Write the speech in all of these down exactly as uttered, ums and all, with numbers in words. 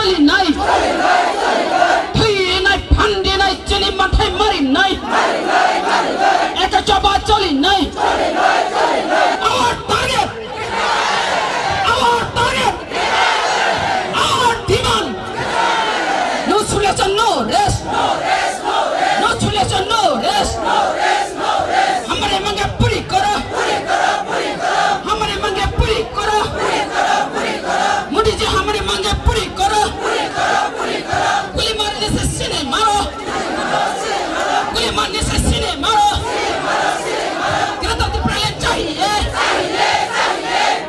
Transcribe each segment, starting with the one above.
Nai. Thwi nai, phandi nai, chini manthai mari nai. Eka choba choli nai. Our target. Our target. Our demand. No solution, no rest. No solution, no rest. हमारे मांगे पूरी करो। हमारे मांगे पूरी करो। मोदी जी हमारे मांगे पूरी करो। गोली मारने से सीने मारो। गोली मारने से सीने मारो। गिरफ्तार त्रिपुरालैंड चाहिए।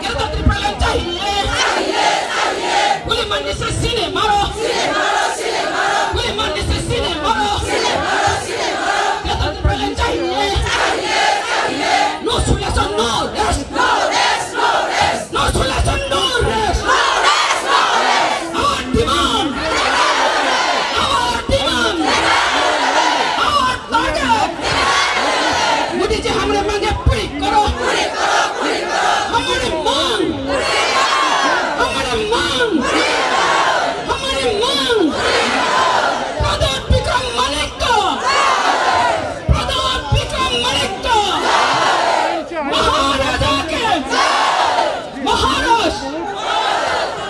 गिरफ्तार त्रिपुरालैंड चाहिए। गोली मारने से सीने मारो। गोली मारने से सीने मारो। गिरफ्तार त्रिपुरालैंड चाहिए। No solution, no rest. No solution, no rest. Our demand. Our demand. Our target. Modi ji हमारे मांगे पूरी करो। हमारी मांग। हमारी मांग। हमारी मांग। प्रद्योत विक्रम मानिक को। प्रद्योत विक्रम मानिक को। महाराजा के। महाराज,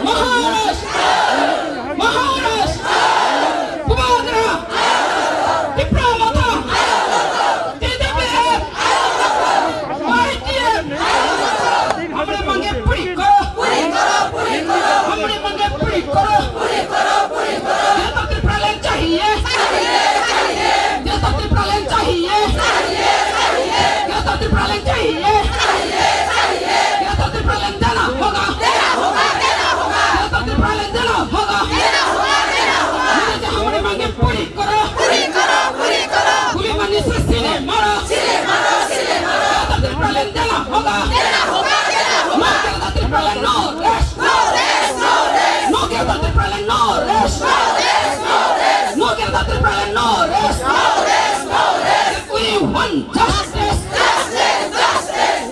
महाराज, महाराज, बुबाग्रा, तिप्रा मथा, टीडीपी, आईटीएफ, हमरे मांगे पूरी करो, हमरे मांगे पूरी करो। गिरफ्तार त्रिपुरालैंड चाहिए। गिरफ्तार त्रिपुरालैंड चाहिए। गिरफ्तार त्रिपुरालैंड चाहिए। गिरफ्तार त्रिपुरालैंड देना होगा। गिरफ्तार त्रिपुरालैंड देना होगा। मोदी जी हमारे मांगे पूरी करो। गोली मारने से सीने मारो। गिरफ्तार त्रिपुरालैंड देना होगा। गिरफ्तार त्रिपुरालैंड, no rest. No गिरफ्तार त्रिपुरालैंड, no rest. No गिरफ्तार Tripuraland, no rest. We want justice.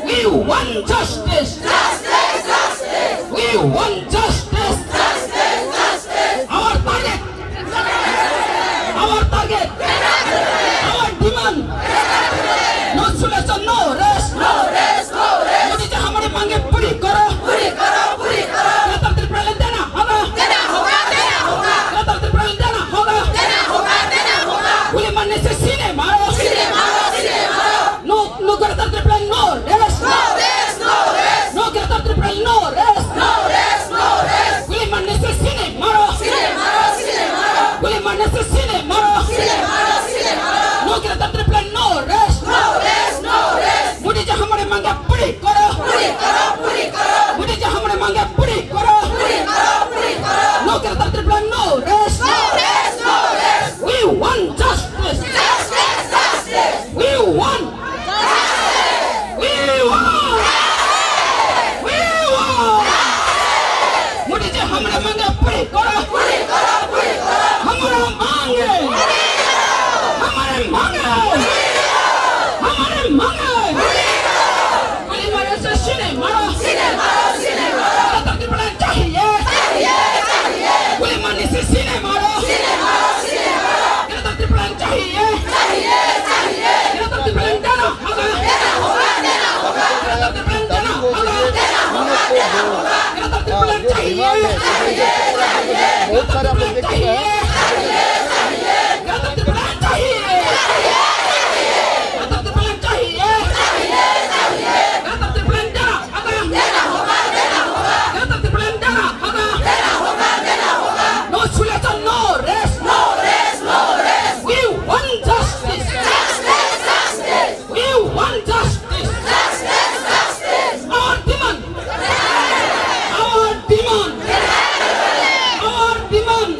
We want justice. We want justice. Our target. Our target. Our demand. No solution, no rest. Modi ji हमारे मांगे पूरी करो। गिरफ्तार त्रिपुरालैंड देना होगा। गिरफ्तार त्रिपुरालैंड देना होगा। गोली मारने से सीने मारो। No, no गिरफ्तार त्रिपुरालैंड, no rest. No गिरफ्तार त्रिपुरालैंड, no rest. गोली मारने से सीने मारो। गोली मारने से सीने मारो। No गिरफ्तार त्रिपुरालैंड, no rest. मोदी जी हमारे मांगे पूरी करो। मोदी जी हमारे मांगे पूरी करो। No गिरफ्तार Tripuraland, no rest. We want justice. We want. We want. We want. Modi ji हमारे मांगे पूरी करो। हमारा मांगे। हमारे मांगे। हमारे मांगे। गोली मारने से सीने मारो। गिरफ्तार त्रिपुरालैंड चाहिए। गोली मारने से सीने मारो। गिरफ्तार त्रिपुरालैंड चाहिए। गिरफ्तार त्रिपुरालैंड देना होगा। गिरफ्तार त्रिपुरालैंड देना होगा। गिरफ्तार त्रिपुरालैंड चाहिए। गिरफ्तार त्रिपुरालैंड चाहिए। गिरफ्तार त्रिपुरालैंड चाहिए। गिरफ्तार त्रिपुरालैंड चाहिए। गिरफ्तार त्रिपुरालैंड देना होगा। देना होगा, देना होगा। गिरफ्तार त्रिपुरालैंड देना होगा। देना होगा, देना होगा। No solution, no rest. No rest, no rest. We want justice. Justice, justice. We want justice. Justice, justice. Our demand. Our demand. Our demand.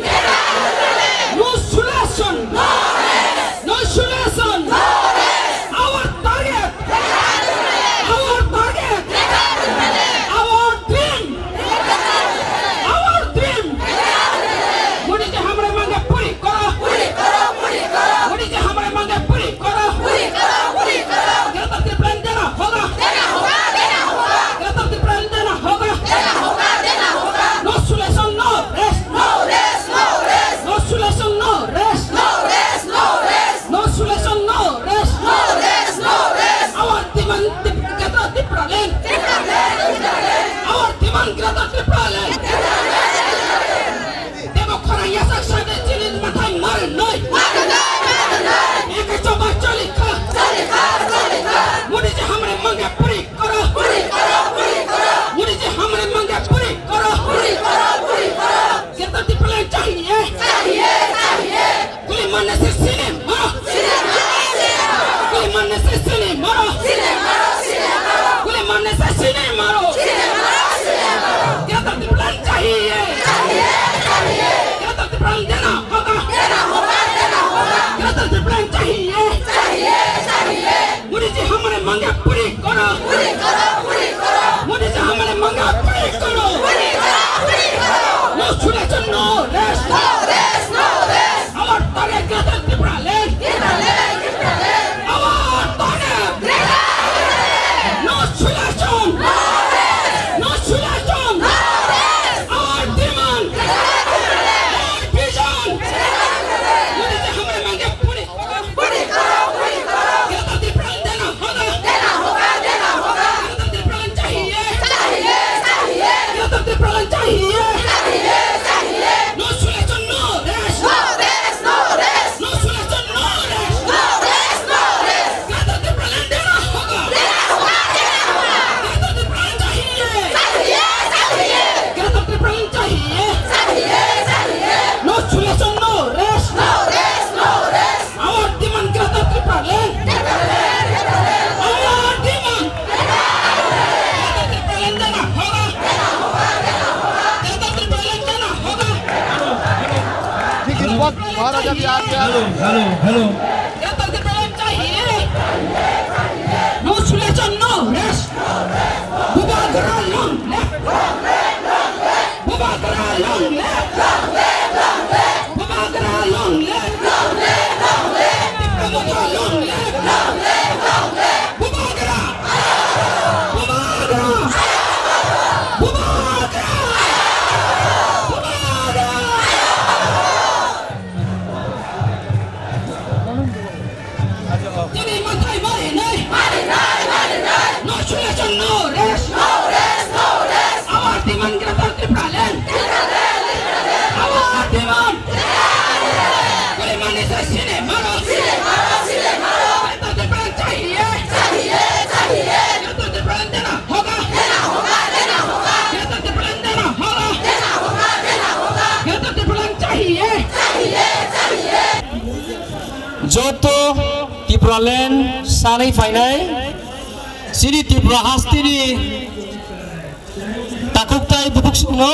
Hello, hello, hello. Greater Tipraland chahiye. No solution, no rest. Bubagra long live. Bubagra long live. Bubagra long live. Bubagra long live. Bubagra. Bubagra. Bubagra. Bubagra. Tini mathai mari nai. Mari nai, mari nai. No solution, no rest. No rest, no rest. Our demand Greater Tipraland. Tipraland, Tipraland. Our demand. Tipraland. Kuli mani se sine maro. Sine maro, sine maro. Greater Tipraland chahiye. Chahiye, chahiye. Greater Tipraland dena hoga. Dena hoga, dena hoga. Greater Tipraland dena hoga. Dena hoga, dena hoga. Greater Tipraland chahiye. Chahiye, chahiye. Joto Tipraland sanwi phainai, chini Tripura hasteni takhuk tai bukhuk songno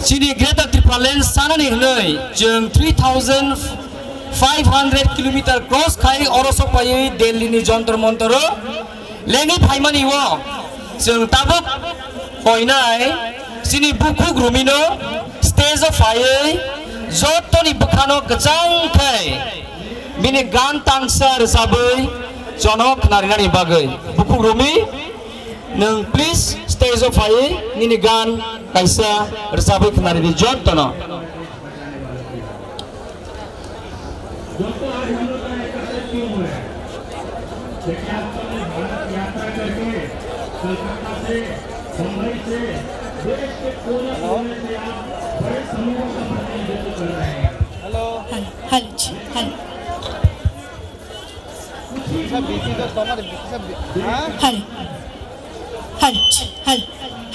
chini Greater Tipraland sanani hwnwi chwng three thousand five hundred kilometer cross khai oro sok phaiwi Delhi ni Jantar Mantar o lengwi phaimani o chwng tabuk koinai chini bukhuk Rumino stage o phaiwi jotoni bwkhano kwchang khai bini gan tangsa rwchabwi jono khnarinani bagwi. Bukhuk Rumi, nwng please stage o phaiwi nini gan kaisa rwchabwi khnarini jotono. दोस्तों, आज हम लोग का एकत्रित क्यों हुआ है? देखिए, आज हमने भारत यात्रा करके कलकत्ता से, बम्बई से, देश के कोने कोने से आप बड़े समूहों का प्रतिनिधित्व कर रहे हैं। Hello. Hello, hello, hello. Hello. Hello, hello,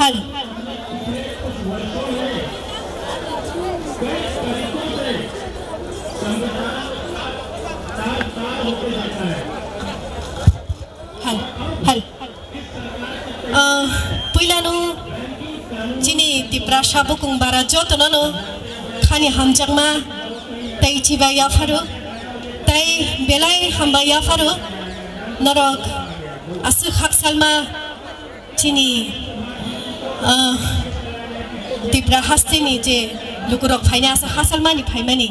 hello. Hal, hal. Ah, puilano chini Tiprasa bukung bara jotono no khani hamjakma tei chibai yapharo tei belai hambai yapharo norok aswk haksalma chini, ah, Tipra hasteni je lukurok phaina asa hasalmani phaimani.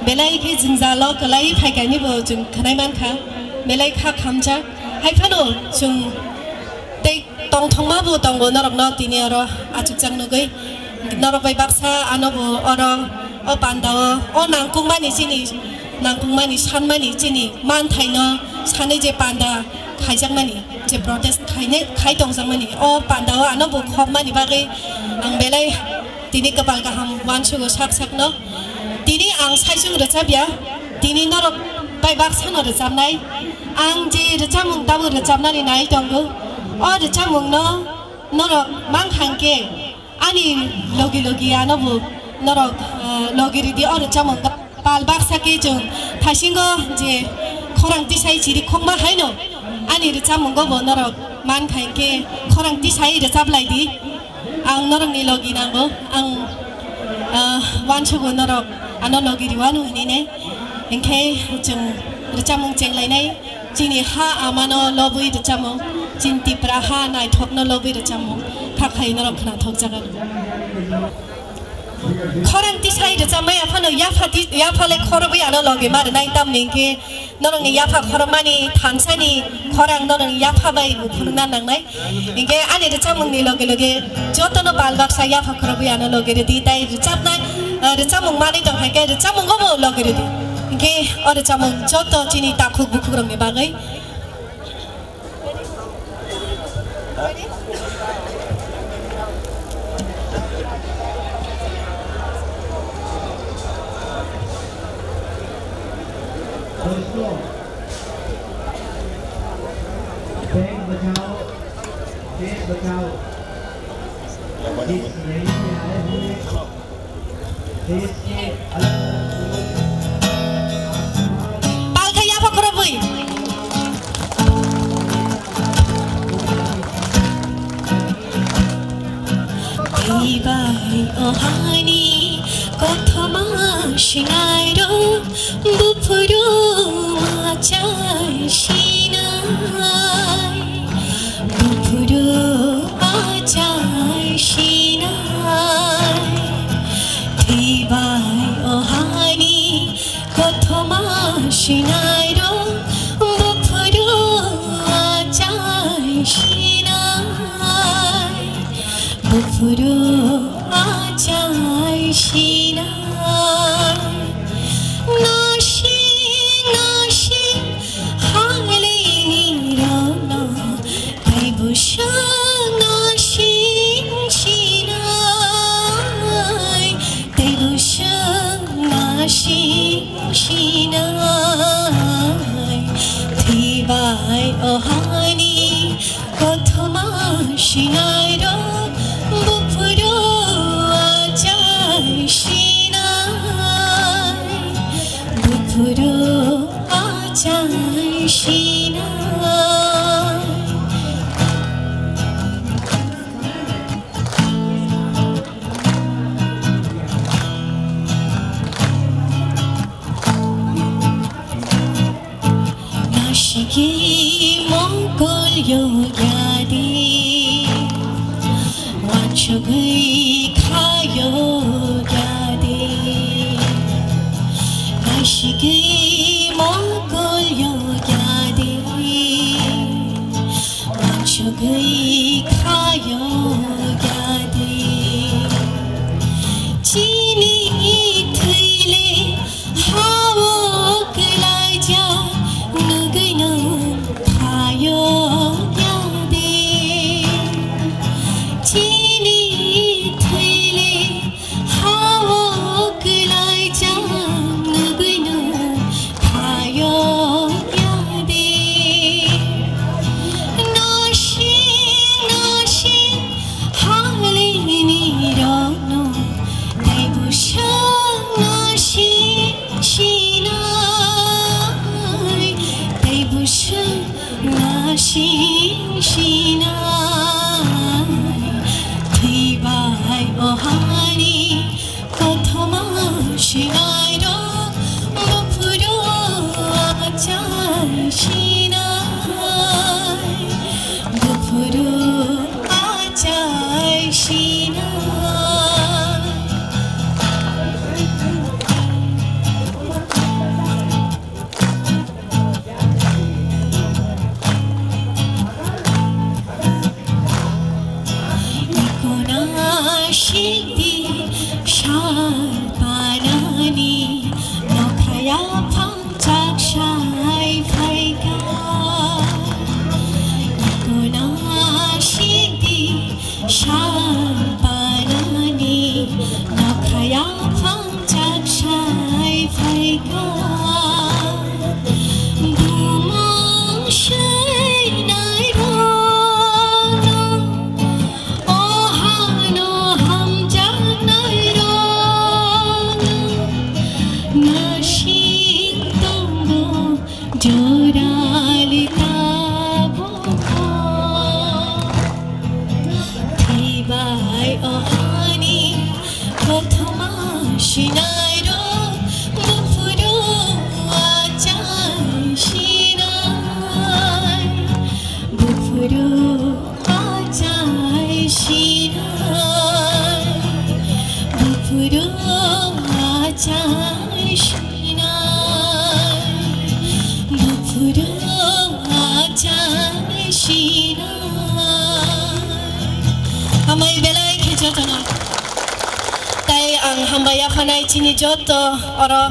Belai khe jwngjalo kwlai phaikani bo chwng khwnai mankha. Belai kha khamjak. Haiphano chwng tei tongthokma bo tongo norokno tini oro achukjak nugwi. Norok bai baksa ano bo oro o pandao o nangkukmani chini, nangkukmani sanmani chini manthaino sanwi je panda khaijakmani, je protest khaine, khai tongjakmani, o pandao ano bo khokmani bagwi ang belai tini kwpal kaham uansugo sak sakno. Tini ang saisung rwchapya, tini norok bai baksano rwchapnai. Ang je rwchapmung tabuk rwchapnani nai tongo, o rwchapmungno norok mankha hwnkhe ani logi logi ano bo norok, ah, logi rwdi o rwchapmung. Pal baksa khe chwng thaisingo je khorang tisai chiri khokma haino ani rwchapmungo bo norok mankha hwnkhe khorang tisai rwchap laidi. Ang norokni logi nango, ang, ah, uansugo norok ano logi rwanu hinwi nai. Hinkhe chwng rwchapmung chenglainai. Chini ha amano lobwi rwchapmung, chini Tipra ha naithokno lobwi rwchapmung, kha khai norok khwnathok jaga. Khorang tisai rwchapmaya phano yapha ti-, yaphale khorobwi ano logi ma rwnai, tamni hwnkhe norokni yapha khorokmani thansani khorang norokni yapha bai bo phunukna nangnai. Hinkhe ani rwchapmungni loge loge jotono pal baksa yapha khorokwi ano loge rwdi, tei rwchapnai, eh, rwchapmung manwi tong hai khe rwchapmungo bo loge rwdi. Hinkhe o rwchapmung joto chini takhuk bukhukrokni bagwi. दोस्तों, देश बचाओ, देश बचाओ। इस रैली में आए हुए देश के अलग-अलग कोनों से Palkha yapha khorobwi. Bye bye, oh honey. Kothoma sinairok buphuru achai sinai, buphuru achai sinai. Thwibai o hani kothoma sinairok buphuru achai sinai. Buphuru achai sinai. Nasing nasing halini rokno tei bwswk nasing sinai, tei bwswk nasing sinai. Thwibai o hani kothoma sinairok buphuru achai sinai, buphuru achai sinai. Nasigwi mokol yokya de, wansugwi kha yokya de. Nasigwi mokol yokya de, wansugwi kha yokya de. Chini thwile hao kwlaijak nugwino phaio yade. Chini thwile hao kwlaijak nugwino phaio yade. Nasing nasing halini rokno tei bwswk nasing sinai, tei bwswk nasing sinai. Thwibai o hani kothoma sinairok buphuru achai sinai, buphuru achai sinai. Ikona sikdi sal panani nokhaya phangchak sai phaika. Ikona sikdi sal panani nokhaya phang chak sai phaika. Bumung seinai rokno, o hano hamjaknai rokno, nasing tongo jorali tabukbo. Thwibai o hani kothoma sinairok, buphuru achai sinai, buphuru achai sinai, buphuru achai sinai, buphuru achai sinai. Hambai belai khe jotono. Tai ang hambai yaphanai chini joto oro,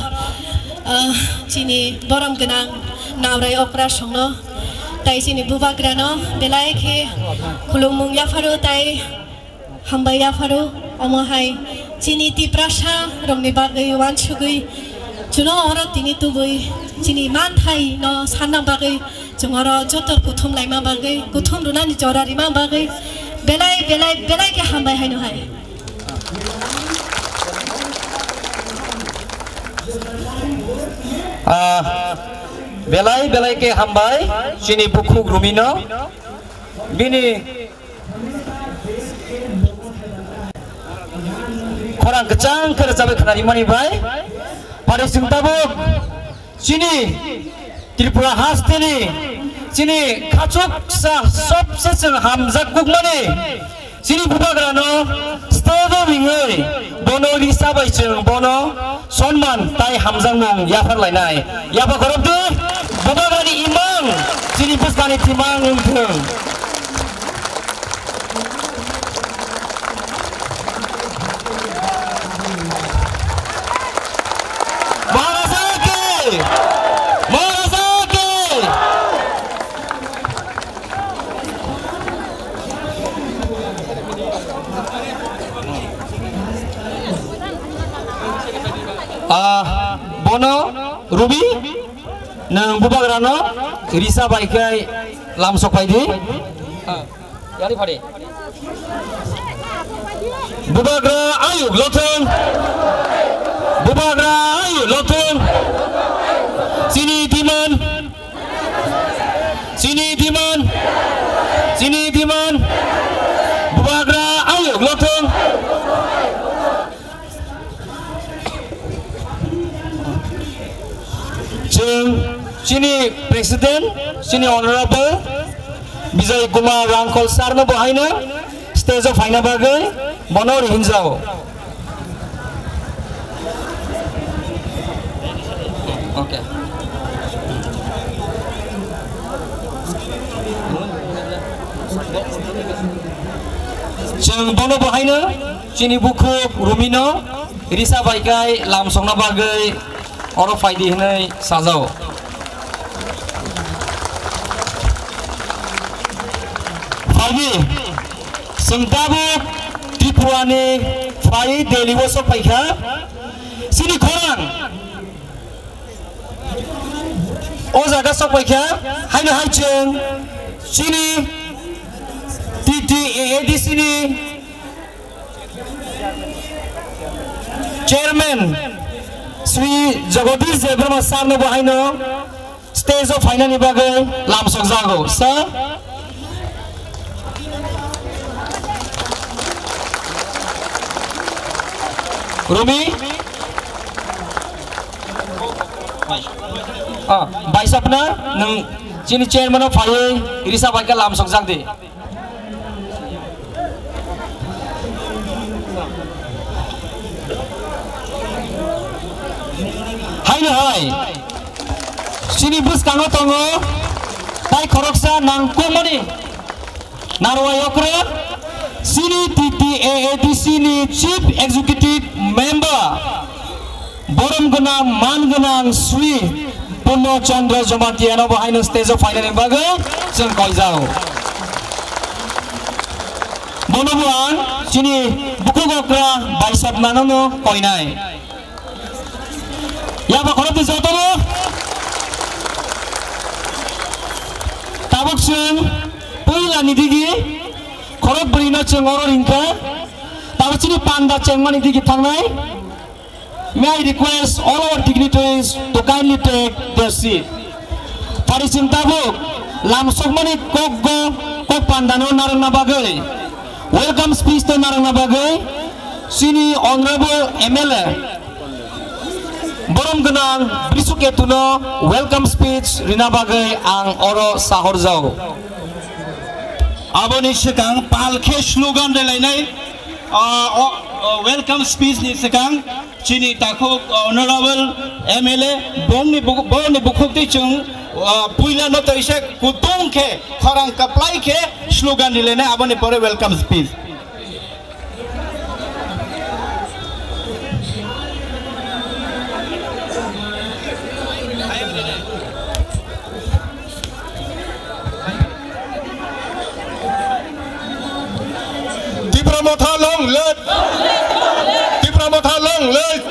ah, chini borom gwnang naorai okra songno, tai chini bubagrano belai khe khulumung yapharo tai hambai yapharo. Omo hai chini Tiprasa rokni bagwi wansugwi chuno oro tini tubui chini manthai no sanna bagwi chwng oro joto kuthum laima bagwi, kuthum rwnani jora rima bagwi belai, belai, belai khe hambai haino hai. Ah, belai, belai khe hambai chini bukhuk Rumino. Bini, Khorang kwchang khe rwchabwi khnarimani bai. Pari chwng tabuk chini Tripura hasteni chini khachuksa sobse chwng hamjak kukmani chini bubagrano stage o ringwi bono risa bai chwng bono sonman tai hamjakmung yapharlainai. Yapha khorokdi bubagrani imang chini bwskangni timang wngthwng. Maharaja ki! Maharaja ki! Ah, bono Ruby, nwng bubagrano risa bai khe lamsok phai di. Ah. Yari phari. Bubagra ayuk lothwng. Bubagra ayuk lothwng. Chini diman. Chini diman. Chini diman. Bubagra ayuk lothwng. Chwng chini President, chini Honorable Bijay Kumar Rangkhol sir no bo haino stage o phaina bagwi bono rihinjao. Okay. Chwng bono bo haino chini bukhuk Rumino risa bai kai lamsokna bagwi oro phaidi hwnwi sajao. Phaidi, chwng tabuk Tripura ni phai Delhi o sok paikha. Chini khorang o jaga sok paikha, haino hai chwng chini T T A A D C ni Chairman Shri Jagadish Debbarma sir no bo haino stage o phainani bagwi lamsok jago. Sir, Rumi, ah, baisapna nwng chini chairman o phaiwi risa bai khe lamsok jak di. Haino hai chini bwskango tongo tai khoroksa nangkukmani narwai okra chini T T A A D C ni Chief Executive Member. Borom gwnang, man gwnang Sri Purno Chandra Jamatia no bo haino stage o phainani bagwi chwng koijao. Bono bo ang chini bukhuk okra baisapnano no koinai. Yaba khorokti jotono tabuk chwng puila ni digi khorok bwrwi no chwng oro ringkha. Tabuk chini panda chengmani digi thangnai. May I request all our dignitaries to kindly take their seat. Pari chwng tabuk lamsokmani kokgo kok pandano narwkna bagwi, welcome speech to narwkna bagwi chini Honorable M L A borom gwnang Brisu Ketuno welcome speech rina bagwi ang oro sahorjao. Aboni swkang pal khe slogan relainai, ah, o, o, welcome speech ni swkang chini takhuk Honorable M L A bongni bu-, bongni bukhuk twi chwng, ah, puila no toisa kutung khe khorang kwplai khe slogan relainai aboni pore welcome speech. Tipra Motha long live! Tipra Motha long live!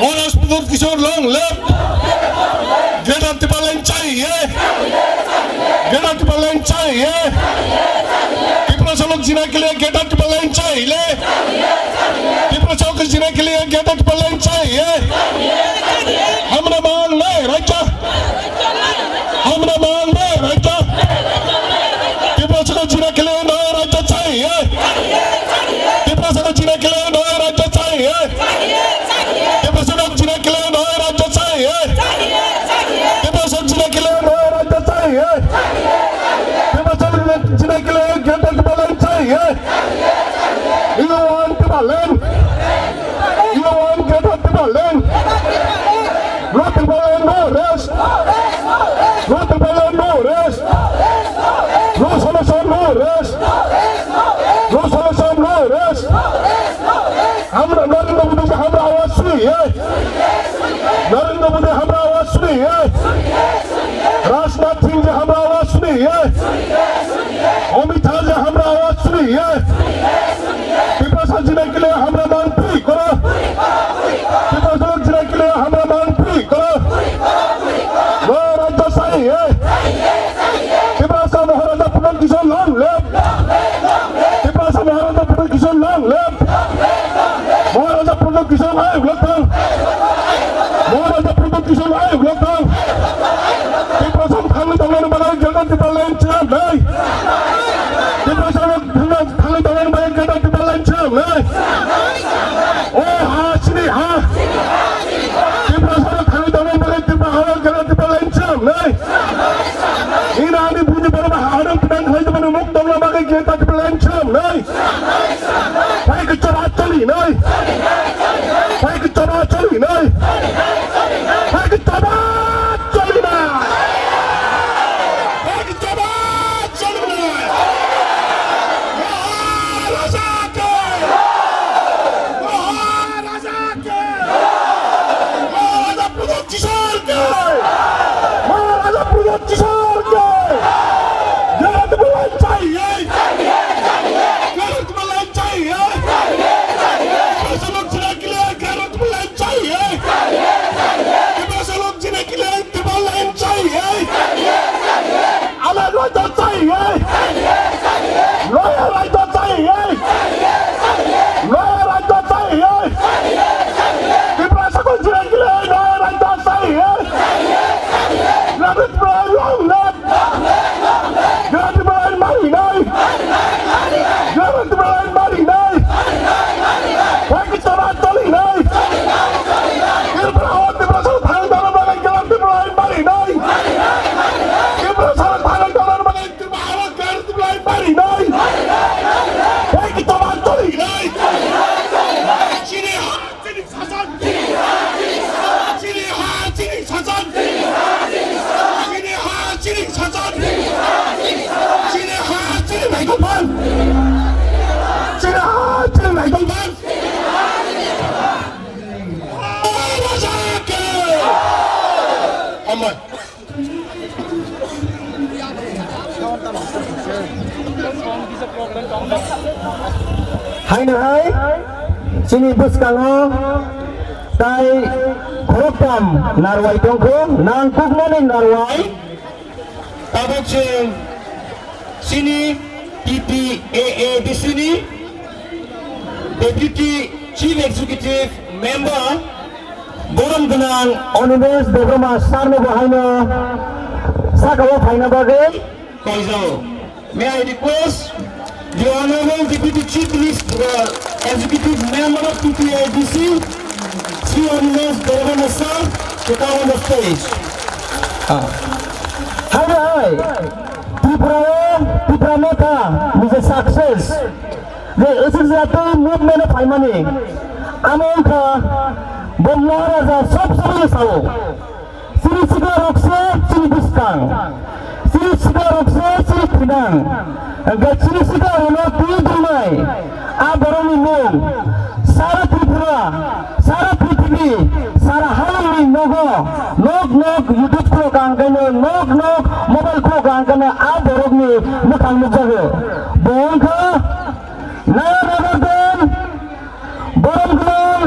Maharaj Pradyut Kishore long live! Greater Tipraland chahiye! Greater Tipraland chahiye! Tiprasa log jina ke liye Greater Tipraland chahiye! Tiprasa log jina ke liye Greater Tipraland chahiye! Hamra mang nahi raikha! Hamra mang nahi raikha! Tiprasa log jina ke liye nahi raikha chahiye! Tiprasa log jina Tiprasa jinai kile greater Tipraland chahiye. You want Tipraland? You want greater Tipraland? No Tipraland, no rest. No Tipraland, no rest. No solution, no rest. No solution, no rest. Hamra, Narendra Modi ji hamra awaz suniye. Narendra Modi hamra awaz suniye. Rajnath Singh ji hamra awaz suniye. Amit Shah ji hamra awaz suniye. Tiprasa jinai kile hamra mang puri koro. Tiprasa lok jinai kile hamra mang puri koro. No rajya chahiye. Tiprasa Maharaja Pradyot Kishore long live. Tiprasa Maharaja Pradyot Kishore long live. Maharaja Pradyot Kishore ayuk lokthang. Maharaja Pradyot Kishore ayuk lokthang. Tiprasa thangwi tongnani bagwi greater Tipraland cham nai. Tiprasa thangwi tongnani bagwi greater Tipraland cham nai. O ha chini ha. Tiprasa thangwi tongnani bagwi Tiprasa greater Tipraland cham nai. Ina ani buji borok ba harang pidang khlai tongmani muk tongna bagwi greater Tipraland cham nai. Phai khe choba choli nai. Phai khe choba choli nai. Phai khe choba choli nai. Phai khe choba choli nai. Maharaja ke! Maharaja ke! Maharaja Pradyot Kishore ke! Maharaja Pradyot Kishore ke! Greater Tipraland chahiye! Greater Tipraland chahiye! Tiprasa lok jinai kile Greater Tipraland chahiye! Tiprasa lok jinai kile Tipraland chahiye! Alag rajya chahiye! Noya rajya chahiye! Noya rajya chahiye! Tiprasa ko jinai kile noya rajya chahiye! Greater Tipraland long live! Greater Tipraland mari nai! Greater Tipraland mari nai! Phai khe choba choli nai! Tripura o Tiprasa thang dano bagwi Greater Tipraland mari nai! Tiprasa thang dano bagwi Tiprasa greater Tipraland mari nai! Phai khe choba choli nai! Chini ha chini sasan! Chini ha chini sasan! Chini ha chini sasan! Chini ha chini naitokphan! Chini ha chini naitokphan! Amai. Haino hai chini bwskango tai khoroktham narwai tongkho, nang kukmani narwai. Tabuk chwng chini T T A A D C ni Deputy Chief Executive Member borom gwnang Animesh Debbarma sir no bo haino saka o phaina bagwi koijao. May I request the Honorable Deputy Chief Minister, Executive Member of T T A D C, Shri Animesh Debbarma sir, to come on the stage. Ah. Hai, hai. Tripura, Tripura Motha is a success. Je Aswk Jati movement o phaimani. Amo wngkha bo Maharaja sob somoi sao. Chini sikla rok se chini bwskang. Chini sikla rok se chini thinang. Hwnkhe chini sikla rok no twi dwlnai. A borok ni mung sara Tripura, sara prithibi, sara hayung ni nogo, nok nok YouTube khulok ang khe no, nok nok mobile khulok ang khe no a borok ni mwkhang nukjago. Bo wngkha none other than Borom Gwnang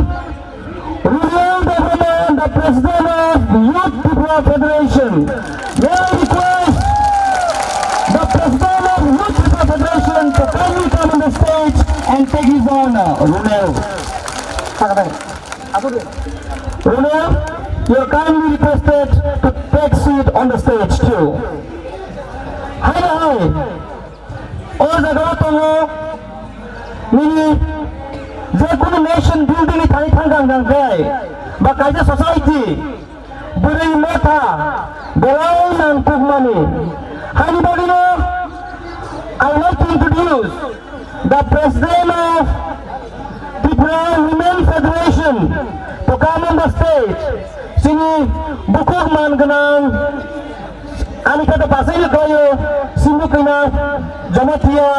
Runiel Debbarma, the President of Youth Tripura Federation. May I request the President of Youth Tripura Federation to kindly come on the stage and take his honor. Runiel. Runiel, you are kindly requested to take seat on the stage too. Hi, hi. O jaga o tongo nini je kunu nation building ni thani thang thang thang khe ba kaisa society bwrwi motha belai nang tukmani. Haini bagwino, I would like to introduce the president of Tripura Women Federation to come on the stage. Chini bukhuk man gwnang, ani kata pasai ni koyo, Sindhu Kina Jamatia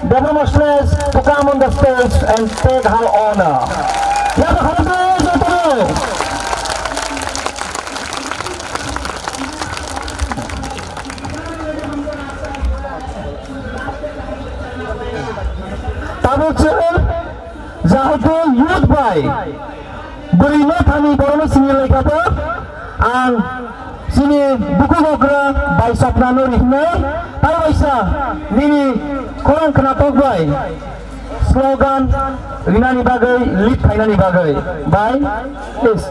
Debbarma Sledge to come on the stage and take her honor. Yaba kharap de, jotono. Tabuk chwng jehetu youth bai bwrwi no thani borokno sini lai kha to, ang chini bukhuk okra bai Swapna no ri hwnwi, tai waisa nini khorang khnatok bai slogan rinani bagwi, lead khainani bagwi. Bai, please.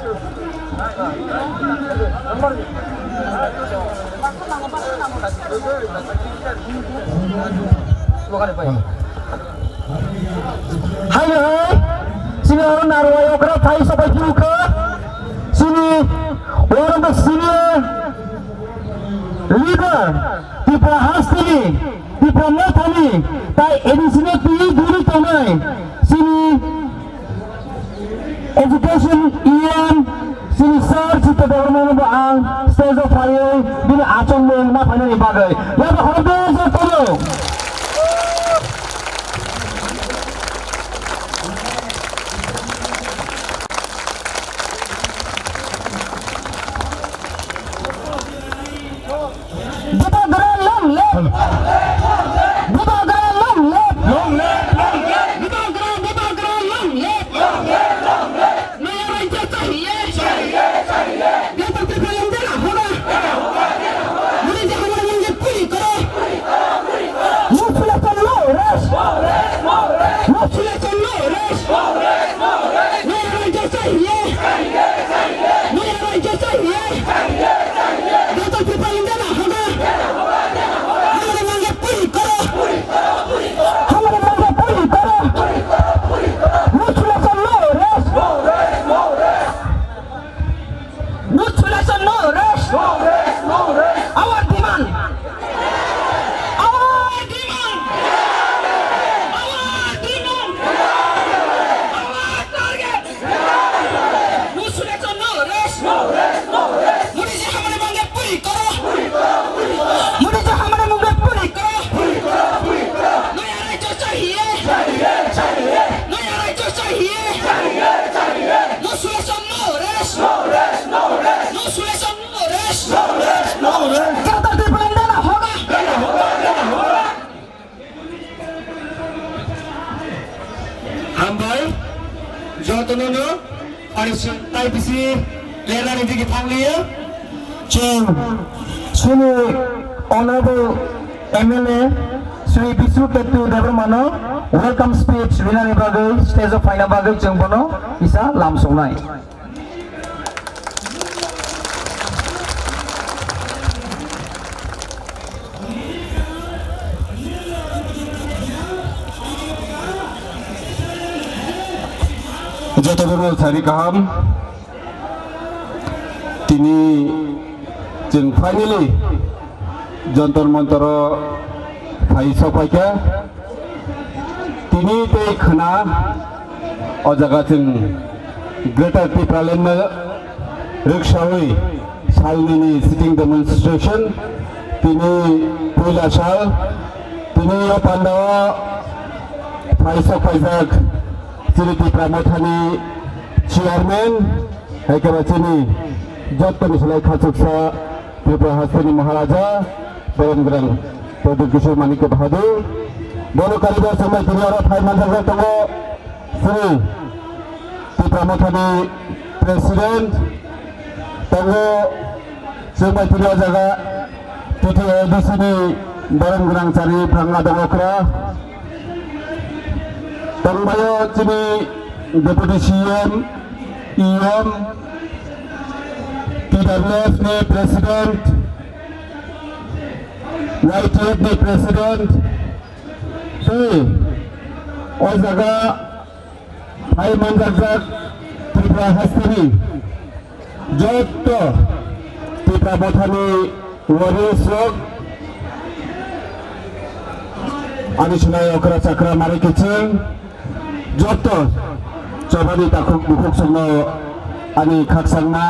Hai hai, chini oro narwai okra phai sopai phuru kha, chini oro the senior leader, Tipra hasteni, Tipra Mothani, tai additional twi duri tongnai, chini education E M, chini sir Chitra Debbarma no bo ang stage o phaiwi bini achomung ma phainani bagwi. Yaba khorokdor se tono. Bubagra long live! Bubagra long live! Long live, long live! Bubagra, Bubagra long live! Long live, long live! नया राज्य चाहिए! चाहिए, चाहिए! गणतंत्र का लंगर होगा! होगा, होगा! मुझे हमारे मुंह से पूरी करो! पूरी करो, पूरी करो! मुंह फुला तो no rest! No rest, no rest! मुंह फुला तो no rest! No rest, no rest! नया राज्य चाहिए! चाहिए, चाहिए! नया राज्य चाहिए! गणतंत्र का लंगर होगा! हमारे मांगे पूरी करो! हमारे मांगे पूरी करो! मुंह फुला तो no rest! Mutilation, no rest! No rest, no rest! Our demand! Our demand! Our demand! Our target! Mutilation, no rest! No rest, no rest! Modi ji हमारे मांगे पूरी करो! पूरी करो, पूरी करो! मोदी जी हमारे मांगे पूरी करो! पूरी करो, पूरी करो! नया राज्य चाहिए! चाहिए, चाहिए! नया राज्य चाहिए! चाहिए, चाहिए! Mutilation, no rest! No rest, no rest! Mutilation, no rest! No rest, no rest! गणतंत्र पर लड़ना होगा! लड़ना होगा, लड़ना होगा! Hambai, jotono no, ani sing tai bisi lerani digi thangliya. Chwng chini honorable M L A Shri Bisnu Ketu Debbarma no welcome speech rinani bagwi, stage o phaina bagwi chwng bono kisa lam songnai. Joto bono sari kaham. Tini chwng finally Jantar Mantar o phai sokphaikha. Tini tei khwna o jaga chwng Greater Tipraland no rwksawi salnini sitting demonstration tini puila sal. Tini o pandao phai sokphaijak chini Tipra Mothani chairman, hai khe ba chini jottoni slai khachuksa Tripura hasteni Maharaja, Borom Gwnang Pradyut Kishore Manikya Bahadur. Bono kariba samai tini oro phai manjak tongo. Chini Tipra Mothani President tongo, chwng bai tini o jaga T T A D C ni borom gwnang chari bwrang adong okra. Tongbaio chini Deputy C M, E M, T W F ni President, Y T F ni President, tei o jaga phai manjakjak Tripura hasteni jotto Tipra Mothani warriors rok, Ani sinai okra chakra mari kiching, joto chobani takhuk bukhuk songno ani khakchangma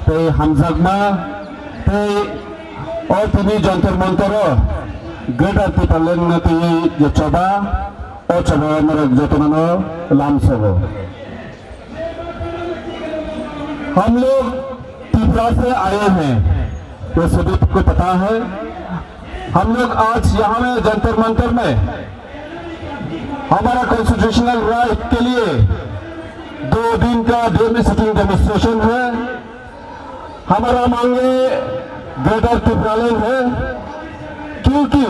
tei hamjakma tei o tini Jantar Mantar o Greater Tipraland no twiwi je choba, o choba norok jotono no lam sobo. हम लोग त्रिपुरा से आए हैं, ये सभी को पता है। हम लोग आज यहाँ में जंतर मंतर में हमारा कॉन्स्टिट्यूशनल राइट के लिए दो दिन का डेमो-, सिटिंग डेमोन्स्ट्रेशन है। हमारा मांगे ग्रेटर तिप्रालैंड है, क्योंकि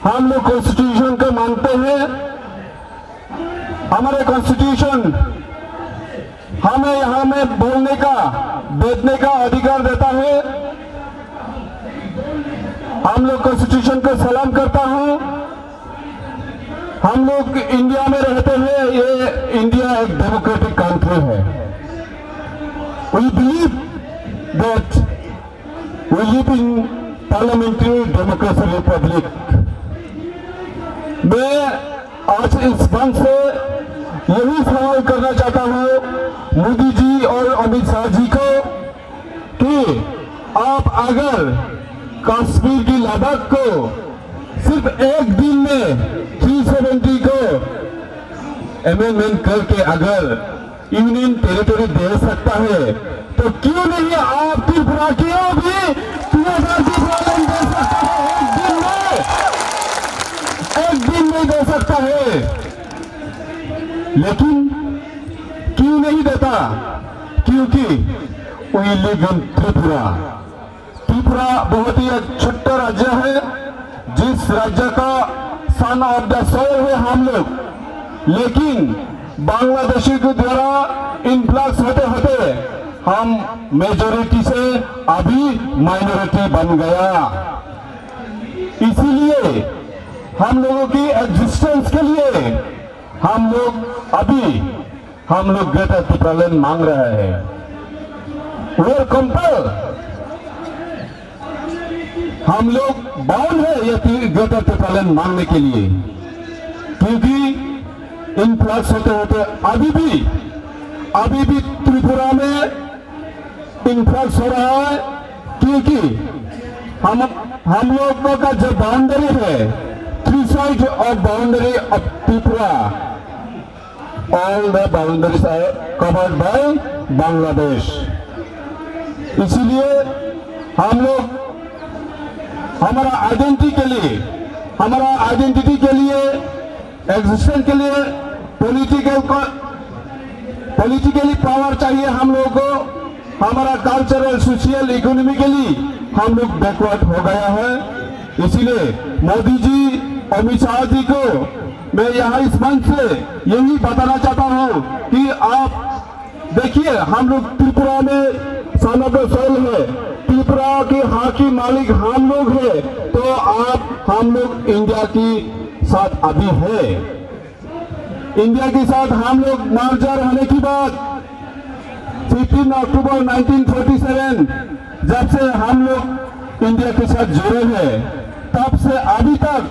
हम लोग कॉन्स्टिट्यूशन को मानते हैं। हमारे कॉन्स्टिट्यूशन हमें यहाँ में बोलने का, बैठने का अधिकार देता है। हम लोग कॉन्स्टिट्यूशन को सलाम करता हूँ। हम लोग इंडिया में रहते हैं, ये इंडिया एक डेमोक्रेटिक कंट्री है। We believe that we live in parliamentary democracy republic. मैं आज इस मंच से यही सवाल करना चाहता हूँ मोदी जी और अमित शाह जी को कि आप अगर कश्मीर की लद्दाख को सिर्फ एक दिन में थ्री सेवेंटी को अमेंडमेंट करके अगर यूनियन टेरिटरी दे सकता है, तो क्यों नहीं आप त्रिपुरा को भी टू हजार त्रिपुरा दे सकता है एक दिन में, एक दिन में दे सकता है। लेकिन क्यों नहीं देता? क्योंकि we live in त्रिपुरा। त्रिपुरा बहुत ही एक छोटा राज्य है, जिस राज्य का सन ऑफ द सॉइल है हम लोग, लेकिन बांग्लादेशी के द्वारा इन्फ्लक्स होते होते हम मेजोरिटी से अभी माइनॉरिटी बन गया। इसीलिए हम लोगों की एग्जिस्टेंस के लिए हम लोग अभी हम लोग ग्रेटर तिप्रालैंड मांग रहे हैं। We are compelled, हम लोग बाउंड है ये ग्रेटर तिप्रालैंड मांगने के लिए, क्योंकि इन्फ्लक्स होते होते अभी भी, अभी भी त्रिपुरा में इन्फ्लक्स हो रहा है, क्योंकि हम, हम लोगों का जो बाउंड्री है, three side of boundary of Tripura, all the boundaries are covered by Bangladesh। इसीलिए हम लोग हमारा आइडेंटिटी के लिए, हमारा आइडेंटिटी के लिए, एग्जिस्टेंस के लिए पॉलिटिकल, पॉलिटिकली पावर चाहिए हम लोगों को। हमारा कल्चरल, सोशल, इकोनॉमिकली हम लोग बैकवर्ड हो गया है। इसीलिए मोदी जी, अमित शाह जी को मैं यहाँ इस मंच से यही बताना चाहता हूँ कि आप देखिए, हम लोग त्रिपुरा में सन ऑफ द सॉइल है, त्रिपुरा के हक की मालिक हम लोग हैं, तो आप हम लोग इंडिया के साथ अभी है। इंडिया के साथ हम लोग मर्जर होने की बात, fifteen October nineteen forty seven, जब से हम लोग इंडिया के साथ जुड़े हैं, तब से अभी तक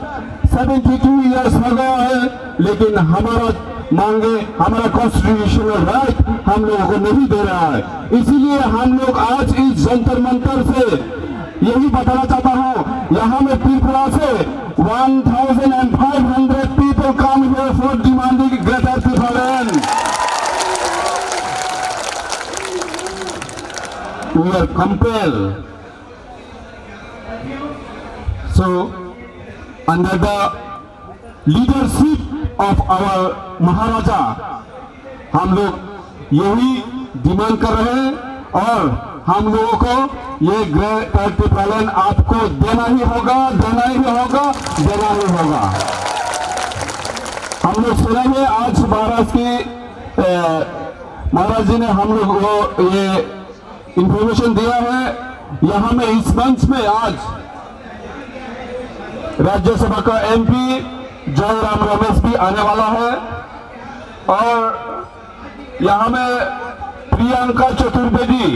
सेवेंटी टू ईयर्स हो गया है, लेकिन हमारा मांगे, हमारा कॉन्स्टिट्यूशनल राइट हम लोगों को नहीं दे रहा है। इसीलिए हम लोग आज इस जंतर मंतर से यही बताना चाहता हूँ, यहाँ में त्रिपुरा से one thousand and five hundred people come here for demanding greater तिप्रालैंड। We are compelled। So, under the leadership of our महाराजा, हम लोग यही डिमांड कर रहे हैं और हम लोगों को ये ग्रेटर तिप्रालैंड आपको देना ही होगा, देना ही होगा, देना ही होगा। हम लोग सुनेंगे आज महाराज की, अ, महाराज जी ने हम लोग को ये इंफॉर्मेशन दिया है। यहाँ में इस मंच में आज राज्यसभा का एमपी जयराम रमेश भी आने वाला है और यहाँ में प्रियंका चतुर्वेदी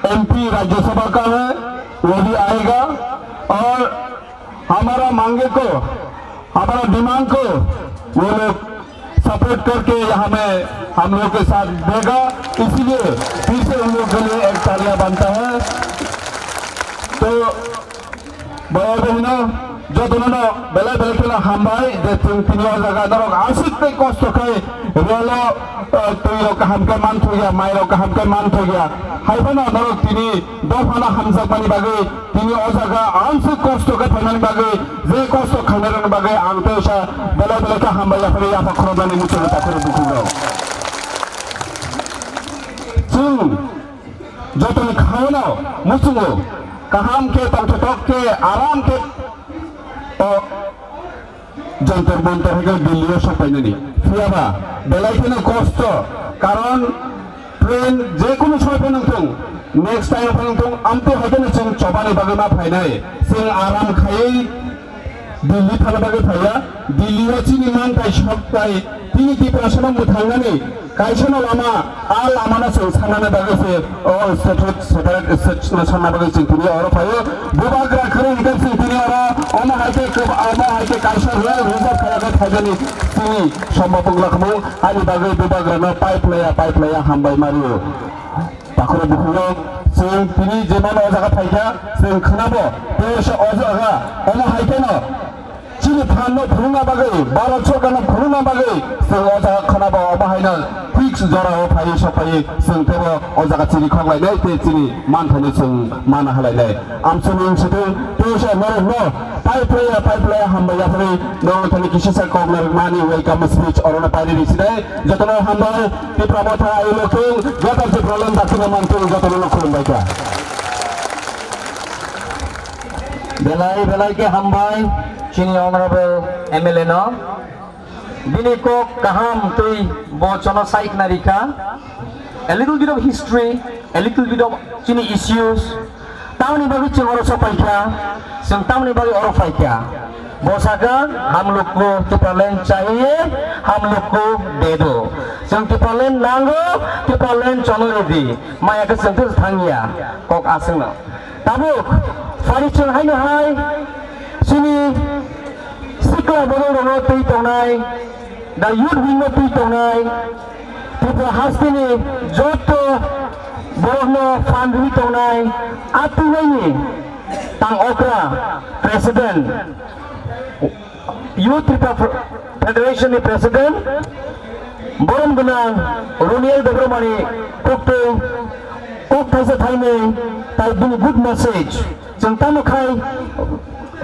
एमपी राज्यसभा का है, वो भी आएगा और हमारा मांगे को हमारा डिमांड को वो लोग सपोर्ट करके यहाँ में हम लोग के साथ देगा, इसीलिए फिर से उन लोग के लिए एक तालियां बनता है। तो भाई बहनों, jotono no belai belai kheno hambai je chwng tini o jaga norok aswk tei kosto khai relo, twi rok kaham khe manthokya, mai rok kaham khe manthokya. Hai phano norok tini dophano hamjakmani bagwi, tini o jaga aswk kosto khe phainani bagwi, je kosto khainairokni bagwi ang teisa belai belai khe hambai yaphari yapha khoroknani muchungo takhoro bukhuk rok. Chwng jotoni khaono muchungo kaham khe tongthotok khe aram khe o Jantar Mantar hai khe Delhi o sok painani. Phiyaba belai kheno kosto, karon train je kunu somoi phano thung, next time phano thung, amtwi hai kheno chwng chobani bagwi ma phainai. Chwng aram khaiwi Delhi thana bagwi phaiya. Delhi o chini manthai sokthai tini Tiprasano mwthangnani kaisa no lama, a lama no chwng sanna bagwi se o state, separate state no sanna bagwi chwng tini oro phaio. Bubagra kwrwi hwnkhe chwng tini oro omo hai khe kwb-, omo hai khe kaisa rail reserve khaiyakhe phaimani chini sombopung lakmung ani bagwi bubagra no pipe laya, pipe laya hambai mario. Takhoro bukhuk rok chwng tini jemano o jaga phaikha chwng khwnabo tei o jaga omo hai kheno chini phan no phunukna bagwi, Bharat Sarkar no phunukna bagwi chwng o jaga khwnabo omo hai no fix jora o phaiwi sok phaiwi chwng teibo o jaga chini khok lainai tei chini manthaino chwng mana halainai. Amchini wngsitung tei se norok no pai playa, pai playa hambai yaphari norok thani kisa sa kok narwkmani welcome speech orono pairi risi dai. Jotono hambai, Tipra Motha, I love you, joto Tipraland dakhino mantung, jotono no khulumbai kha. Belai belai khe hambai chini honorable M L A no. Bini kok kaham twi bo chono sai khna rikha. A little bit of history, a little bit of chini issues. Tamni bagwi chwng oro sopaikha, chwng tamni bagwi oro phaikha. Bo sakha, "Hum log ko Tipraland chahiye, hum log ko de do." Chwng Tipraland nango, Tipraland chono rwdi. Maya khe chwng thangya, kok aswkno. Tabuk phari chwng haino hai chini sikla borok rokno twi tongnai, the youth wing no twi tongnai, Tripura hasteni joto borokno phan rwi tongnai, a twinaini tang okra president, Youth Tripura Federation ni president, borom gwnang Roniel Debbarma ni koktwi kok thaisa thainwi tai bini good message. Chwng tamo khai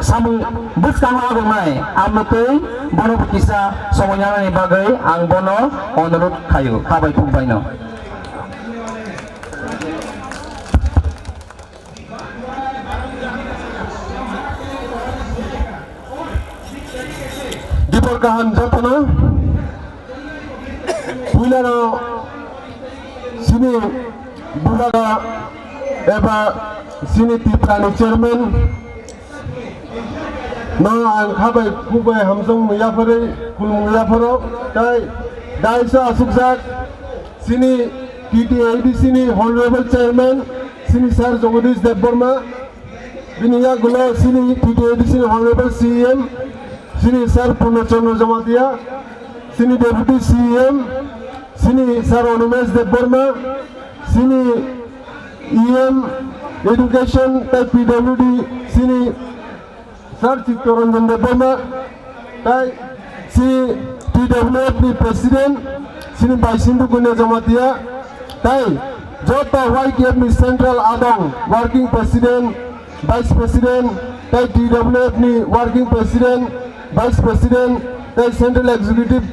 samung bwskango agonai, amtwi bono bo kisa somoi nanani bagwi ang bono onurodh khaio, kha bai thung baino. Dipor kaham jotono puilano sini bubagra eba sini Tiprani chairman no ang khabai kubai hamjong muya phare kulmung ya pharo tai daisa asukjak sini T T A D C ni honorable chairman sini sir Jagadish Debbarma. Bini yagulo sini T T A D C ni Honorable C E M, sini Sir Purna Chandra Jamatia, sini Deputy C E M, sini Sir Animesh Debbarma, sini E M Education tei P W D, sini Sir Chittaranjan Debbarma, tai si T W F ni President, sini Baisindu Gunya Jamatia, tai joto Y K F ni Central Adong Working President, Vice President, tai T W F ni Working President, Vice President, tai Central Executive,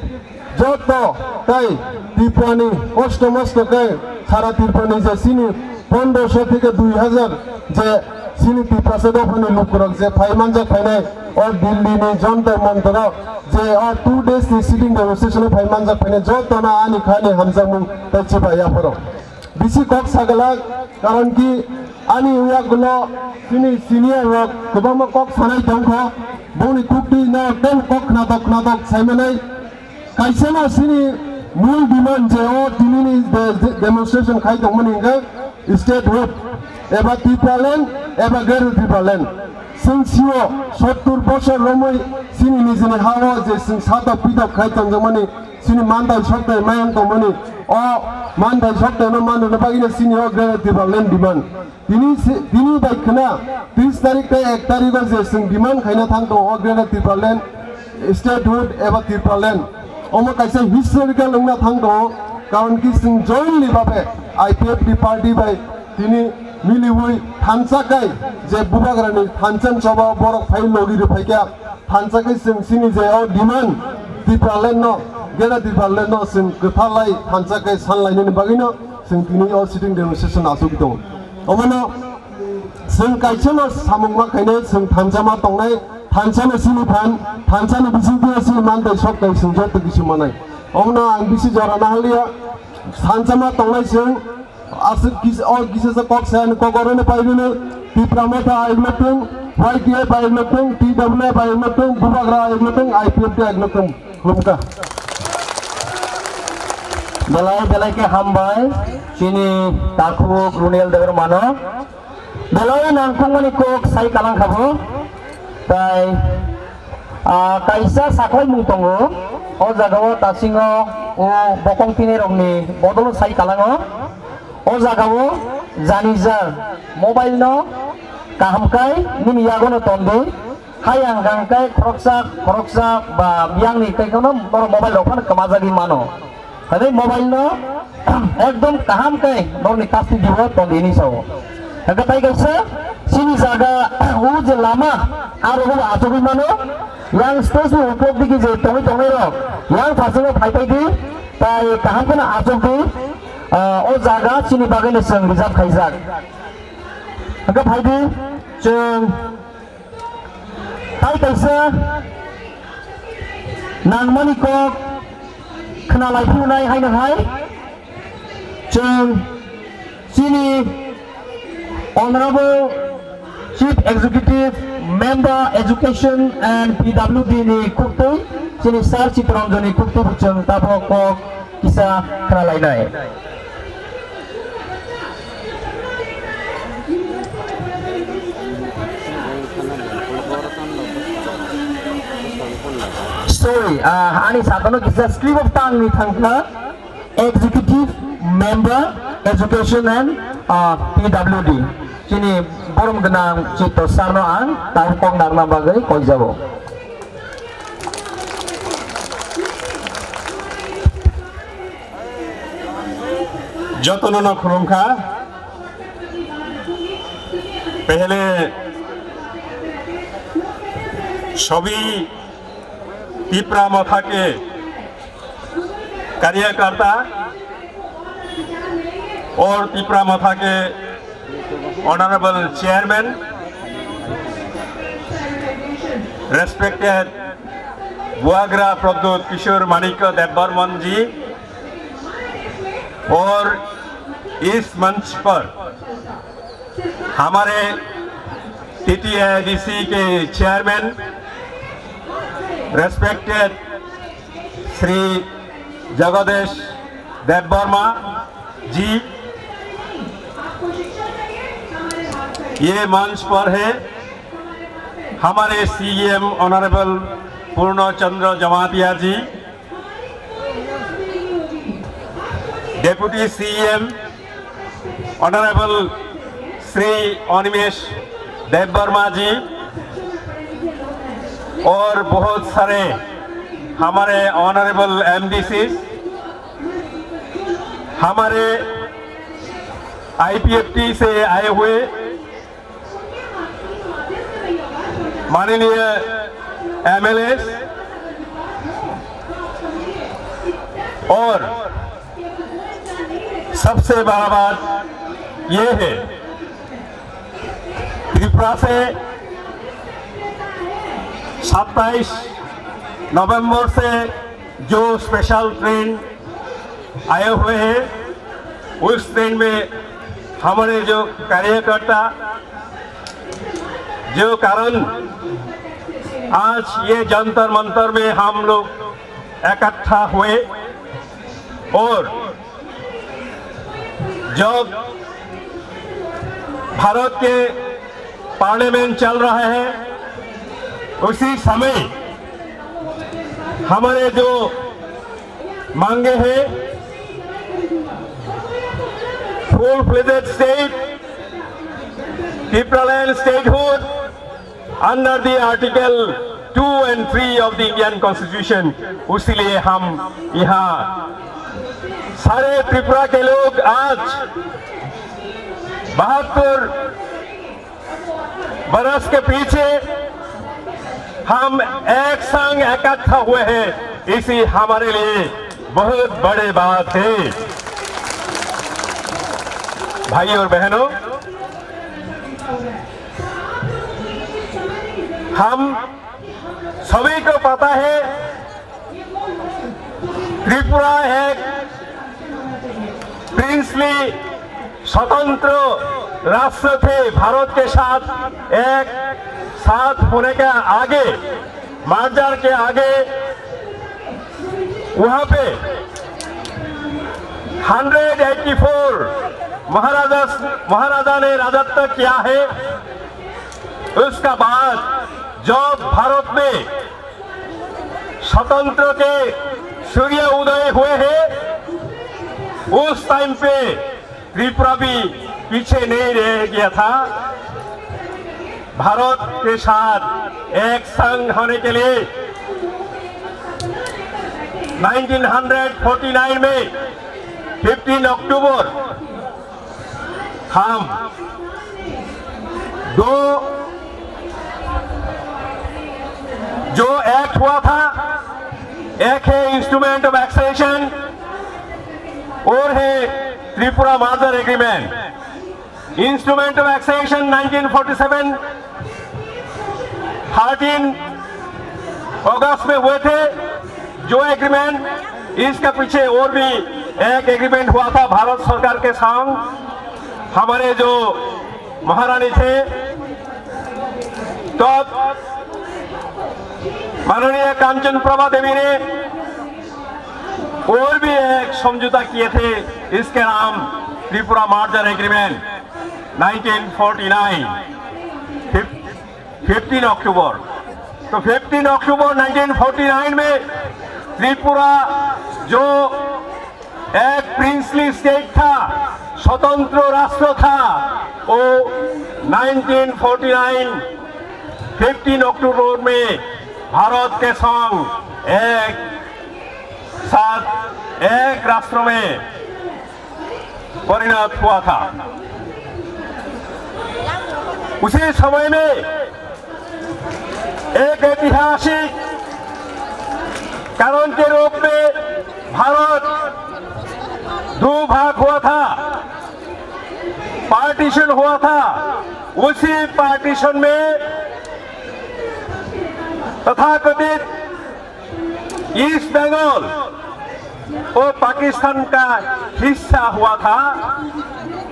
joto tai Tiprani kosto mosto khe sara Tiprani je sini pondroso theke dui hajar je sini Tiprasa dophani lukurok je phai manjak phainai o Delhi ni Jantar Mantar o je o two days ni sitting demonstration o phai manjak phainai jotono ani khani hamjakmung tei chibai yapharo. Bisi kok sagalak, karon ki ani yagulo sini senior rok kwbangma kok sanai tongkho, boni kukti no tei kok khnatok khnatok saimanai. Kaisa no sini mul demand je o tinini de-, de-, demonstration khai tongmani hingkhe state road eba Tipraland eba Greater Tipraland. Chwng sio sottur bosor romwi chini nijini hao je chwng sadok pidok khai tongjakmani, chini manthai sokthai mayang tongmani, o manthai sokthai no manrwna bagwino chini o Greater Tipraland demand. Tini si-, tini bai khwna tris tarik tei ek tarik o je chwng demand khaina thang tongo o Greater Tipraland, statehood eba Tipraland. Omo kaisa historical wngna thang tongo, karon ki chwng jointly babe I P F T party bai tini miliwi thansa kai je Bubagrani thansa choba borok phai logi rw phaikha, thansa kai chwng chini je o demand Tipraland no, Greater Tipraland no chwng kwthalai thansa kai sanlainani bagwino chwng tini o sitting demonstration achugwi tongo. Omono chwng kaisano samung ma khainai, chwng thansa ma tongnai, thansa no chini phan, thansa ni bisingtwi chini manthai sok kai chwng joto kisi manai. Omono ang bisi jora nahaliya, thansa ma tongnai chwng, aswk kis-, o kisa sa kok saya ni kok oro ni pai rwni, Tipra Motha ayuk lokthung, Y T F ayuk lokthung, T W F ayuk lokthung, Bubagra ayuk lokthung, I P F T ayuk lokthung. Khulumkha. Belai belai khe hambai chini takhuk Runiel Debbarmano. Belai nangkukmani kok sai kalang kha bo. Tai, ah, kaisa sakhwlaimung tongo. O jagao tasingo o bokong tini rokni bodolo sai kalango. O jagao jani jar mobile no kaham kai nini yagono tondi. Hai ang hwnkha hwnkhe khoroksa, khoroksa ba biyangni tei kheno norok mobile rok phano kwmajagwi mano. Hwnwi mobile no ekdom kaham khe norokni custody o tong di hinwi sao. Hwnkhe tai kaisa chini jaga o je lama aro bo achugwi mano. Yang stage ni uklok digi je tongwi tongnai rok yang phasingo phai phai di, tai kaham kheno achuk di. Ah, o jaga chini bagwi no chwng reserve khaijak. Hwnkhe phai di chwng Tai kaisa nangmani kok khna lai phunai haino hai chwng chini Honorable Chief Executive Member Education and P W D ni kuktwi chini Sir Chittaranjan ni kuktwi bo chwng tabok kok kisa khna lainai. Sorry, ah, ani sakano kisa slip of tongue ni thangkha, Executive Member, Education and, ah, P W D. Chini borom gwnang Chitto Sir no ang tang kok nangna bagwi koijabo. Jotono no khulumkha. Pehle sabhi Tipra Motha ke karyakarta aur Tipra Motha ke Honorable Chairman, respected Bubagra Pradyut Kishore Manikya Debbarman ji, और इस मंच पर हमारे T T A D C के chairman, respected Shri जगदीश देववर्मा जी, ये मंच पर है हमारे C E M honourable Purna Chandra Jamatia ji, deputy C E M honourable Shri Animesh Debbarma ji और बहुत सारे हमारे ऑनरेबल M D Cs, हमारे I P F T से आए हुए माननीय M L As और सबसे बड़ा बात ये है, त्रिपुरा से सत्ताईस नवंबर से जो स्पेशल ट्रेन आए हुए हैं, उस ट्रेन में हमारे जो कार्यकर्ता, जो कारण आज ये जंतर मंतर में हम लोग इकट्ठा हुए और जब भारत के पार्लियामेंट चल रहा है, उसी समय हमारे जो मांगे हैं फुल फ्लेजेड स्टेट, टिप्रालैंड statehood under the Article two and three of the Indian Constitution, उसीलिए हम यहाँ सारे त्रिपुरा के लोग आज बहत्तर बरस के पीछे हम एक संग इकट्ठा हुए हैं, इसी हमारे लिए बहुत बड़े बात है। भाई और बहनों, हम सभी को पता है, त्रिपुरा एक प्रिंसली स्वतंत्र राष्ट्र थे, भारत के साथ एक साथ होने के आगे, मर्जर के आगे वहाँ पे हंड्रेड एटी फोर महाराजा, महाराजा ने राजत्व किया है। उसका बाद जब भारत में स्वतंत्र के सूर्य उदय हुए हैं, उस टाइम पे त्रिपुरा भी पीछे नहीं रह गया था। भारत के साथ एक संग होने के लिए नाइनटीन हंड्रेड फोर्टी नाइन में फिफ्टीन अक्टूबर हम दो जो एक्ट हुआ था, एक है इंस्ट्रूमेंट ऑफ एक्सेशन और है Tripura merger agreement. Instrument of accession nineteen forty seven thirteen August में हुए थे जो एग्रीमेंट, इसके पीछे और भी एक एग्रीमेंट हुआ था भारत सरकार के संग। हमारे जो महारानी थे, तब माननीय कांचन प्रभा देवी ने और भी एक समझौता किए थे, इसके नाम Tripura merger agreement nineteen forty nine, fifteen October. तो fifteen October nineteen forty nine में त्रिपुरा जो एक प्रिंसली स्टेट था, स्वतंत्र राष्ट्र था, वो नाइनटीन फोर्टी नाइन फिफ्टीन अक्टूबर में भारत के संग एक साथ एक राष्ट्र में परिणत हुआ था। उसी समय में एक ऐतिहासिक कारण के रूप में भारत दो भाग हुआ था, पार्टीशन हुआ था। उसी पार्टीशन में तथाकथित ईस्ट बंगाल वो पाकिस्तान का हिस्सा हुआ था।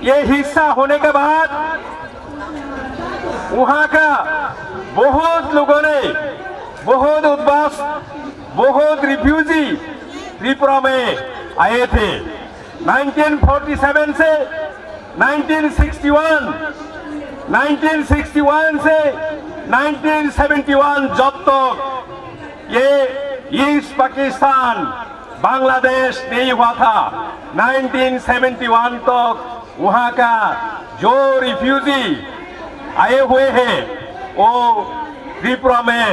ये हिस्सा होने के बाद वहाँ का बहुत लोगों ने, बहुत उद्वास, बहुत रिफ्यूजी त्रिपुरा में आए थे। नाइनटीन फोर्टी सेवन से nineteen sixty one, nineteen sixty one से नाइनटीन सेवेंटी वन, जब तक ये ईस्ट पाकिस्तान, बांग्लादेश नहीं हुआ था, नाइनटीन सेवेंटी वन तक वहाँ का जो रिफ्यूजी आए हुए हैं, वो त्रिपुरा में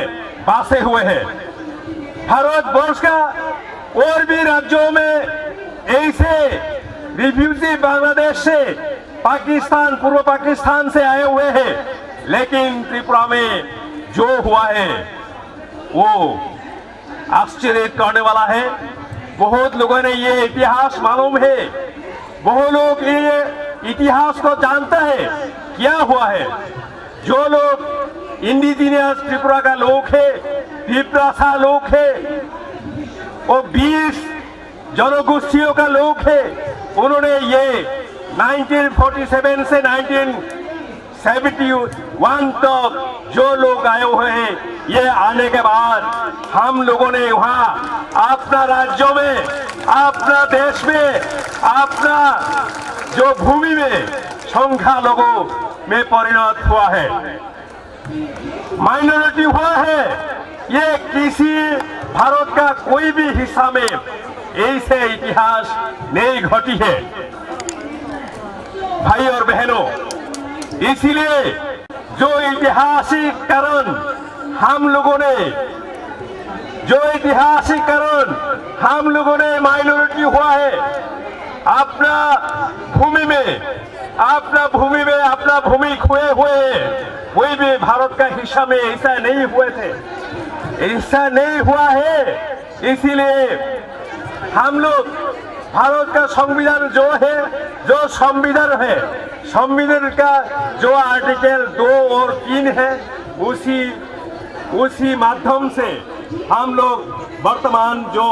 बसे हुए हैं। भारतवर्ष का और भी राज्यों में ऐसे रिफ्यूजी बांग्लादेश से, पाकिस्तान, पूर्व पाकिस्तान से आए हुए हैं, लेकिन त्रिपुरा में जो हुआ है, वो आश्चर्य करने वाला है। बहुत लोगों ने ये इतिहास मालूम है, बहुत लोग ये इतिहास को जानता है, क्या हुआ है। जो लोग इंडिजिनियस त्रिपुरा का लोग है, तिप्रासा लोग है, वो बीस जनगोष्ठियों का लोग है, उन्होंने ये नाइनटीन फोर्टी सेवन से नाइनटीन सेवेंटी वन तक जो लोग आए हुए हैं, ये आने के बाद हम लोगों ने वहाँ अपना राज्यों में, अपना देश में, अपना जो भूमि में संख्यालघु में परिणत हुआ है, माइनॉरिटी हुआ है। ये किसी भारत का कोई भी हिस्सा में ऐसे इतिहास नहीं घटी है। भाई और बहनों, इसीलिए जो ऐतिहासिक कारण हम लोगों ने, जो ऐतिहासिक कारण हम लोगों ने माइनॉरिटी हुआ है, अपना भूमि में, अपना भूमि में, अपना भूमि खोए हुए हैं, कोई भी भारत का हिस्सा में ऐसा नहीं हुए थे, ऐसा नहीं हुआ है। इसीलिए हम लोग भारत का संविधान जो है, जो संविधान है, संविधान का जो आर्टिकल दो और तीन है, उसी, उसी माध्यम से हम लोग वर्तमान जो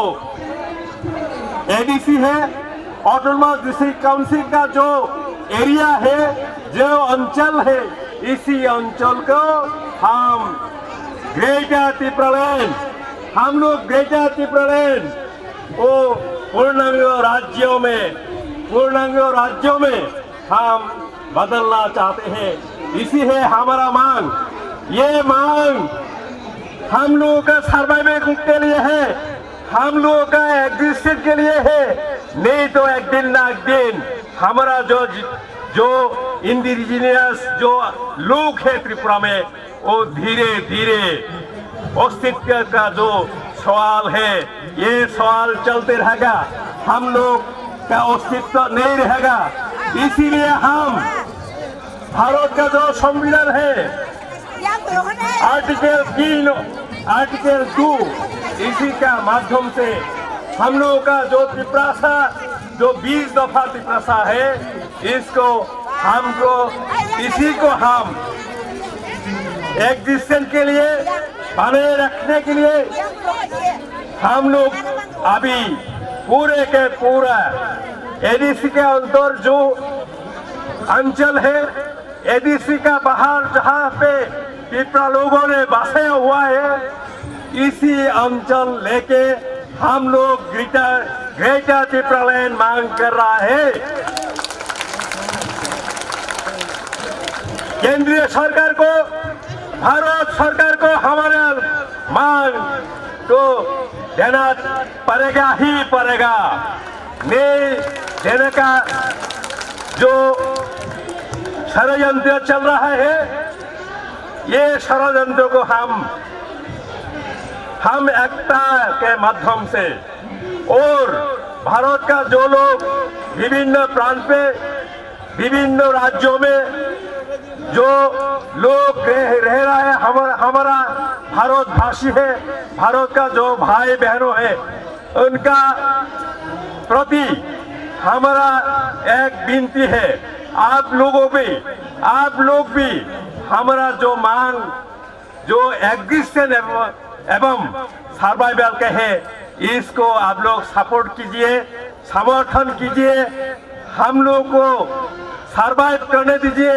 एडीसी है, ऑटोनोमस डिस्ट्रिक्ट काउंसिल का जो एरिया है, जो अंचल है, इसी अंचल को हम ग्रेटर तिप्रालैंड, हम लोग ग्रेटर तिप्रालैंड को पूर्णांग राज्यों में, पूर्णांग राज्यों में हम बदलना चाहते हैं। इसी है हमारा मांग। ये मांग हम लोगों का सर्वाइवल के लिए है, हम लोगों का एग्जिस्टेंस के लिए है। नहीं तो एक दिन ना एक दिन हमारा जो, जो इंडिजिनियस जो लोग है त्रिपुरा में, वो धीरे धीरे अस्तित्व का जो सवाल है, ये सवाल चलते रहेगा। हम लोग का अस्तित्व नहीं रहेगा। इसीलिए हम भारत का जो संविधान है, आर्टिकल तीन, आर्टिकल दो, इसी का माध्यम से हम लोगों का जो तिप्रासा, जो बीस दफा तिप्रासा है, इसको, हमको, इसी को हम एग्जिस्टेंस के लिए बनाए रखने के लिए हम लोग अभी पूरे के पूरा एडीसी के अंदर जो अंचल है, एडीसी का बाहर जहाँ पे पिपरा लोगों ने बसाया हुआ है, इसी अंचल लेके हम लोग ग्रेटर, ग्रेटर तिप्रालैंड मांग कर रहा है। केंद्रीय सरकार को, भारत सरकार को हमारा मांग तो देना पड़ेगा ही पड़ेगा। नहीं देने का जो षड्यंत्र चल रहा है, ये षड्यंत्र को हम, हम एकता के माध्यम से और भारत का जो लोग विभिन्न प्रांत पे, विभिन्न राज्यों में जो लोग रह, रह रहा है, हमारा, हमारा भारतवासी है, भारत का जो भाई बहनों है, उनका प्रति हमारा एक विनती है, आप लोगों भी, आप लोग भी हमारा जो मांग, जो एग्जिस्टेंस एवं, एवं सर्वाइवल के है, इसको आप लोग सपोर्ट कीजिए, समर्थन कीजिए। हम लोग को सर्वाइव करने दीजिए,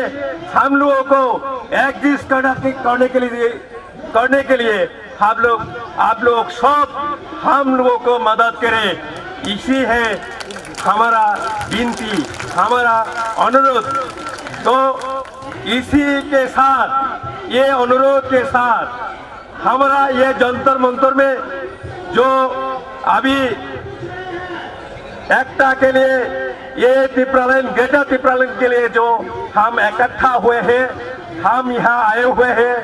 हम लोगों को एग्जिस्ट करने के, करने के लिए, करने के लिए हम लोग, आप लोग सब हम लोगों को मदद करें, इसी है हमारा विनती, हमारा अनुरोध। तो इसी के साथ, ये अनुरोध के साथ, हमारा ये जंतर मंतर में जो अभी एकता के लिए, ये तिप्रालैंड, ग्रेटर तिप्रालैंड के लिए जो हम इकट्ठा हुए हैं, हम यहाँ आए हुए हैं,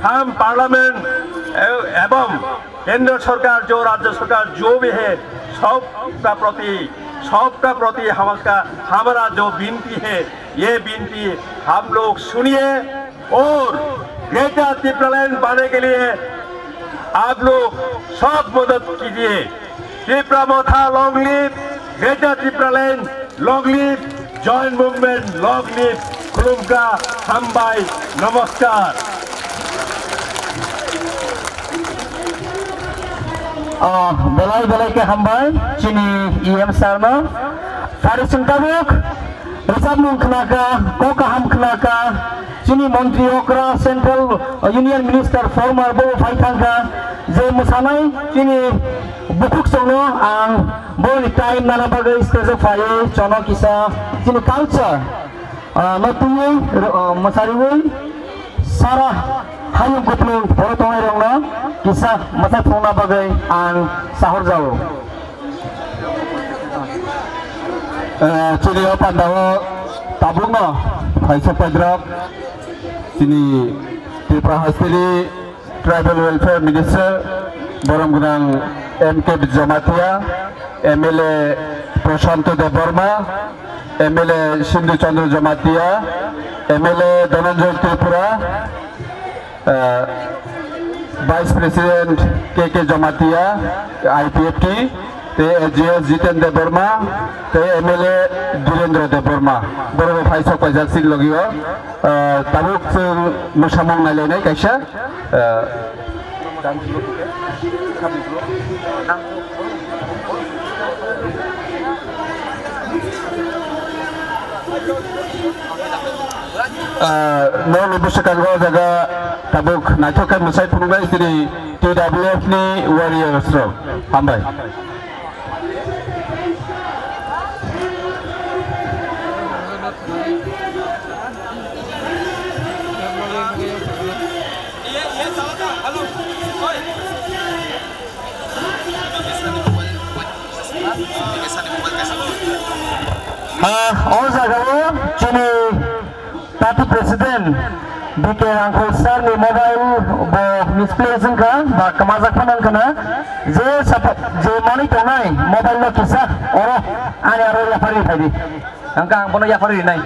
हम पार्लियामेंट ए-, एवं केंद्र सरकार, जो राज्य सरकार, जो भी है, सबका प्रति, सबका प्रति हमारा, हमारा जो विनती है, ये विनती हम लोग सुनिए और ग्रेटर तिप्रालैंड पाने के लिए आप लोग सब मदद कीजिए। Tipra Motha long live, Greater Tipraland long live, Joint Movement long live, Khulumkha, Hambai, Namaskar. Ah, belai belai ke hambai, chini E M sir no. Sari sengkabuk, resap nung khnaka, kok kaham khnaka, chini montri okra, Central Union Minister former bo phai thangka, je mwsanai chini bukhuk chwngno ang boni time nana bagwi stage o phaiwi chono kisa chini culture. Ah, no twiwi, ah, mwsariwi sara hayung kuplung borok tongnai rokno kisa mwchak phunukna bagwi ang sahorjao. Eh, chini o pandao tabukno phaisa paidrok chini Tripura hasteni Tribal Welfare Minister borom gwnang M K Jamatia, M L A Prashanto Debbarma, M L A Sindhu Chandra Jamatia, M L A Dhananjay Tripura, eh, Vice President K K Jamatia, I P F T, tei S G S Jiten Debbarma, tei M L A Dhirendra Debbarma. Borok bo phai sok paijak chini logi o. Eh, tabuk chwng mwsamung nailainai kaisa. Eh, ah, nokni bwswkango o jaga tabuk naithok khe mwsai phunuknai chini T W F ni warriors rok. Hambai. Ah, o jaga o chini party president B K Rangkhol sir ni mobile bo misplace wngkha, ba kwmajak phano wngkha na. Je sapa-, je manwi tongnai mobile no kisa oro ani aro yapharwi phai di. Hwnkha ang bono yapharwi rinai.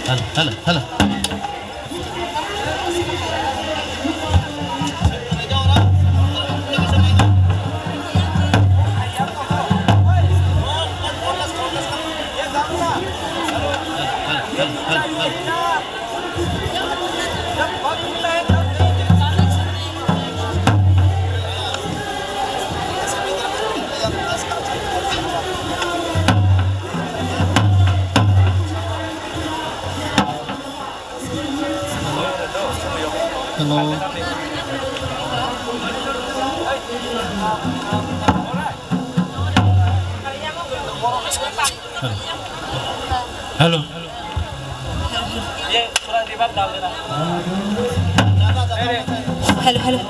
Hello, hello, hello. Hello. Hello. Hello, hello.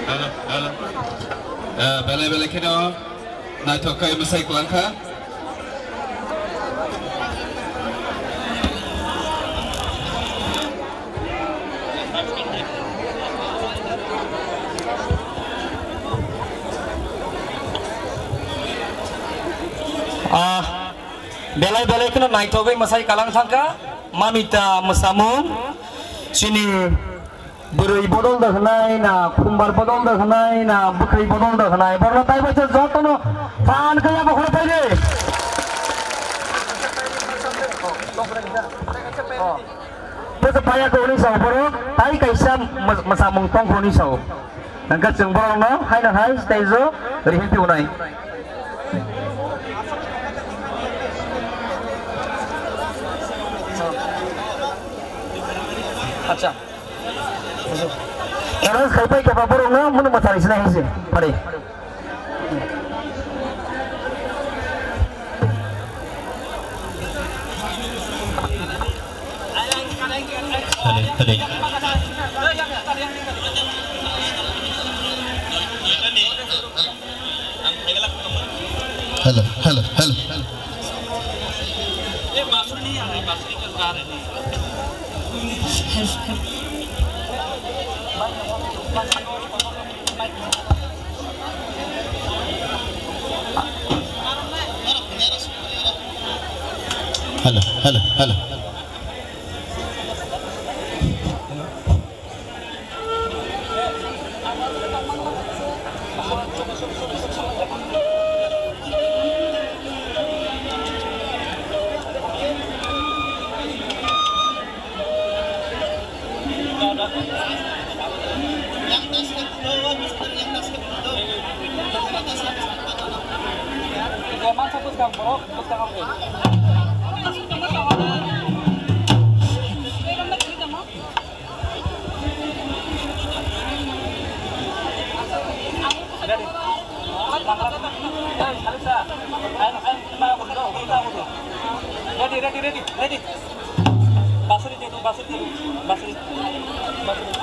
Hello, hello. Eh, belai belai kheno naithok khe mwsai kwlang kha. Ah, belai belai kheno naithogwi mwsai kwlang thangkha. Mamita mwsamung chini bwrwi bodol da hwnai na, khumbar bodol da hwnai na, bwkhwi bodol da hwnai, borno tai bai jotono phan kaya bo khoro paide. Bwsa paya ko hwnwi sao borok, tai kaisa mw-, mwsamung tong hwnwi sao. Hwnkhe chwng borokno haino hai stage o rihim piunai. Acha. Announce khai pai khe ba borokno munu mwthari sinai hai se. Pare. Hello, hello. Hello, hello, hello. Hello, hello, hello. Ready, ready, ready, ready. Basuri jedu, basuri jedu, basuri, basuri.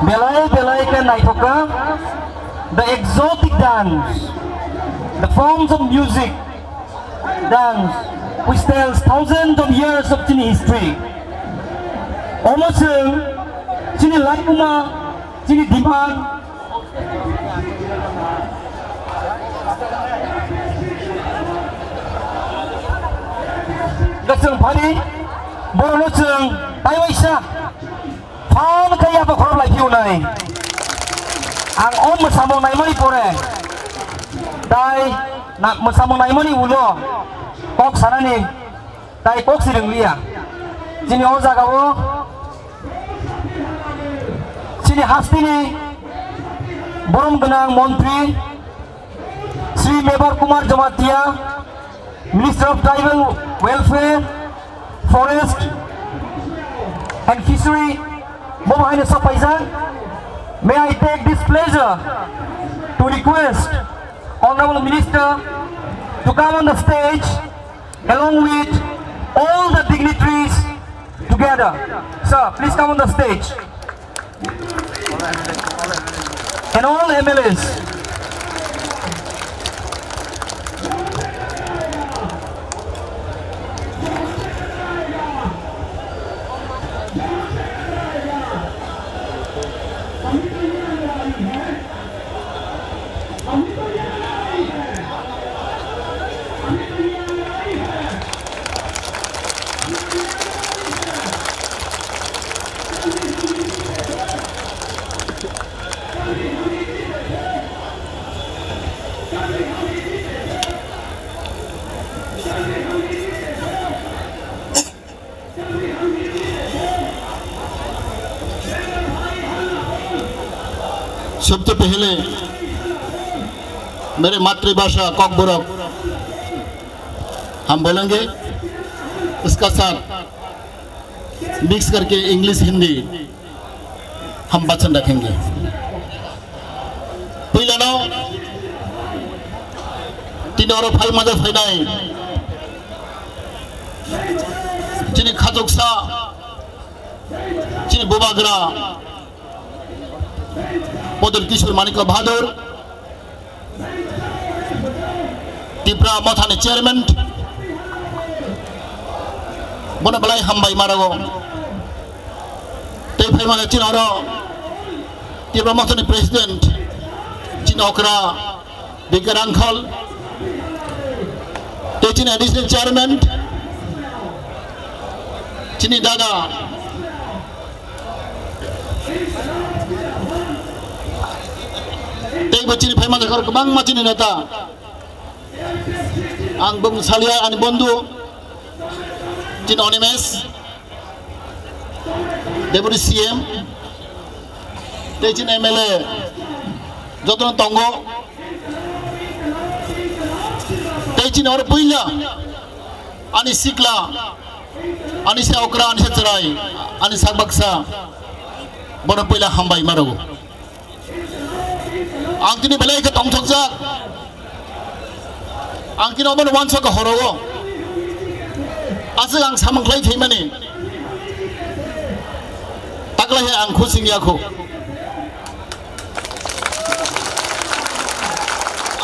Belai belai khe naithok kha, the exotic dance. The forms of music, dance, which tells thousands of years of chini history. Omo chwng chini laibuma, chini demand, Gachang phari, borokno chwng taiwaisa phan khe yaphang khorop lai phiyunai. Ang o mwsamung naimani pore, tai na-, mwsamung naimani ulo kok sanani tai kok si rwngliya. Chini o jagao chini hasteni borom gwnang montri Shri Mebar Kumar Jamatia, Minister of Tribal Welfare, Forest and Fishery, bo bo haino sok paijak. May I take this pleasure to request Honorable Minister to come on the stage along with all the dignitaries together. Sir, please come on the stage. And all M L As. सबसे पहले मेरे मातृभाषा कॉकबोरक हम बोलेंगे, इसका साथ मिक्स करके इंग्लिश हिंदी हम वचन रखेंगे। Puilano tini oro phai maja phainai chini khachuksa, chini bubagra Pradyut Kishore Manikya Bahadur, Tipra Mothani chairman, bono belai hambai ma rwo. Tei phaimani chini oro Tipra Mothani president, chini okra Bikar Rangkhol, tei chini additional chairman, chini dada, tei bo chini phaimani khor kwbangma chini neta. Ang bung salia ani bondhu, chini Animesh, Deputy C M, tei chini M L A, jotono tongo. Tei chini oro puila ani sikla, ani se okra, ani se chwrai, ani sak baksa, bono puila hambai ma rwo. Ang tini belai khe tongthokjak. Ang tini omono uansukha horo o. Aswk ang samung khlai phaimani. Taklai hai ang khusing ya kho.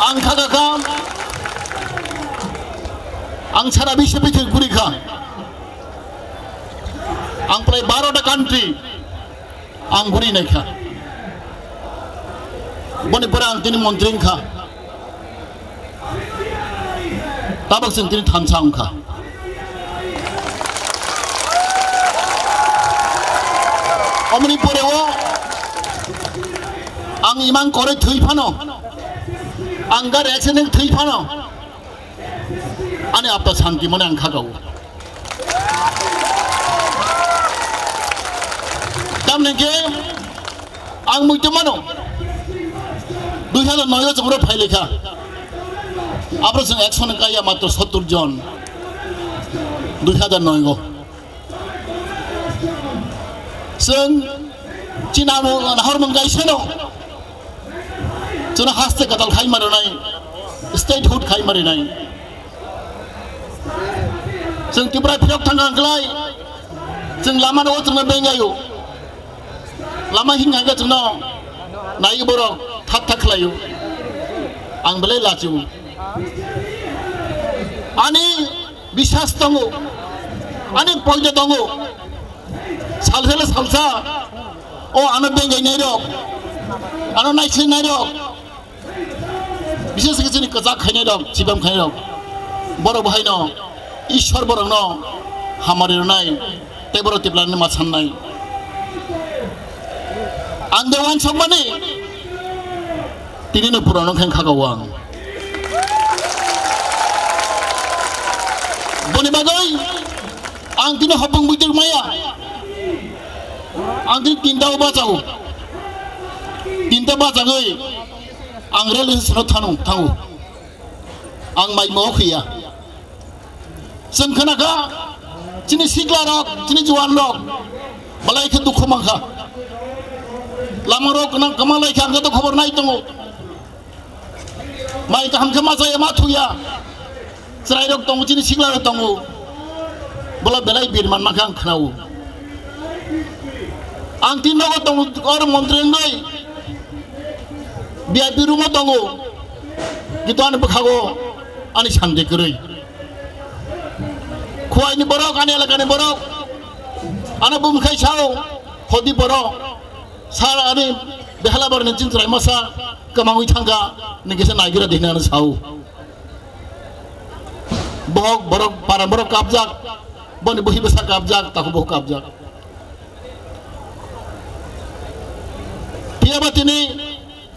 Ang kha kha kha. Ang sara biswa pithir guri kha. Ang prai baro ta country ang guri nai kha. Boni pore ang tini montri wng kha. Tabok chwng tini thansa wng kha. Omoni pore o ang imang kore thwi phano, ang gari accident thwi phano, ani apta santi mone ang kha kha o. Tamni khe ang muitu mano, dui hajar noi o chwng oro phai lekha. Abro chwng ekshon kaiya matro sottur jon, dui hajar noi o. Chwng chini amo nahormung kaisano. Chwngno haste kwtal khai ma rwnai, statehood khai ma rwnai. Chwng Tripura phiyok thang ang klai, chwng lama no chwngno bengaio. Lama hing hang khe chwngno nai borok thak thak khlaio. Ang belai lachio. Ani biswas tongo, ani poito tongo. Salsa le salsa, o ano bengai nairok, ano naisli nairok, bises khe chini kwchak khainai rok, chibam khainai rok, borok bo haino Ishwar borokno hamari rwnai, tei borok tiplani ma sannai. Ang de uansukmani, tini no purano khe khaka o ang. Boni bagwi ang tini hopung buitir maya. Ang tini tinta o bachao. Tinta bachagwi ang railway station o thanu, thango. Ang mai mo khiya. Chwng khna kha, chini sikla rok, chini juan rok, balai khe dukhu mankha. Lama rok nang kwma lai kha, ang khe to khobor nai tongo. Mai kaham khe ma chaya, ma thuya. Chwrai rok tongo, chini sikla rok tongo. Bola belai bir man mankha ang khnao. Ang tin nogo tongo, or montri wngwi. V I P room o tongo. Kintu ani bwkhago ani santi kwrwi. Khuaini borok, ani elakani borok, ano bumkhai sao, hodi borok, sar ani behela borokni chini chwrai masa kwmangwi thangkha, nini kisa naigira di hinwi ano sao. Bohok borok, para borok kapjak, boni buhi bwsa kapjak, takhuk bohok kapjak. Phiya ba tini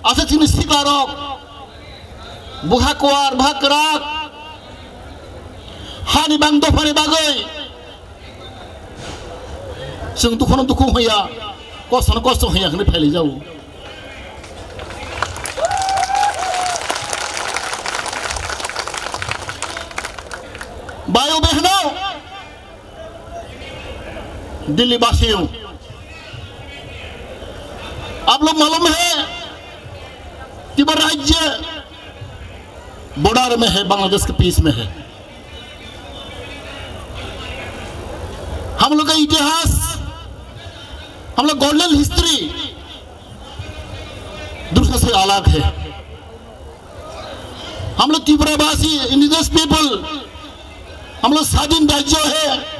aswk chini siklarok, bwkha kuar, bwkha kwrak, hani bang dophani bagwi chwng dukhuno dukhu hwnya, kostono kosto hwnya hwnwi phailaijago. Bayo behno, Delhi वासियों, आप लोग मालूम है, त्रिपुरा राज्य बॉर्डर में है, बांग्लादेश के बीच में है। हम लोग का इतिहास, हम लोग गोल्डन हिस्ट्री दूसरे से अलग है। हम लोग त्रिपुरावासी, इंडिजिनस पीपल, हम लोग स्वाधीन राज्य है।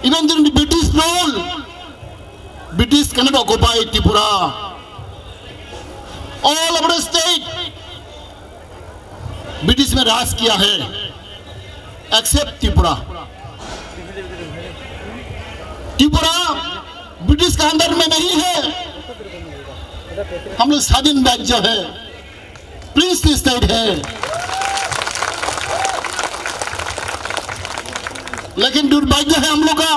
Even during the British rule, British cannot occupy Tripura. All our state British में राज किया है, except त्रिपुरा। त्रिपुरा ब्रिटिश का अंडर में नहीं है, हम लोग स्वाधीन राज्य है, प्रिंसली स्टेट है। लेकिन दुर्भाग्य है हम लोग का,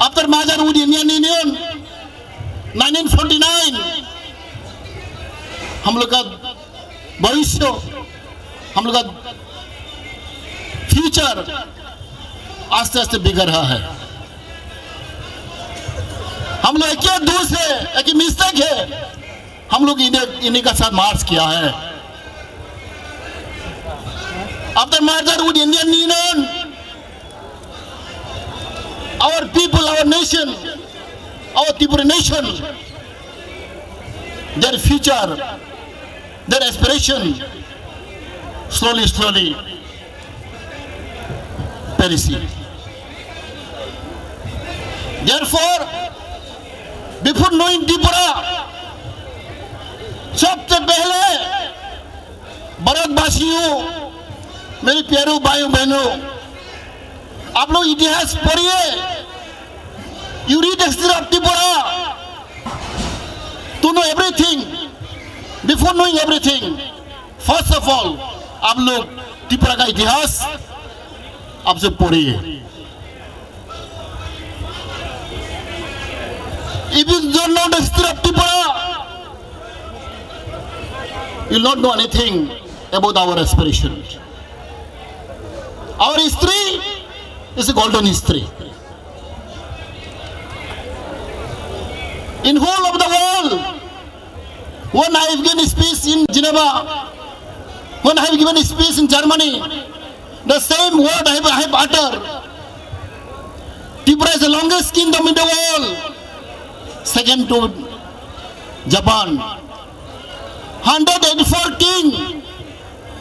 after merger with Indian Union, nineteen forty nine, हम लोग का भविष्य, हम लोग का फ्यूचर आस्ते आस्ते बिगड़ रहा है। हम लोग एक ही दोष है, एक ही मिस्टेक है, हम लोग इन्हें, इन्हीं का साथ मार्च किया है। After merger with Indian Union, our people, our nation, our Tripura nation, their future, their aspiration, slowly, slowly perishing. Therefore, before knowing Tripura, सबसे पहले भारतवासियों, मेरे प्यारे भाइयों बहनों, आप लोग इतिहास पढ़िए, you read the history of Tripura to know everything. Before knowing everything, first of all, आप लोग त्रिपुरा का इतिहास आपसे पढ़िए। If you don't know the history of Tripura, you will not know anything about our aspiration. Our history is a golden history. In whole of the world, when I have given speech in Geneva, when I have given speech in Germany, the same word I have, I have uttered. Tripura is the longest kingdom in the world, second to Japan. Hundred eighty-four king,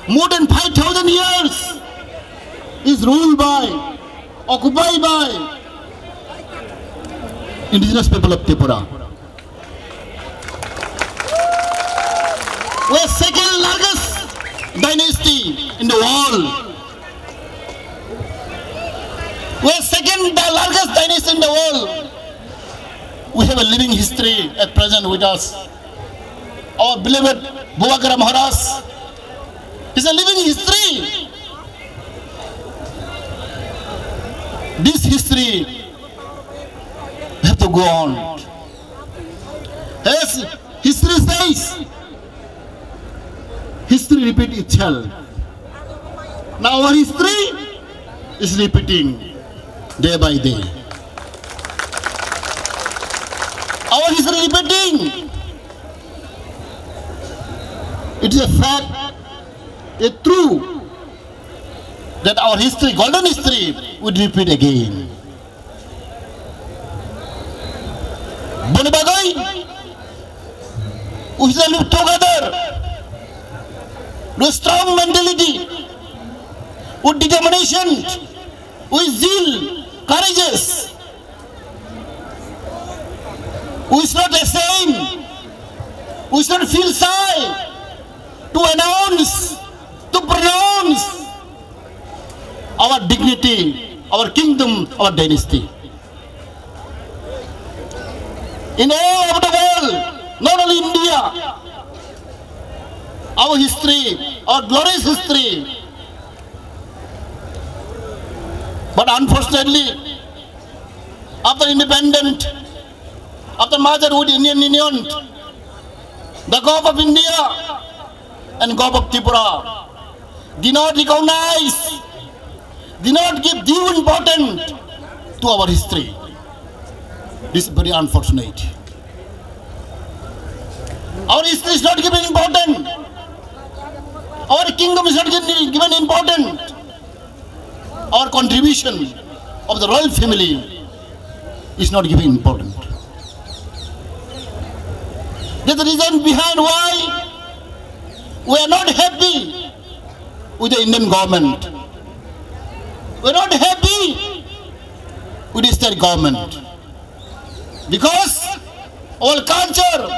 more than five thousand years is ruled by, occupied by indigenous people of Tripura. We are second largest dynasty in the world. We are second the largest dynasty in the world. We have a living history at present with us. Our beloved Bubagra Maharaj is a living history. This history have to go on. As history says, history repeat itself. Now our history is repeating day by day. Our history repeating. It is a fact, a true, that our history, golden history, would repeat again. Boni bagwi, we shall live together with strong mentality, with determination, with zeal, courageous. We should not ashamed. We should not feel shy to announce, to pronounce our dignity, our kingdom, our dynasty. In all of the world, not only India, our history, our glorious history. But unfortunately, after independent, after merger with Indian Union, the Government of India and Government of Tripura did not recognize, did not give due importance to our history. This is very unfortunate. Our history is not given importance. Our kingdom is not given, given importance. Our contribution of the royal family is not given importance. That's the reason behind why we are not happy with the Indian government. We are not happy with the state government. Because our culture,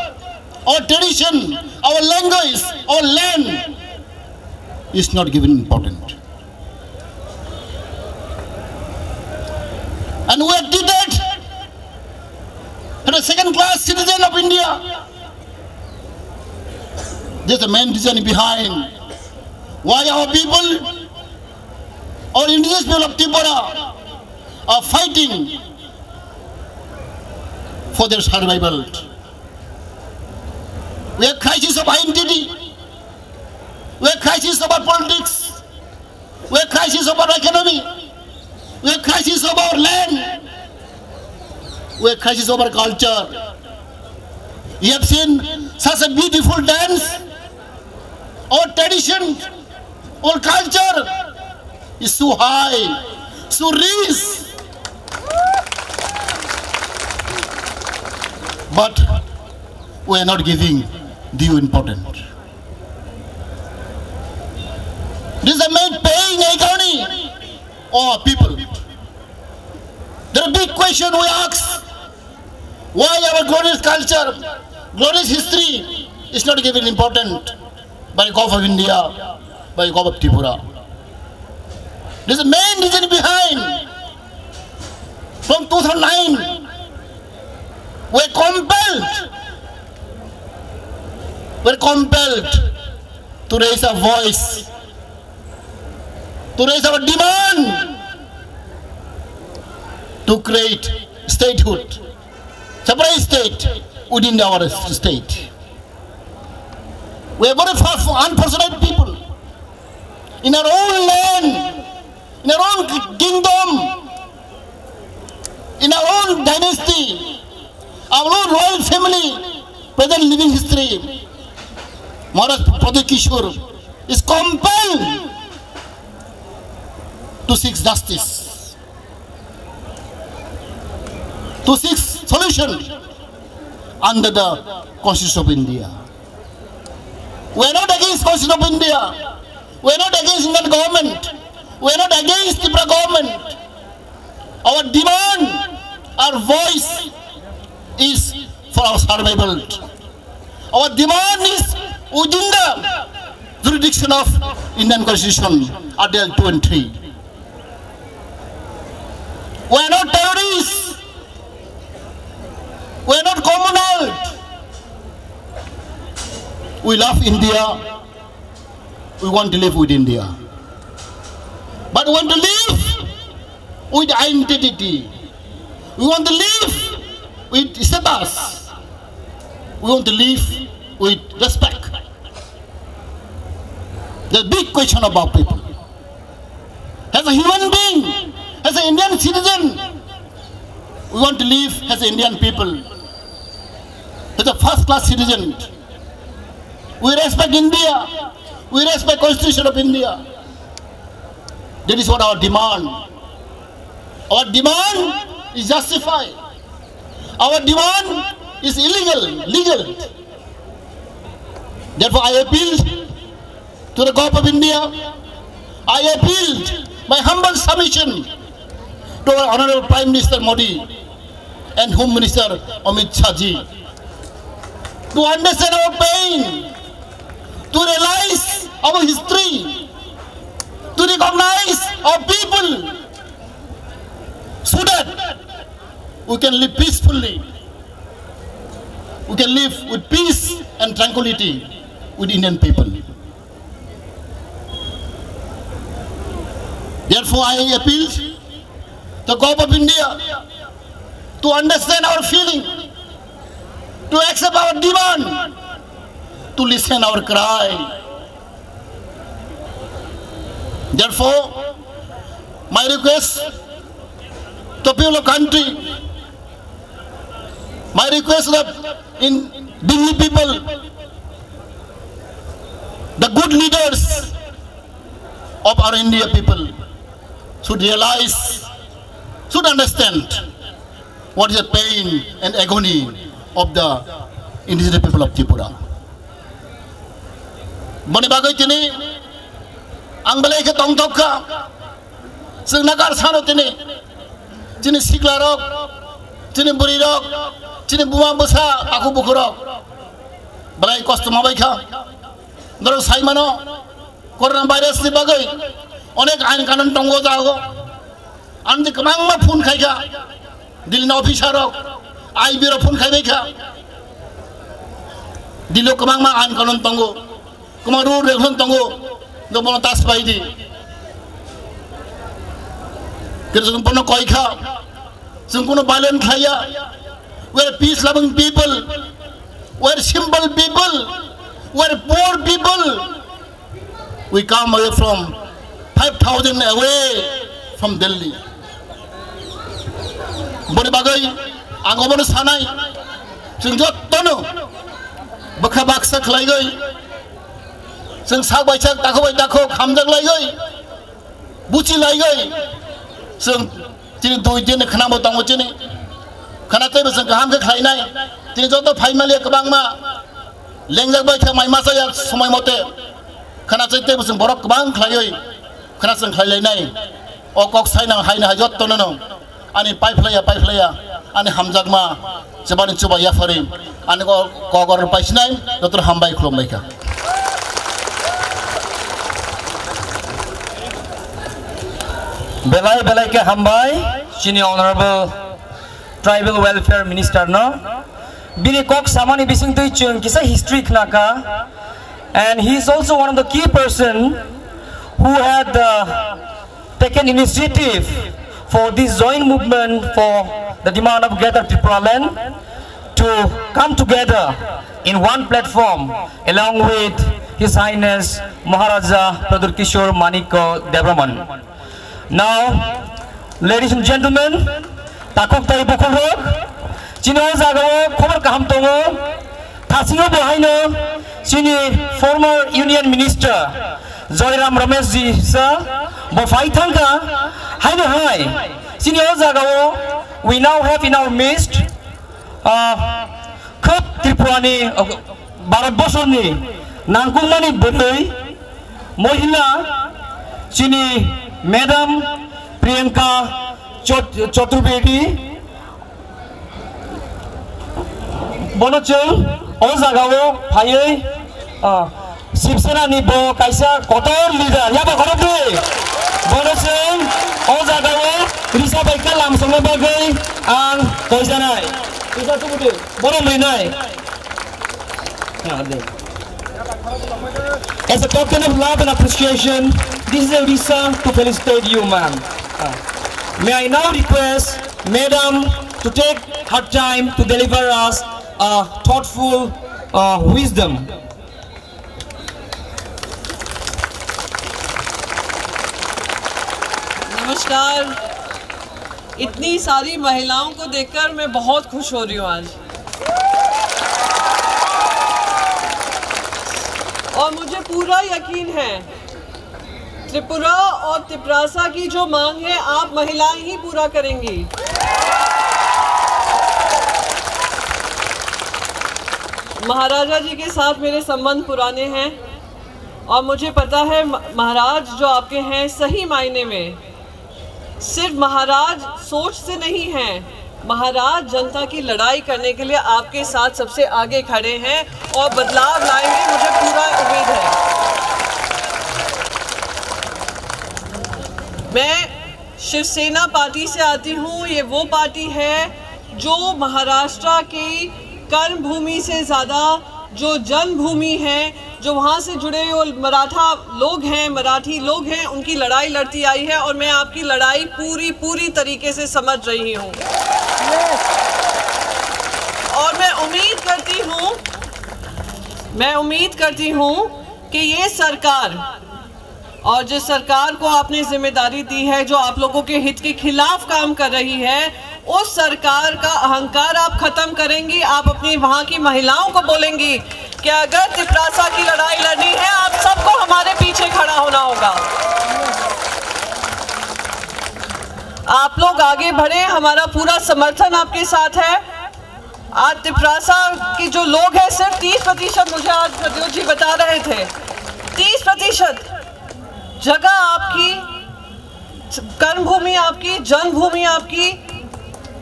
our tradition, our language, our land is not given important. And we are treated as a second class citizen of India. This is the main reason behind why our people, our indigenous people of Tripura are fighting for their survival. We have crisis of identity. We have crisis of our politics. We have crisis of our economy. We have crisis of our land. We have crisis of our culture. You have seen such a beautiful dance. Our tradition, our culture is so high, so rich. But we are not giving due importance. This is the main paying economy of people. The big question we ask, why our glorious culture, glorious history is not given important by Government of India, by Government of Tripura? This is the main reason behind. From two thousand nine, we are compelled, we are compelled to raise our voice, to raise our demand to create statehood, separate state within our state. We are very far from unfortunate people. In our own land, in our own kingdom, in our own dynasty, our own royal family, present living history, Maharaj Pradyut Kishore is compelled to seek justice, to seek solution under the Constitution of India. We are not against Constitution of India. We are not against Indian government. We are not against Tripura government. Our demand, our voice is for our survival. Our demand is within the jurisdiction of Indian Constitution, Article two and three. We are not terrorists. We are not communal. We love India. We want to live with India. But we want to live with identity. We want to live with status. We want to live with respect. The big question of our people. As a human being, as an Indian citizen, we want to live as Indian people, as a first class citizen. We respect India. We respect Constitution of India. That is what our demand. Our demand is justified. Our demand is illegal, legal. Therefore, I appeal to the Government of India. I appeal my humble submission to our Honorable Prime Minister Modi and Home Minister Amit Shah ji to understand our pain, to realize our history, to recognize our people, so that we can live peacefully. We can live with peace and tranquility with Indian people. Therefore, I appeal the Government of India to understand our feeling, to accept our demand, to listen our cry. Therefore, my request to people of country, my request to the in Delhi people, the good leaders of our India people should realize, should understand what is the pain and agony of the indigenous people of Tripura. Boni bagwi tini ang belai khe tongthok kha. Chwng nagar sano tini, chini sikla rok, chini bwrwi rok, chini buma bwsa, aku bukhuk rok belai kosto ma bai kha. Norok sai mano, corona virus ni bagwi onek ain kanun tongo jago. Ang di kwbangma phone khai kha, Delhi ni officer rok, I B rok phone khai bai kha. Delhi o kwbangma ain kanun tongo, kwbangma rule regulation tongo, no bono tas pai di. Kiri chwng bono koi kha, chwng kuno violent khlaiya. We are peace loving people, we are simple people, we are poor people. We come away from five thousand away from Delhi. Boni bagwi ang obono sanai, chwng jottono bwkha baksa khlaigwi, chwng sak bai sak, takhuk bai takhuk hamjak laigwi, buchi laigwi, chwng chini dui din khwnabo tongo chini. Khwna teibo chwng kaham khe khlainai. Chini joto phaimaliya kwbangma lengjak bai khe mai masa ya somoi mote. Khwna chai teibo chwng borok kwbang khlaiwi khwna chwng khlai lainai. O kok sainang haino hai jottono no ani paiphlaiya, paiphlaiya, ani hamjakma chubani chuba yaphari ani ko-, kok oro paisinai, joto hambai khulumbai kha. Belai belai khe hambai chini Honorable Tribal Welfare Minister no. Bini kok samani bisingtwi chwng kisa history khnakha, and he is also one of the key person who had, uh, taken initiative for this joint movement for the demand of Greater Tripura land to come together in one platform along with His Highness Maharaja Pradyut Kishore Manikya Debbarman. Now, ladies and gentlemen, takhuk tai bukhuk rok, chini o jaga o khobor kaham tongo. Thasingo bo haino chini former Union Minister Joyram Ramesh ji sa bo phai thangkha. Haino hai chini o jaga o we now have in our midst, ah, khub Tripura ni, ah, Bharat Borsor ni nangkukmani bwrwi Mohila chini Madam Priyanka Chot-, Chaturvedi, bono chwng o jagao phaiwi, ah, Shiv Sena ni bo kaisa kotor leader, yaba khoroknwi. Bono chwng o jagao risa bai kha lamsongna bagwi ang koijanai. Risa tubudi, bono mwinai. Ah, de. As a token of love and appreciation, this is a risa to felicitate you, ma'am. Ah. May I now request Madam to take her time to deliver us a thoughtful, uh, wisdom. नमस्कार। इतनी सारी महिलाओं को देखकर मैं बहुत खुश हो रही हूँ आज। और मुझे पूरा यकीन है, त्रिपुरा और तिपरासा की जो मांग है, आप महिलाएं ही पूरा करेंगी। महाराजा जी के साथ मेरे संबंध पुराने हैं और मुझे पता है, म-, महाराज जो आपके हैं, सही मायने में सिर्फ महाराज सोच से नहीं हैं, महाराज जनता की लड़ाई करने के लिए आपके साथ सबसे आगे खड़े हैं और बदलाव लाएंगे, मुझे पूरा उम्मीद है। मैं शिवसेना पार्टी से आती हूँ। ये वो पार्टी है जो महाराष्ट्र की कर्म भूमि से ज्यादा जो जन्मभूमि है, जो वहाँ से जुड़े हुए मराठा लोग हैं, मराठी लोग हैं, उनकी लड़ाई लड़ती आई है और मैं आपकी लड़ाई पूरी, पूरी तरीके से समझ रही हूँ। और मैं उम्मीद करती हूँ, मैं उम्मीद करती हूँ कि ये सरकार और जिस सरकार को आपने जिम्मेदारी दी है, जो आप लोगों के हित के खिलाफ काम कर रही है, उस सरकार का अहंकार आप खत्म करेंगी। आप अपनी वहां की महिलाओं को बोलेंगी कि अगर तिपरासा की लड़ाई लड़नी है, आप सबको हमारे पीछे खड़ा होना होगा। आप लोग आगे बढ़े, हमारा पूरा समर्थन आपके साथ है। आज तिपरासा के जो लोग हैं, सिर्फ तीस प्रतिशत, मुझे आज प्रद्योत जी बता रहे थे, तीस प्रतिशत जगह आपकी, कर्म भूमि आपकी, जन्मभूमि आपकी,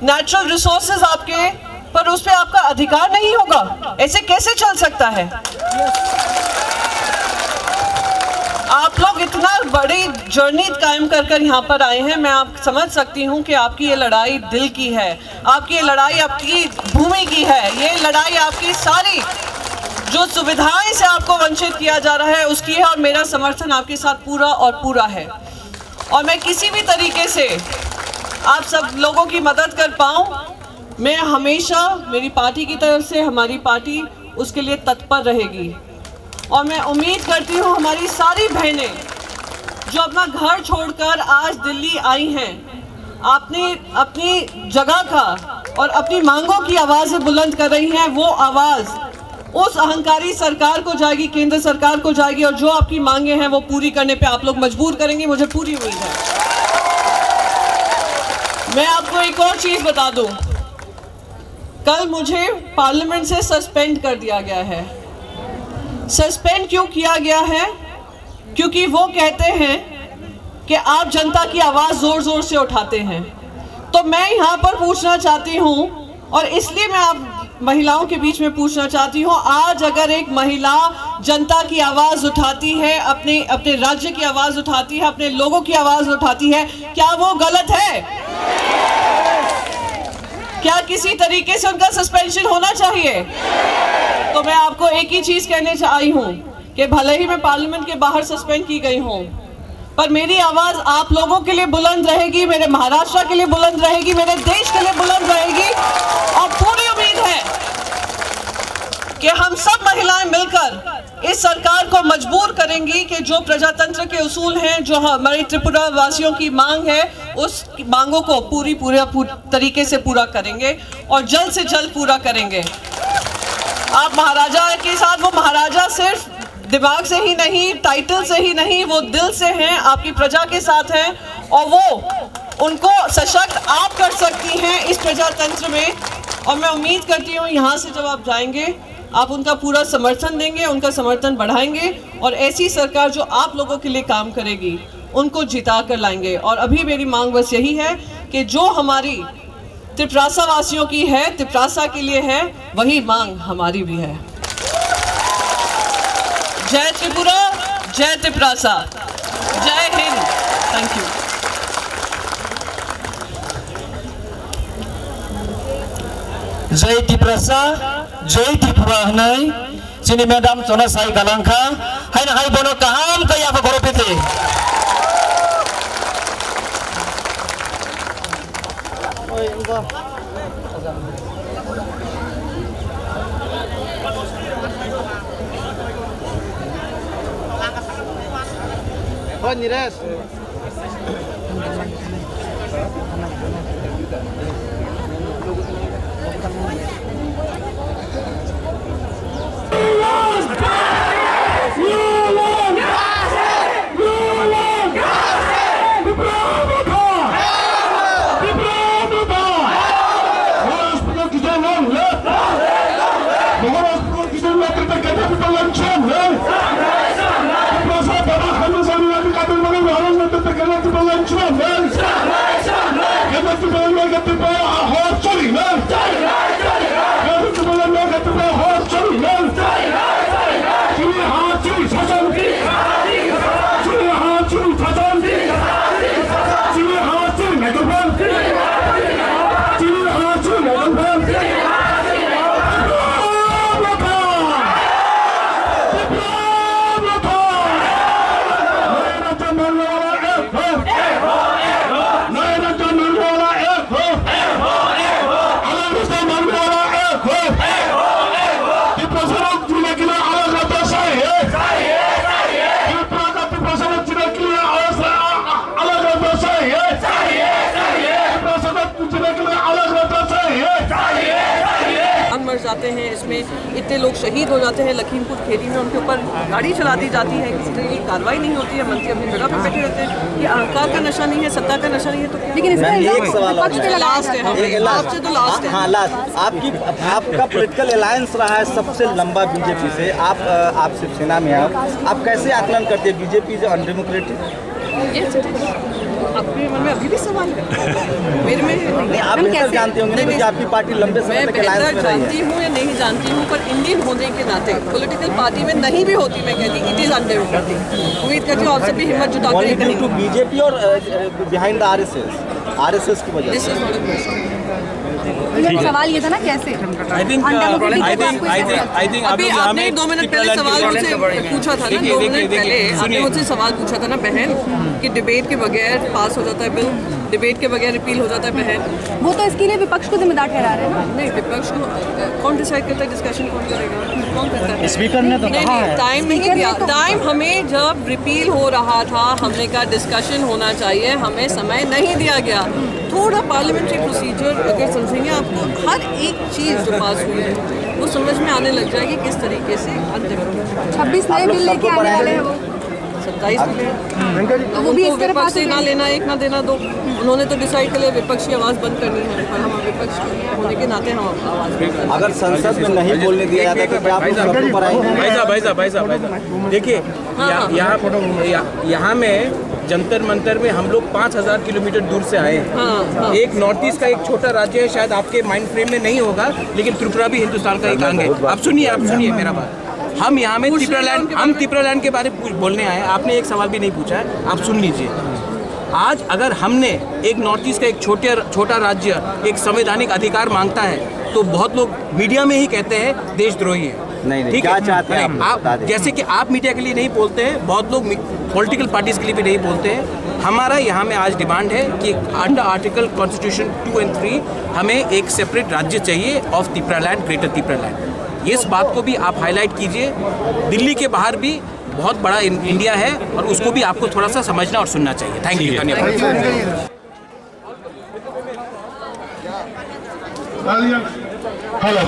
नेचुरल रिसोर्सेज आपके, पर उस पे आपका अधिकार नहीं होगा। ऐसे कैसे चल सकता है? आप लोग इतना बड़ी जर्नी कायम कर कर यहाँ पर आए हैं। मैं आप समझ सकती हूँ कि आपकी ये लड़ाई दिल की है, आपकी ये लड़ाई आपकी भूमि की है, ये लड़ाई आपकी सारी जो सुविधाएं से आपको वंचित किया जा रहा है, उसकी है, और मेरा समर्थन आपके साथ पूरा और पूरा है। और मैं किसी भी तरीके से आप सब लोगों की मदद कर पाऊं, मैं हमेशा, मेरी पार्टी की तरफ से, हमारी पार्टी उसके लिए तत्पर रहेगी। और मैं उम्मीद करती हूँ, हमारी सारी बहनें जो अपना घर छोड़कर आज दिल्ली आई हैं, आपने अपनी जगह का और अपनी मांगों की आवाजें बुलंद कर रही हैं, वो आवाज उस अहंकारी सरकार को जाएगी, केंद्र सरकार को जाएगी, और जो आपकी मांगें हैं, वो पूरी करने पे आप लोग मजबूर करेंगे, मुझे पूरी उम्मीद है। मैं आपको एक और चीज बता दूं, कल मुझे पार्लियामेंट से सस्पेंड कर दिया गया है। सस्पेंड क्यों किया गया है? क्योंकि वो कहते हैं कि आप जनता की आवाज जोर जोर से उठाते हैं। तो मैं यहाँ पर पूछना चाहती हूँ, और इसलिए मैं आप महिलाओं के बीच में पूछना चाहती हूँ, आज अगर एक महिला जनता की आवाज उठाती है, अपने, अपने राज्य की आवाज उठाती है, अपने लोगों की आवाज उठाती है, क्या वो गलत है? क्या किसी तरीके से उनका सस्पेंशन होना चाहिए? तो मैं आपको एक ही चीज कहने चा-, आई हूँ कि भले ही मैं पार्लियामेंट के बाहर सस्पेंड की गई हूँ, पर मेरी आवाज आप लोगों के लिए बुलंद रहेगी, मेरे महाराष्ट्र के लिए बुलंद रहेगी, मेरे देश के लिए बुलंद रहेगी। और पूरी उम्मीद है कि हम सब महिलाएं मिलकर इस सरकार को मजबूर करेंगी कि जो प्रजातंत्र के उसूल हैं, जो हमारे त्रिपुरा वासियों की मांग है, उस मांगों को पूरी, पूरा, पूर-, तरीके से पूरा करेंगे और जल्द से जल्द पूरा करेंगे। आप महाराजा के साथ, वो महाराजा सिर्फ दिमाग से ही नहीं, टाइटल से ही नहीं, वो दिल से हैं, आपकी प्रजा के साथ हैं और वो, उनको सशक्त आप कर सकती हैं इस प्रजातंत्र में। और मैं उम्मीद करती हूँ, यहाँ से जब आप जाएंगे, आप उनका पूरा समर्थन देंगे, उनका समर्थन बढ़ाएंगे और ऐसी सरकार जो आप लोगों के लिए काम करेगी, उनको जिता कर लाएंगे। और अभी मेरी मांग बस यही है कि जो हमारी तिपरासा वासियों की है, तिपरासा के लिए है, वही मांग हमारी भी है। जय त्रिपुरा, जय तिपरासा, जय Hind. Thank you. Jai Tiprasa, Jai Tripura hwnwi chini madam chona sai galangkha, haino hai bono kaham khe yapha khoro piti. Hoi, Niresh. जान मर जाते हैं, इसमें इतने लोग शहीद हो जाते हैं, लखीमपुर खीरी में उनके ऊपर गाड़ी चला दी जाती है, किसी तरह की कार्रवाई नहीं होती है, मंत्री अपनी जगह पर बैठे रहते हैं। ये अहंकार का नशा नहीं है, सत्ता का नशा नहीं है, तो क्या? लेकिन इसका मैम, इल्जाम एक सवाल और विपक्ष पे है। लगाया लास्ट है, जाता है। हाँ, एक लास्ट, लास्ट, आपकी, आपका पॉलिटिकल अलायंस रहा है सबसे लंबा बीजेपी से, आप, अ, आप शिवसेना में हैं, आप कैसे आकलन करते हैं, BJP is undemocratic? Yes, it is। आपके मन में अभी भी सवाल है? मेरे में नहीं, आप हम बेहतर कैसे जानते होंगे ना, नहीं, क्योंकि नहीं। आपकी पार्टी लंबे समय मैं तक अलायंस बेहतर में रही है। जानती हूँ या नहीं जानती हूँ, पर इंडियन होने के नाते पॉलिटिकल पार्टी में नहीं भी होती, मैं कहती, it is अनडेमोक्रेटिक। उम्मीद करती हूँ आप सब भी हिम्मत जुटा कर ये करेंगे। Only due to बीजेपी और, अ, अ, behind the आरएसएस, आरएसएस की वजह से। This is not a question। मेरा सवाल ये था ना, कैसे? I think, uh, undemocratic I think, आपको I think, I think आप अभी लोग यहाँ आपने में दो मिनट पहले सवाल मुझसे पूछा था ना, देखिए, दो देखिए, मिनट देखिए, पहले आपने सुनिए। मुझसे सवाल पूछा था ना बहन, कि डिबेट के बगैर पास हो जाता है बिल, डिबेट के बगैर रिपील हो जाता है बहन। वो तो इसके लिए विपक्ष को जिम्मेदार ठहरा रहे हैं ना। नहीं, विपक्ष को, अ, कौन डिसाइड करता है, डिस्कशन कौन करेगा, कौन करता है? स्पीकर ने तो नहीं, कहा नहीं, है। टाइम नहीं स्पीकर ने दिया। तो टाइम हमें जब रिपील हो रहा था, हमने कहा डिस्कशन होना चाहिए, हमें समय नहीं दिया गया। थोड़ा पार्लियामेंट्री प्रोसीजर अगर समझेंगे, आपको हर एक चीज़ जो पास हुई है, वो समझ में आने लग जाएगी किस तरीके से अंतिम। छब्बीस नए बिल लेके आने वाले हैं वो। सत्ताईस बिल। तो वो भी उनको इस तरह विपक्ष पास से हो ना गए। लेना एक, ना देना दो। उन्होंने तो डिसाइड कर लिया विपक्ष की आवाज़ बंद करनी है, पर हम विपक्ष होने के नाते हम आवाज़ बंद कर अगर संसद में नहीं बोलने दिया जाता तो क्या आप लोग सड़कों पर आएंगे? भाई साहब, भाई साहब, भाई साहब, भाई साहब, देखिए, हाँ, या-, हाँ। यहाँ, या-, यहाँ में जंतर मंतर में हम लोग पाँच हज़ार किलोमीटर दूर से आए हैं। हाँ, हाँ। एक नॉर्थ ईस्ट का एक छोटा राज्य है, शायद आपके माइंड फ्रेम में नहीं होगा, लेकिन त्रिपुरा भी हिंदुस्तान का एक अंग है। आप सुनिए, आप सुनिए मेरा बात। हम यहाँ में पूछ लीजिए तिपरालैंड, उनके हम बारे में। तिपरालैंड के बारे में पूछ, बोलने आए, आपने एक सवाल भी नहीं पूछा है, आप सुन लीजिए। आज अगर हमने एक नॉर्थ ईस्ट का एक छोटे, छोटा राज्य एक संवैधानिक अधिकार मांगता है, तो बहुत लोग मीडिया में ही कहते हैं देशद्रोही है। नहीं, नहीं, ठीक क्या है? चाहते हैं आप नहीं, लोग, आप, बता दें। जैसे कि आप मीडिया के लिए नहीं बोलते हैं, बहुत लोग मी-, पॉलिटिकल पार्टीज के लिए भी नहीं बोलते हैं। हमारा यहाँ में आज डिमांड है कि under article constitution two and three हमें एक सेपरेट राज्य चाहिए of Tipraland, Greater Tipraland। इस बात को भी आप हाईलाइट कीजिए। दिल्ली के बाहर भी बहुत बड़ा इन-, इंडिया है और उसको भी आपको थोड़ा सा समझना और सुनना चाहिए। थैंक यू, धन्यवाद। Hello.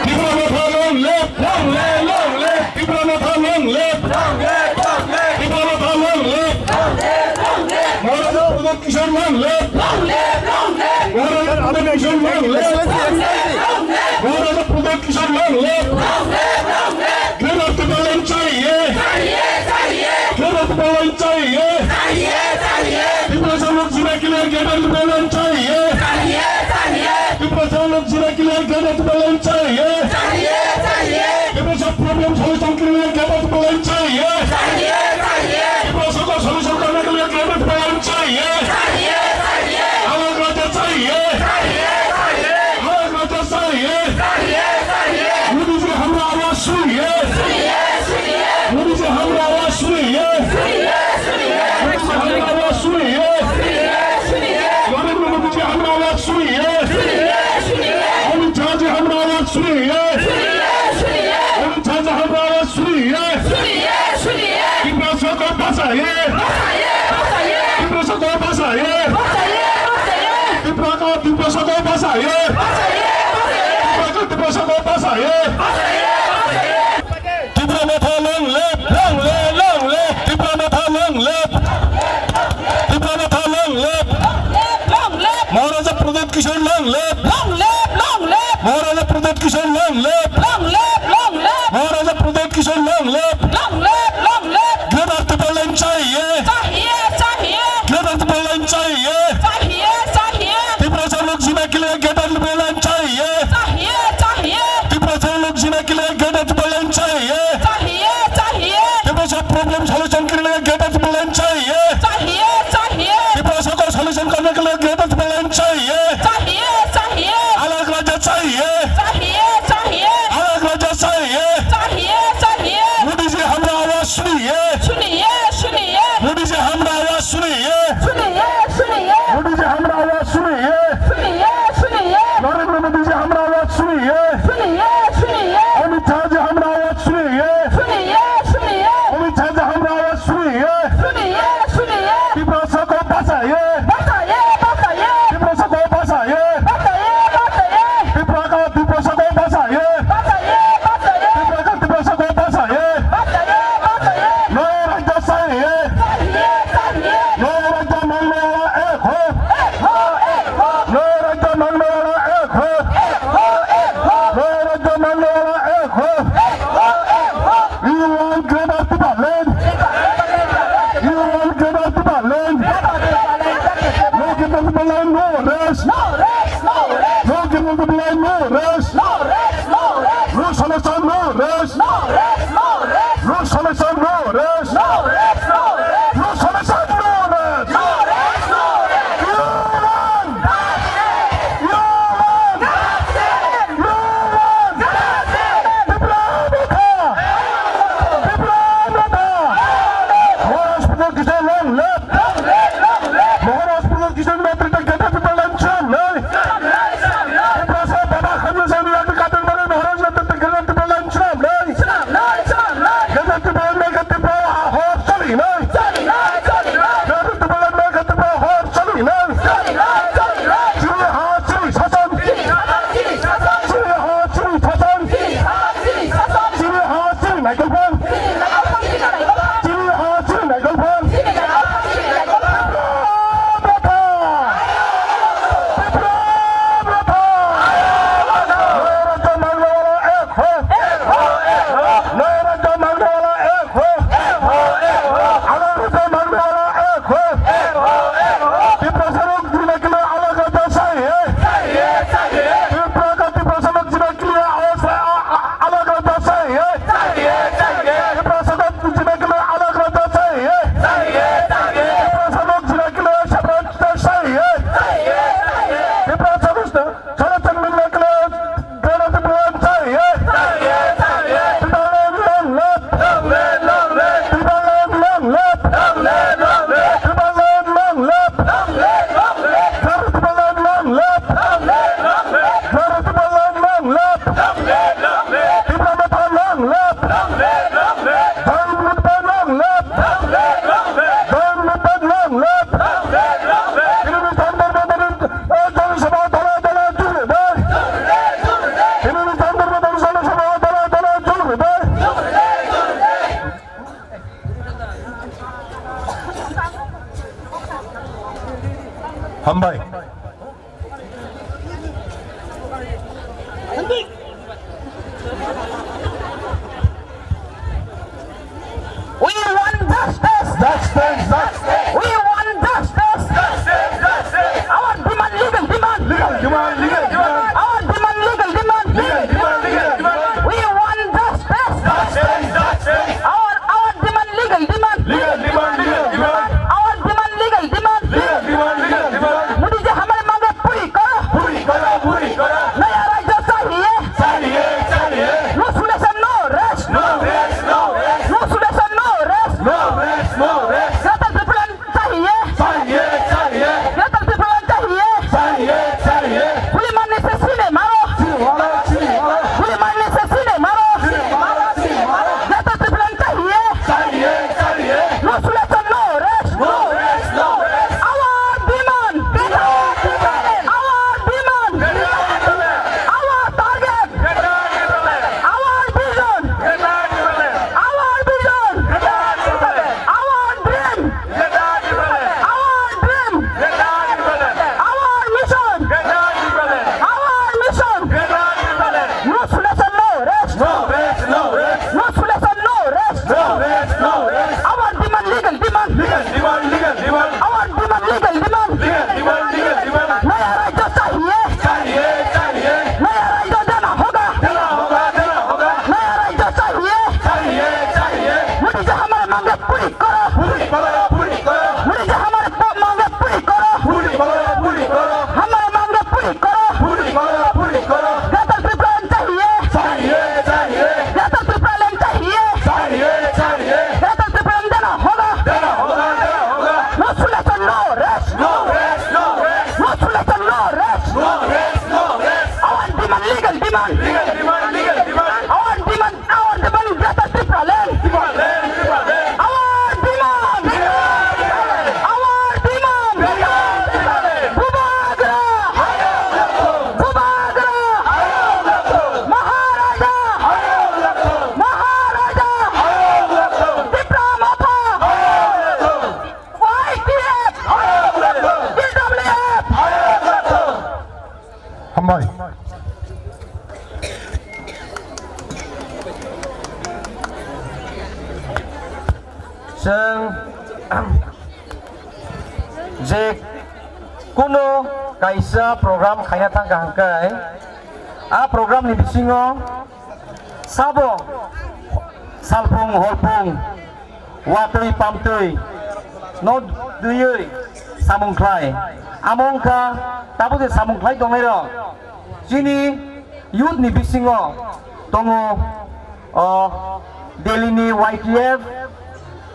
Tipra Motha long live, long live, long live. Tipra Motha long live, long live, long live. Tipra Motha long live, long live, long live. Maharaj Pradyot Kishore Nath Excellency, Excellency. Maharaja Pradyot Kishore long live. Greater Tipraland chahiye. Greater Tipraland chahiye. Tiprasa lok jina clear, Greater Tipraland chahiye. Tiprasa lok jina clear, Greater Tipraland chahiye. Tiprasa problem solution clear, Greater Tipraland chahiye. Tiprasa ko solution karne ke liye Greater Tipraland chahiye. Alag Rajya chahiye. Alag Rajya chahiye. Modi ji hamra awaz suniye. Modi ji hamra awaz suniye. Modi ji hamra awaz suniye. Narendra Modi ji hamra awaz suniye. Amit Shah ji hamra awaz suniye. Amit Shah ji hamra awaz suniye. Tiprasa ko bachaye. Tiprasa ko bachaye. Tiprasa, Tiprasa ko bachaye. Tiprasa, Tiprasa ko bachaye. Tipra Motha long live, long live, long live. Tipra Motha long live. Tipra Motha long live. Long live, long live. Maharaja Pradyot Kishore long live. Long live, long live. Maharaja Pradyot Kishore long live. Long live, long live. Maharaja Pradyot Kishore long live. Long live, long live. Greater Tipraland chahiye. Chahiye, chahiye. Greater Tipraland chahiye. Chahiye, chahiye. Tiprasa lok jina clear, Greater Tipraland chahiye. Chahiye, chahiye. Tiprasa lok jina clear, Greater Tipraland chahiye. Chahiye, chahiye. Tiprasa problem solution clear, Greater Tipraland chahiye. Chahiye, chahiye. Tiprasa ko solution karne ke liye Greater Tipraland chahiye. Chahiye, chahiye. Alag Rajya chahiye. Chahiye, chahiye. Alag Rajya chahiye. Chahiye, chahiye. Modi ji hamra awaz suniye. Suniye, suniye. Modi ji hamra awaz suniye. Suniye, suniye. Modi ji hamra awaz suniye. Suniye, suniye. Narendra Modi ji hamra awaz suniye. Suniye, suniye. Amit Shah ji hamra awaz suniye. Suniye, suniye. Amit Shah ji hamra awaz suniye. Suniye, suniye. Tiprasa ko bachaye. Bachaye, bachaye. Tiprasa ko bachaye. Bachaye, bachaye. Tiprasa, Tiprasa ko bachaye. Bachaye, bachaye. Tiprasa, Tiprasa ko bachaye. Bachaye, bachaye. Noya Rajya chahiye. Chahiye, chahiye. Noya Rajya mangne wala ek ho. Ek ho, ek ho. Noya Rajya mangne wala ek ho. Ek ho, ek ho. Noya Rajya mangne wala ek ho. Ek ho, ek ho. You want Greater Tipraland? You want Greater Tipraland? No Greater Tipraland, no rest. No rest, no rest. No Greater Tipraland, no rest. No rest, no rest. No solution, no rest. No rest, no rest. No solution, no rest. No rest, no rest. No solution, no rest. No rest, no rest. You want! You want! You want! Tipra Motha! Tipra Motha! Maharaj Pradyot Kishore long live! Maharaj Pradyot Kishore netrite Greater Tipraland chahiye! Tiprasa Baba Khansa We want justice. Justice, justice. We want justice. Justice, justice. Our demand, legal demand. Legal demand, legal demand. Our demand, legal demand. Legal demand, legal demand. We want justice. Justice, justice. Our, our demand, legal demand. Legal demand, legal demand. Our demand, legal demand. Legal demand, legal demand. Modi ji हमारे मांगे पूरी करो। पूरी करो, पूरी करो। नया राज्य चाहिए। चाहिए, चाहिए। No solution, no rest. No rest, no rest. No solution, no rest. No rest, no rest. Greater Tipraland चाहिए। चाहिए, चाहिए। Greater Tipraland चाहिए। चाहिए, चाहिए। गोली मारने से सीने मारो। सीने मारो, सीने मारो। गोली मारने से सीने मारो। सीने मारो, सीने मारो। Greater Tipraland चाहिए। चाहिए, चाहिए। No solution, no rest. No rest, no rest. Our demand. Demand, demand. Our demand. Demand, demand. Our target. Demand, demand. Our vision. Demand, demand. Our vision. Demand, demand. Our dream. Demand, demand. Our dream. Demand, demand. Our mission. Demand, demand. Our mission. Demand, demand. No solution, no rest. No rest, no rest. No solution, no rest. No rest, no rest. Our demand, legal demand. Legal demand, legal demand. Our demand, legal demand. Legal demand, legal demand. नया राज्य चाहिए। चाहिए, चाहिए। नया राज्य देना होगा। देना होगा, देना होगा। नया राज्य चाहिए। चाहिए, चाहिए। मोदी जी हमारे मांगे पूरी करो। पूरी करो, पूरी करो। मोदी जी हमारे मांगे पूरी करो। पूरी करो, पूरी करो। हमारे मांगे पूरी करो। पूरी करो, पूरी करो। Greater Tipraland चाहिए। चाहिए, चाहिए। Greater Tipraland चाहिए। चाहिए, चाहिए। Greater Tipraland देना होगा। देना होगा, देना होगा। No solution, no rest. No rest, no rest. No solution, no rest. No rest, no rest. Our demand, legal demand. Legal demand, legal demand. Our demand, our demand, Greater Tipraland. Tipraland, Tipraland. Our demand. Our demand. Bubagra. Bubagra. Maharaja. Maharaja. Tipra Motha. Y T F. T W F. Hambai. Chwng je kuno kaisa program khaina thangkha hwnkhe, a program ni bisingo sabo salphung horphung watwi pamtwi no twiwi samung khlai. Amo wngkha tabuk je samung khlai tongnairok chini youth ni bisingo tongo, o Delhi ni Y T F,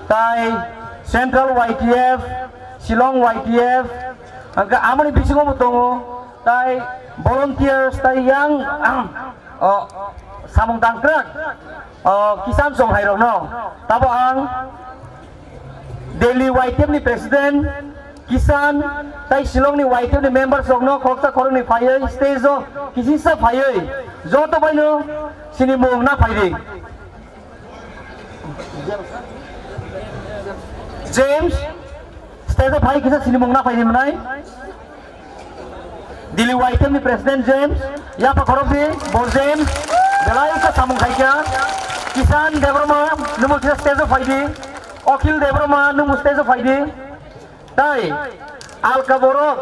tai Central Y T F, Shillong Y T F, hwnkhe amoni bisingo bo tongo tai volunteers tai yang, o samung tangkrak, o Kisan Chonghai rokno tabo ang Delhi Y T F ni president, Kisan, tai Shillong ni Y T F ni members rokno khoroksa khoroknwi phaiwi stage o kisisa phaiwi joto baino sini mung na phaidi. James, stage o phai kisa sini mung na phaidi mwnai. Delhi Y T F ni president James, yapha khorokdi bo James, belai khe samung khaikha. Kisan Debbarma, nwngbo kisa stage o phaidi. Akhil Debbarma, nwngbo stage o phaidi. Tai alka borok,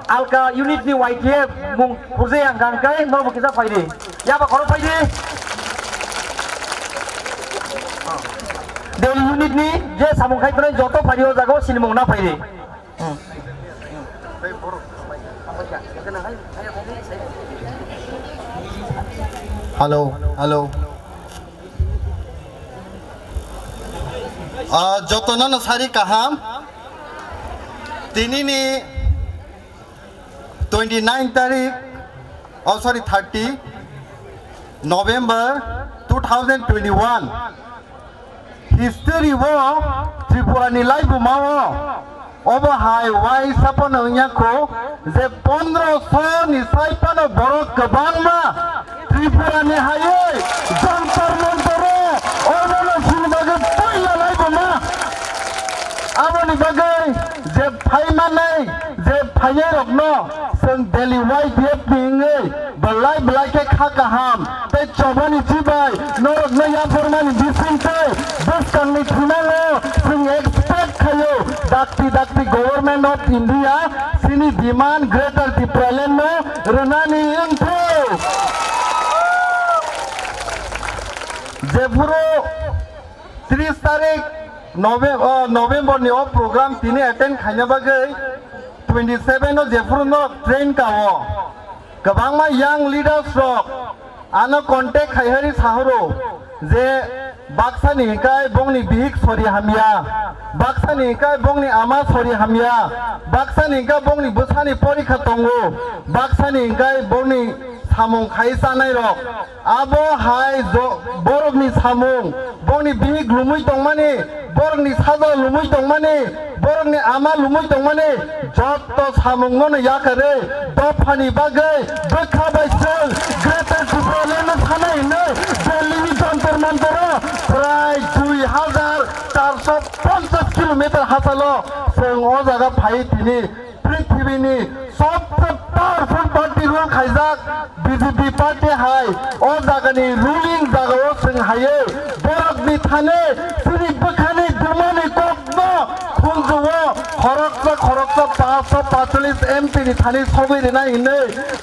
alka unit ni Y T F mung khurjai ang kang kai, norbo kisa phaidi. Yapha khorok phaidi. Delhi unit ni je samung khai tongnai joto phaidi o jaga o sini mung na phaidi. Hello, hello. Ah, jotono no sari kaham. Tini ni twenty nine tarik, oh sorry, thirty November two thousand twenty one. History o Tripura ni laibuma o obo hai waisa phano wngya kho je pondroso ni sai phano borok kwbangma Tripura ni hai Jantar Mantar o obono chini bagwi puila laibuma. Aboni bagwi je phaimanai je phainairokno chwng Delhi Y T F ni wngwi Belai belai khe kha kaham tei chobani chibai norokno yapharmani bisingtwi bwskangni thunango chwng expect khaio dakti dakti Government of India chini demand Greater Tipraland no rwnani wngthok. Jephuru tris tarik Nove-, o, November ni o program tini attend khaina bagwi twenty seven o jephuru norok train kao. Kwbangma young leaders rok ano contact khai hari sahoro je baksani hikai bongni bihik sori hamya, baksani hikai bongni ama sori hamya, baksani hikai bongni bwsani porikha tongo, baksani hikai bongni samung khai chanai rok. Abo hai jo-, borokni samung, bongni bihik lumui tongmani, borokni saja lumui tongmani, borokni ama lumui tongmani, jotto samungno no yakarwi dophani bagwi bwkha bai chwng Greater Tipraland no sana hinwi Delhi ni Jantar Mantar o prai dui hajar char sho ponchas kilometer hachalo chwng o jaga phai tini. Prithibini sobse powerful party rule khaijak B J P party hai o jagani ruling jagao chwng haiwi borokni thani chini bwkhani dumani kokno khunjuo khoroksa khoroksa paanch sho paanchchollish M P ni thani sogwi rinai hinwi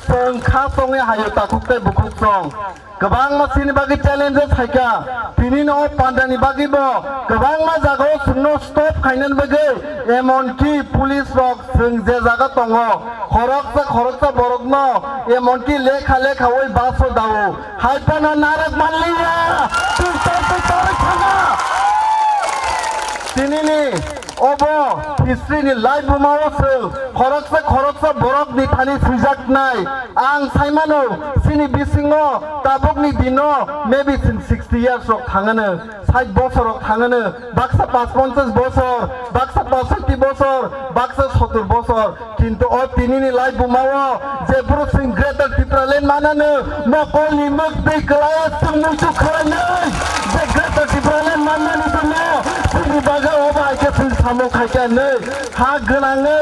chwng kha chongwi haio takhuk tei bukhuk chong. Kwbangma chini bagwi challenges hai kha. Tini no o pandani bagwi bo kwbangma jagao chwngno stop khainani bagwi, emon ki police rok chwng je jaga tongo, khoroksa khoroksa borokno emon ki lekha lekha oi bus o dao. Hai phano narwk manliya. Twi twi twi twi thanga. Tini ni Obo history ni laibuma o chwng khoroksa khoroksa borok ni thani swijaknai. Ang saimano chini bisingo tabukni dino maybe chwng sixty years rok thangano, sait bosor rok thangano, baksa paanch ponchas bosor, baksa paanchsotti bosor, baksa sottur bosor. Kintu o tini ni laibuma o je bwrwi chwng Greater Tipraland manano, mokolni mwk twi kwlai o chwng muitu khwlainai. Je Greater Tipraland manmani jwngo chini bagwi o bai khe chwng samung khai kha hinwi ha gwnangwi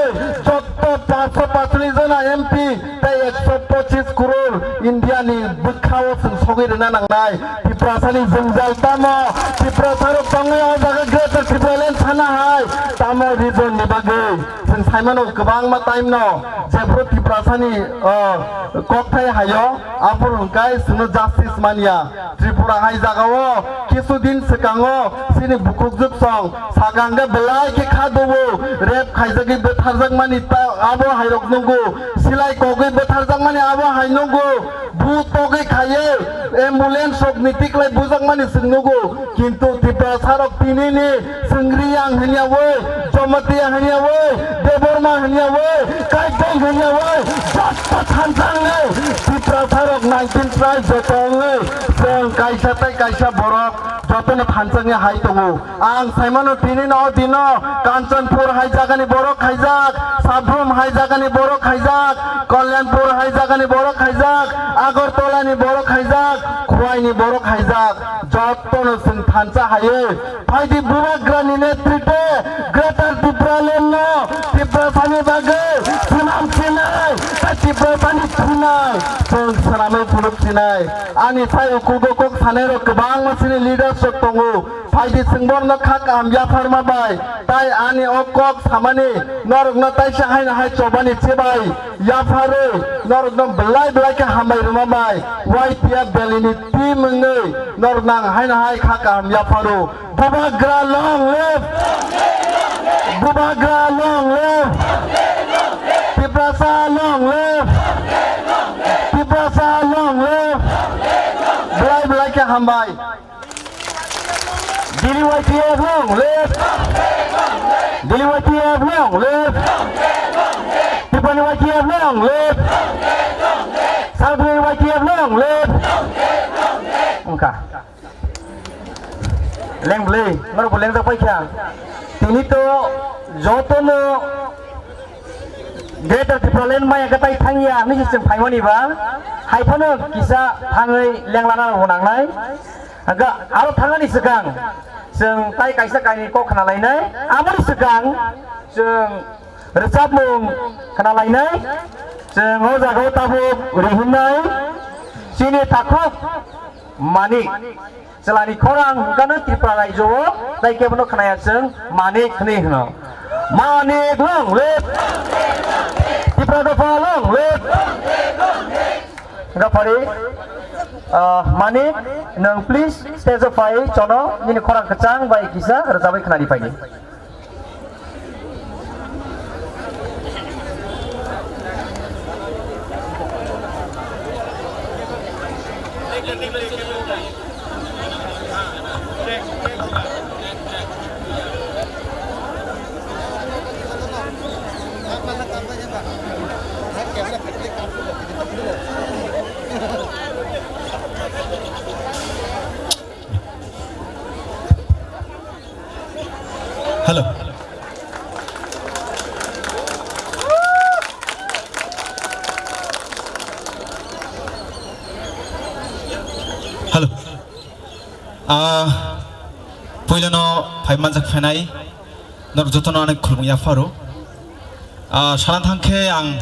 jotto paanch sho paanchchollish jona M P tei ekso pochis crore India ni bwkha o chwng sogwi rwna nangnai. Tiprasani jwngjal tamo? Tiprasarok tongwi o jaga Greater Tipraland sana hai tamo region ni bagwi? Chwng saimano kwbangma time no jephru Tiprasani, o, kokthai haio, aphuru hwnkhe chwngno justice manya. Tripura hai jagao kisu din swkango chini bukhukjwk song sakang khe belai khe kha dubu, rape khaijagwi bwtharjakmani ta-, abo hairok nukgo, silai kogwi bwtharjakmani abo hai nukgo, bu togwi khaiwi ambulance rok ni tiklai bujakmani chwng nukgo. Kintu Tiprasa rok tini ni chwng Riyang hwnyawi, Jamatia hwnyawi, Debbarma hwnyawi, Kaiteng hwnyawi, jotto thansa wngwi Tiprasa rok nineteen tribe joto wngwi chwng kaisa tei kaisa borok jotono thansa wngwi hai tongo. Ang saimano tini no o dino Kanchanpur hai jagani borok khaijak, Sabrum hai jagani borok khaijak, Kalyanpur hai jagani borok khaijak, Agartala ni borok khaijak, Khowai ni borok khaijak. Jottono chwng thansa haiwi phaidi Bubagra ni netritwe Greater Tipraland no Tiprasani bagwi swnam sinai, tei Tiprasani thunai chwng swnamwi phunuk sinai. Ani sai ukugo kok sanai rok kwbangma chini leaders rok tongo. Phaidi chwng borokno kha kaham yapharma bai, tai ani o kok samani norokno taisa haino hai chobani chibai yapharwi norokno belai belai khe hambai rwma bai Y T F Delhi ni team wngwi norokno ang haino hai kha kaham yapharo. Bubagra long live! Bubagra long live! Tiprasa long live! Tiprasa long live! Belai belai khe hambai. Delhi Y T F long live! Delhi Y T F long live! Tipani Y T F long live! South Delhi Y T F long live! Wngkha. Leng bwlwi, norok bo lengjak paikha. Tini to jotono Greater Tipraland maya khe tai thangya hinwi se chwng phaimani ba, hai phano kisa thangwi lenglana rokbo nangnai. Hwnkhe aro thangnani swkang chwng tai kaisa kainwi kok khna lainai. Aboni swkang chwng rwchapmung khna lainai. Chwng o jaga o tabuk rihinai chini takhuk Manik. Chwlani khorang hwnkhe no Tripura raijo o, tai kebo no khnaya chwng Manik hwnwi hwno. Manik long live! Tripura dopha long live! Hwnkhe phari, ah, Manik, nwng please stage o phai chono nini khorang kwchang bai kisa rwchabwi khnari phaidi. Hello. Hello. Ah, puilano phai manjak phainai norok jotono ani khulumung yapharo. Ah, sana thangkhe ang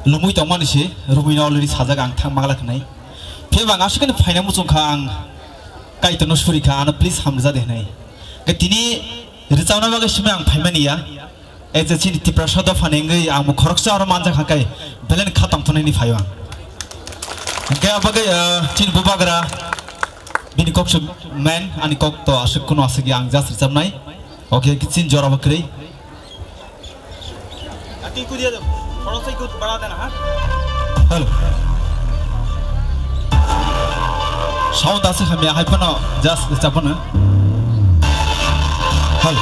lumui tongmani se, rumui no already sajak ang thang magla khnai. Phiya bang aswkhe phaina muchungkha ang Kaitorno surikha, ano please hamrwja de hwnwi. Khe tini rwchapna bagwi simi ang phaimani ya. Ei je chini Tiprasa dophani wngwi ang bo khoroksa oro manjak kha khe belai ni kha tongthoknani phaio ang. Hwnkhe abagwi, ah, chini bubagra bini kok se main, ani kok to aswk kunu aswk ya, ang just rwchapnai. Okay, chini jora bo kwrwi. Hello. Sound aswk hamya hai phano just rwchap phano. Hello.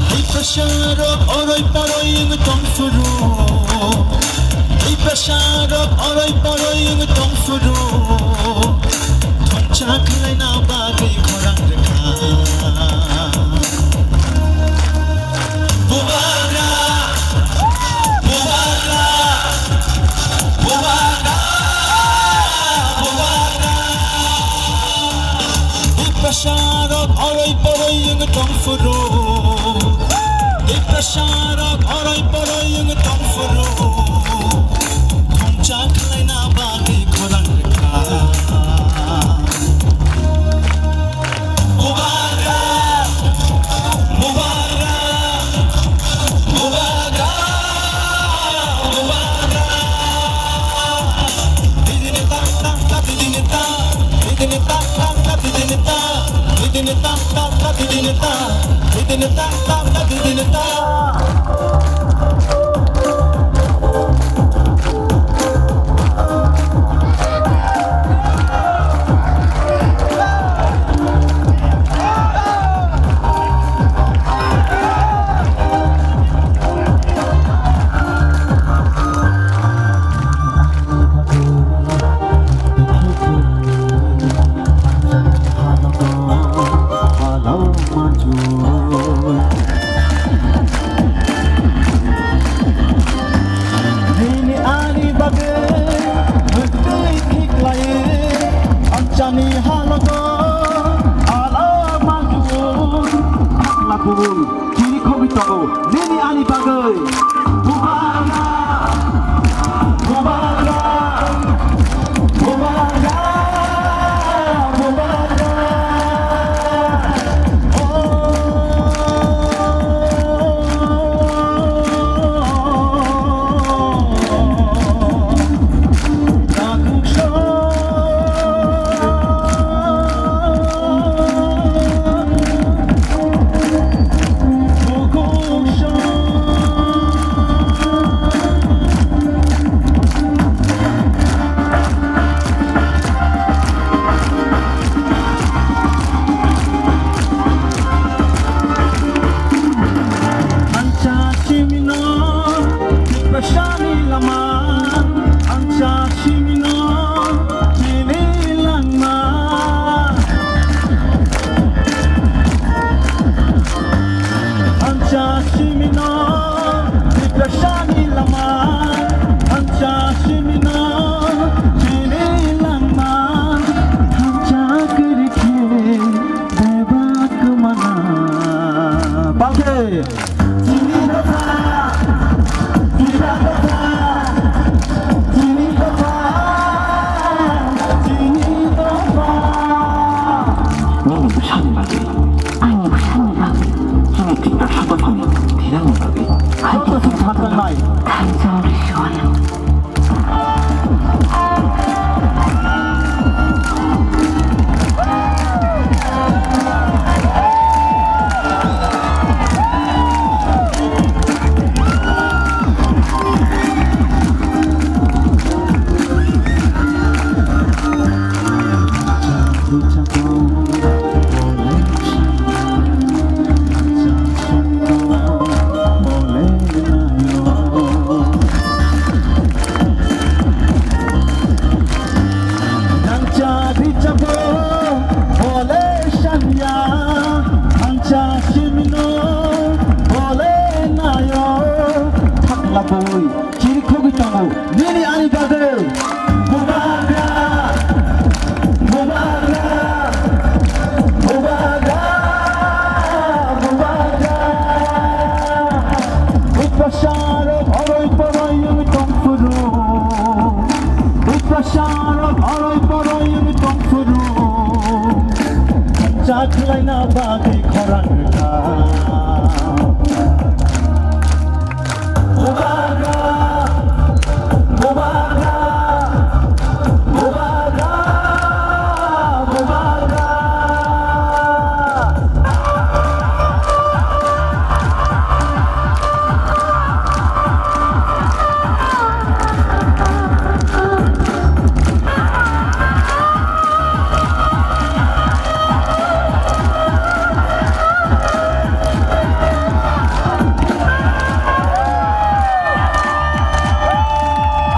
Tiprasarok oroi poroi wng tong phuru. Tiprasarok oroi poroi wng tong phuru. Thongcha khlaina bagwi khorang rwkha. Bubagra, bubagra, bubagra, bubagra. Tiprasarok oroi poroi wng tong phuru. Tiprasarok oroi poroi wng tong phuru. Thongcha khlaina bagwi khorang rwkha. Bubagra, bubagra, bubagra, bubagra. Nini ani bagwi mwtwi khiklai, anchani halogo ala manjul, phakla kubul. Chini khogwi tongo, nini ani bagwi. Bubagra, bubagra, bubagra, bubagra. Oh, takhuk so. Chara bharoi bharoi wng tong phuru, cha khlaina bagwi khorang rwkha. Bubagra, bubagra, bubagra, bubagra.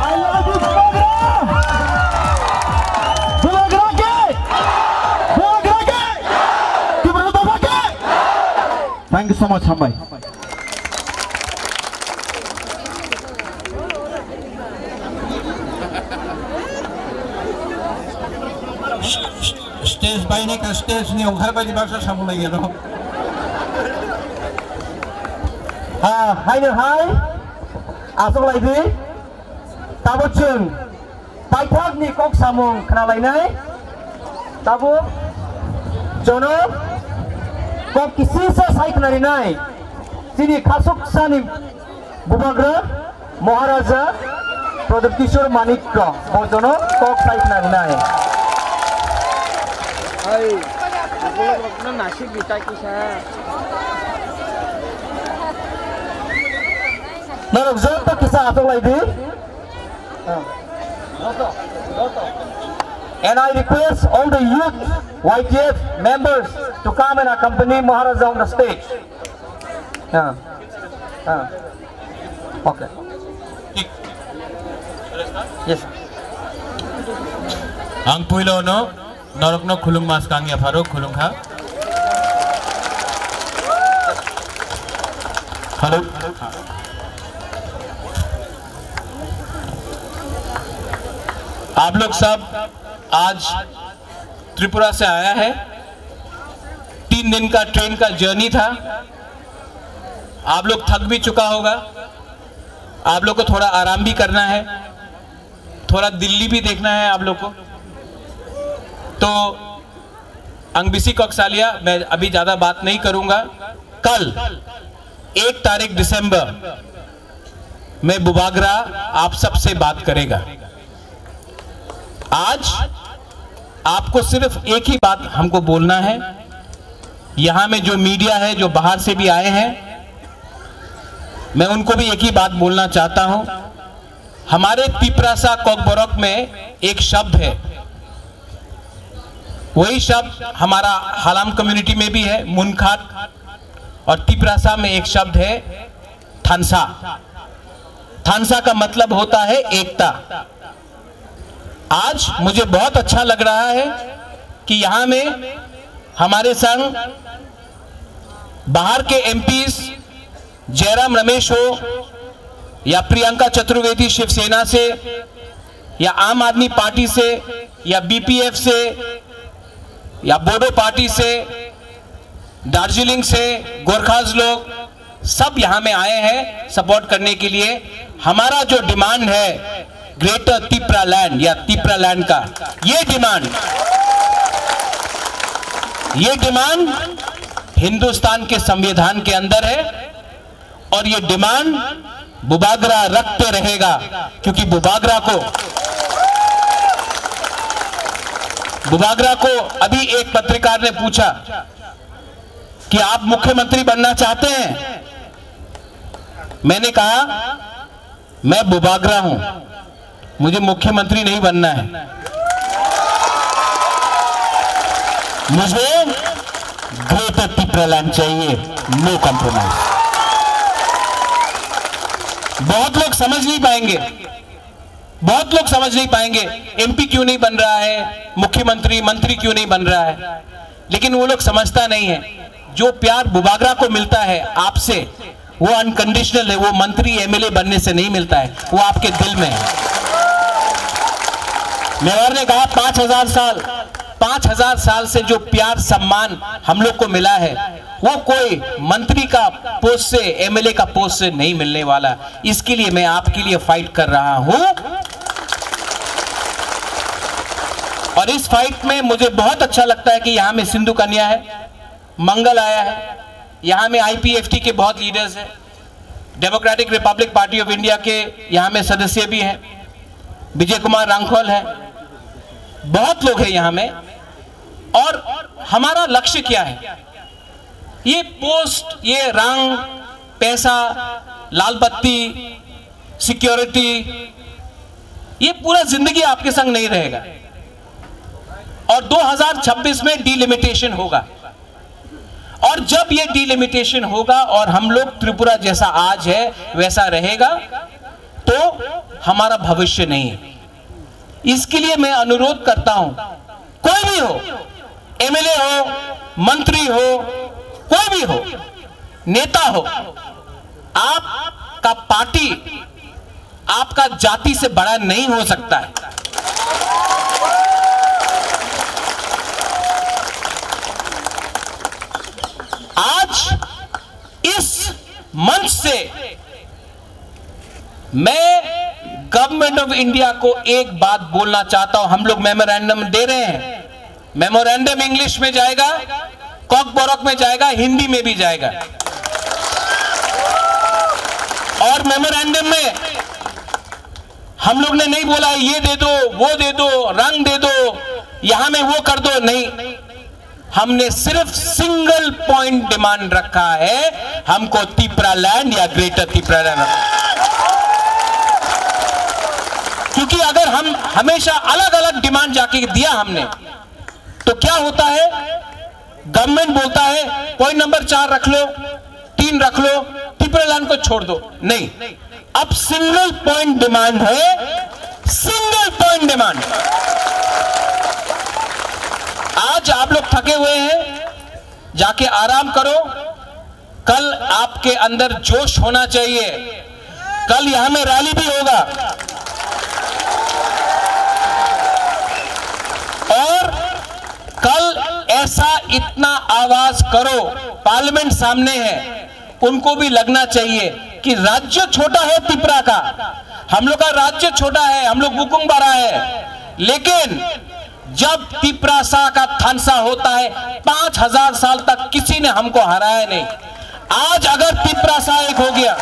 I love you, Bubagra! Bubagra ke! Bubagra ke! Tipra Motha ke! Thank you so much, hambai. Stage bainai ka stage ni ongkhar bai baksa samung lai ya no. Ha, hai no hai. Asok lai di. Tabuk chwng paithakni kok samung khna lainai. Tabuk jono kok kisisa sai khna rinai. Chini khasuksani Bubagra Maharaja Pradyut Kishore Manikya bojono kok sai khna rinai. Ai, ukolog rokno nasik di tai kisa. Norok joto kisa asok lai di. And I request all the youth Y T F members to come and accompany Maharaja on the stage. Ah, ah. Okay. Yes. Ang puilo no norokno khulung mas kang ya pharo khulung kha. Hello. आप लोग सब आज त्रिपुरा से आया है। तीन दिन का ट्रेन का जर्नी था। आप लोग थक भी चुका होगा, आप लोग को थोड़ा आराम भी करना है, थोड़ा दिल्ली भी देखना है आप लोग को। तो ang bisi kok salia, मैं अभी ज़्यादा बात नहीं करूँगा। कल एक तारीख दिसंबर में बुबागरा आप सबसे बात करेगा। आज आपको सिर्फ एक ही बात हमको बोलना है। यहाँ में जो मीडिया है, जो बाहर से भी आए हैं, मैं उनको भी एक ही बात बोलना चाहता हूँ। हमारे तिप्रासा कोकबोरोक में एक शब्द है, वही शब्द हमारा हालाम कम्युनिटी में भी है, मुनखात, और तिप्रासा में एक शब्द है, थानसा। थानसा का मतलब होता है एकता। आज मुझे बहुत अच्छा लग रहा है कि यहाँ में हमारे संग बाहर के एमपीज़ जयराम रमेश हो या प्रियंका चतुर्वेदी शिवसेना से या आम आदमी पार्टी से या बीपीएफ से या बोडो पार्टी से, दार्जिलिंग से गोरखाज लोग सब यहाँ में आए हैं सपोर्ट करने के लिए। हमारा जो डिमांड है ग्रेटर तिप्रा लैंड या तिप्रा लैंड का, ये डिमांड, ये डिमांड हिंदुस्तान के संविधान के अंदर है। और ये डिमांड बुबागरा रखते रहेगा, क्योंकि बुबागरा को, बुबागरा को अभी एक पत्रकार ने पूछा कि आप मुख्यमंत्री बनना चाहते हैं? मैंने कहा, मैं बुबागरा हूं, मुझे मुख्यमंत्री नहीं बनना है, मुझे ग्रेटर तिप्रालैंड चाहिए, नो कॉम्प्रोमाइज। बहुत लोग समझ नहीं पाएंगे, बहुत लोग समझ नहीं पाएंगे, एमपी क्यों नहीं बन रहा है, मुख्यमंत्री, मंत्री क्यों नहीं बन रहा है, लेकिन वो लोग समझता नहीं है। जो प्यार बुबागरा को मिलता है आपसे, वो अनकंडीशनल है, वो मंत्री एमएलए बनने से नहीं मिलता है, वो आपके दिल में है। मेवाड़ ने कहा, पाँच हज़ार साल, पाँच हज़ार साल से जो प्यार सम्मान हम लोग को मिला है, वो कोई मंत्री का पोस्ट से, एमएलए का पोस्ट से नहीं मिलने वाला। इसके लिए मैं आपके लिए फाइट कर रहा हूं। और इस फाइट में मुझे बहुत अच्छा लगता है कि यहाँ में सिंधु कन्या है, मंगल आया है, यहाँ में आईपीएफटी के बहुत लीडर्स हैं, democratic Republic party of India के यहाँ में सदस्य भी हैं, विजय कुमार रांखल है, बहुत लोग हैं यहाँ में। और हमारा लक्ष्य क्या है? ये पोस्ट, ये रंग, पैसा, लाल बत्ती, सिक्योरिटी, ये पूरा जिंदगी आपके संग नहीं रहेगा। और दो हज़ार छब्बीस में डिलिमिटेशन होगा, और जब ये डिलिमिटेशन होगा और हम लोग त्रिपुरा जैसा आज है वैसा रहेगा, तो हमारा भविष्य नहीं है। इसके लिए मैं अनुरोध करता हूं, कोई भी हो, एमएलए हो, मंत्री हो, कोई भी हो, नेता हो, आपका पार्टी आपका जाति से बड़ा नहीं हो सकता है। आज इस मंच से मैं गवर्नमेंट ऑफ इंडिया को एक बात बोलना चाहता हूं। हम लोग मेमोरेंडम दे रहे हैं, मेमोरेंडम इंग्लिश में जाएगा, कॉकबरक में जाएगा, हिंदी में भी जाएगा। और मेमोरेंडम में हम लोग ने नहीं बोला है ये दे दो, वो दे दो, रंग दे दो, यहां में वो कर दो, नहीं। हमने सिर्फ सिंगल पॉइंट डिमांड रखा है, हमको तिपरा लैंड या ग्रेटर तिपरा लैंड। क्योंकि अगर हम हमेशा अलग अलग डिमांड जाके दिया हमने, तो क्या होता है? गवर्नमेंट बोलता है पॉइंट नंबर चार रख लो, तीन रख लो, तिपरा लैंड को छोड़ दो। नहीं, अब सिंगल पॉइंट डिमांड है, सिंगल पॉइंट डिमांड। आज आप लोग थके हुए हैं, जाके आराम करो। कल आपके अंदर जोश होना चाहिए। कल यहां में रैली भी होगा और कल ऐसा इतना आवाज करो, पार्लियामेंट सामने है, उनको भी लगना चाहिए कि राज्य छोटा है तिपरा का, हम लोग का राज्य छोटा है, हम लोग बुकुंग बारा है, लेकिन जब तिपरासा का थानसा होता है, पांच हजार साल तक किसी ने हमको हराया नहीं। आज अगर तिपरासा एक हो गया,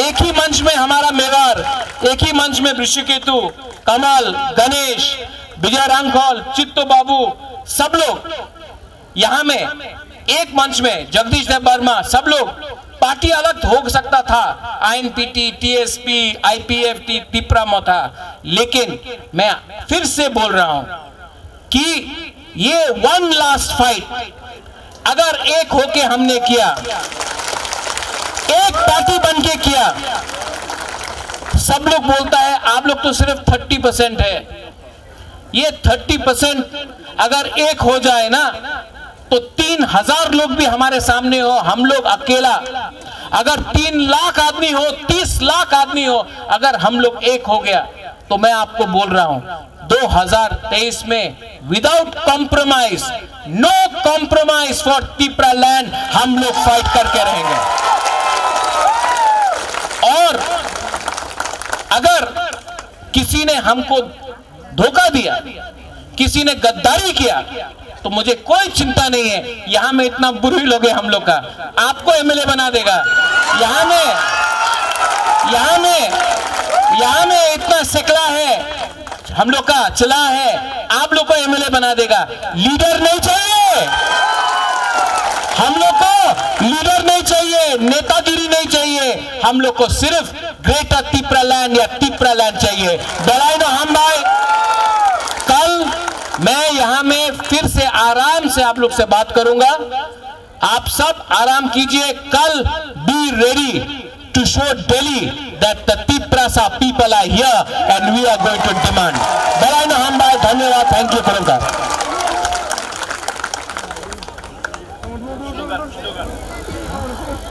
एक ही मंच में हमारा मेवार, एक ही मंच में ऋषिकेतु, कमल, गणेश, विजय रांखल, चित्तो बाबू, सब लोग यहाँ में एक मंच में जगदीश देव वर्मा, सब लोग, पार्टी अलग हो सकता था, आईएनपीटी, टीएसपी, आईपीएफटी, तिपरा मोथा, लेकिन मैं फिर से बोल रहा हूं कि ये वन लास्ट फाइट अगर एक होके हमने किया, एक पार्टी बन के किया, सब लोग बोलता है आप लोग तो सिर्फ थर्टी परसेंट है, ये थर्टी परसेंट अगर एक हो जाए ना, तो तीन हजार लोग भी हमारे सामने हो, हम लोग अकेला, अगर तीन लाख आदमी हो, तीस लाख आदमी हो, अगर हम लोग एक हो गया, तो मैं आपको बोल रहा हूं, दो हज़ार तेईस में without compromise, no compromise for Tipraland, हम लोग फाइट करके रहेंगे। और अगर किसी ने हमको धोखा दिया, किसी ने गद्दारी किया, तो मुझे कोई चिंता नहीं है। यहाँ में इतना बुरी लोग है हम लोग का, आपको एमएलए बना देगा। यहाँ में, यहाँ में, यहाँ में इतना सिकला है हम लोग का, चला है, आप लोग को एमएलए बना देगा। लीडर नहीं चाहिए हम लोग को, लीडर नहीं चाहिए, नेतागिरी नहीं चाहिए हम लोग को, सिर्फ ग्रेटर तिपरा लैंड या तिपरा लैंड चाहिए। Belai no hambai। कल मैं यहाँ में फिर से आराम से आप लोग से बात करूंगा। आप सब आराम कीजिए। कल be ready to show Delhi that the Tiprasa people are here and we are going to demand। Belai no hambai। धन्यवाद। Thank you। Khulumkha।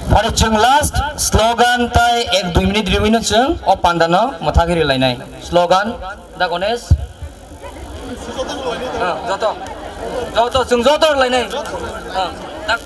Pare chwng last slogan tai ek dui minute riwi no chwng o panda no mwthagwi rwlainai. Slogan, da Ganesh. Ah, joto. Joto, chwng joto rwlainai. Ah, tak.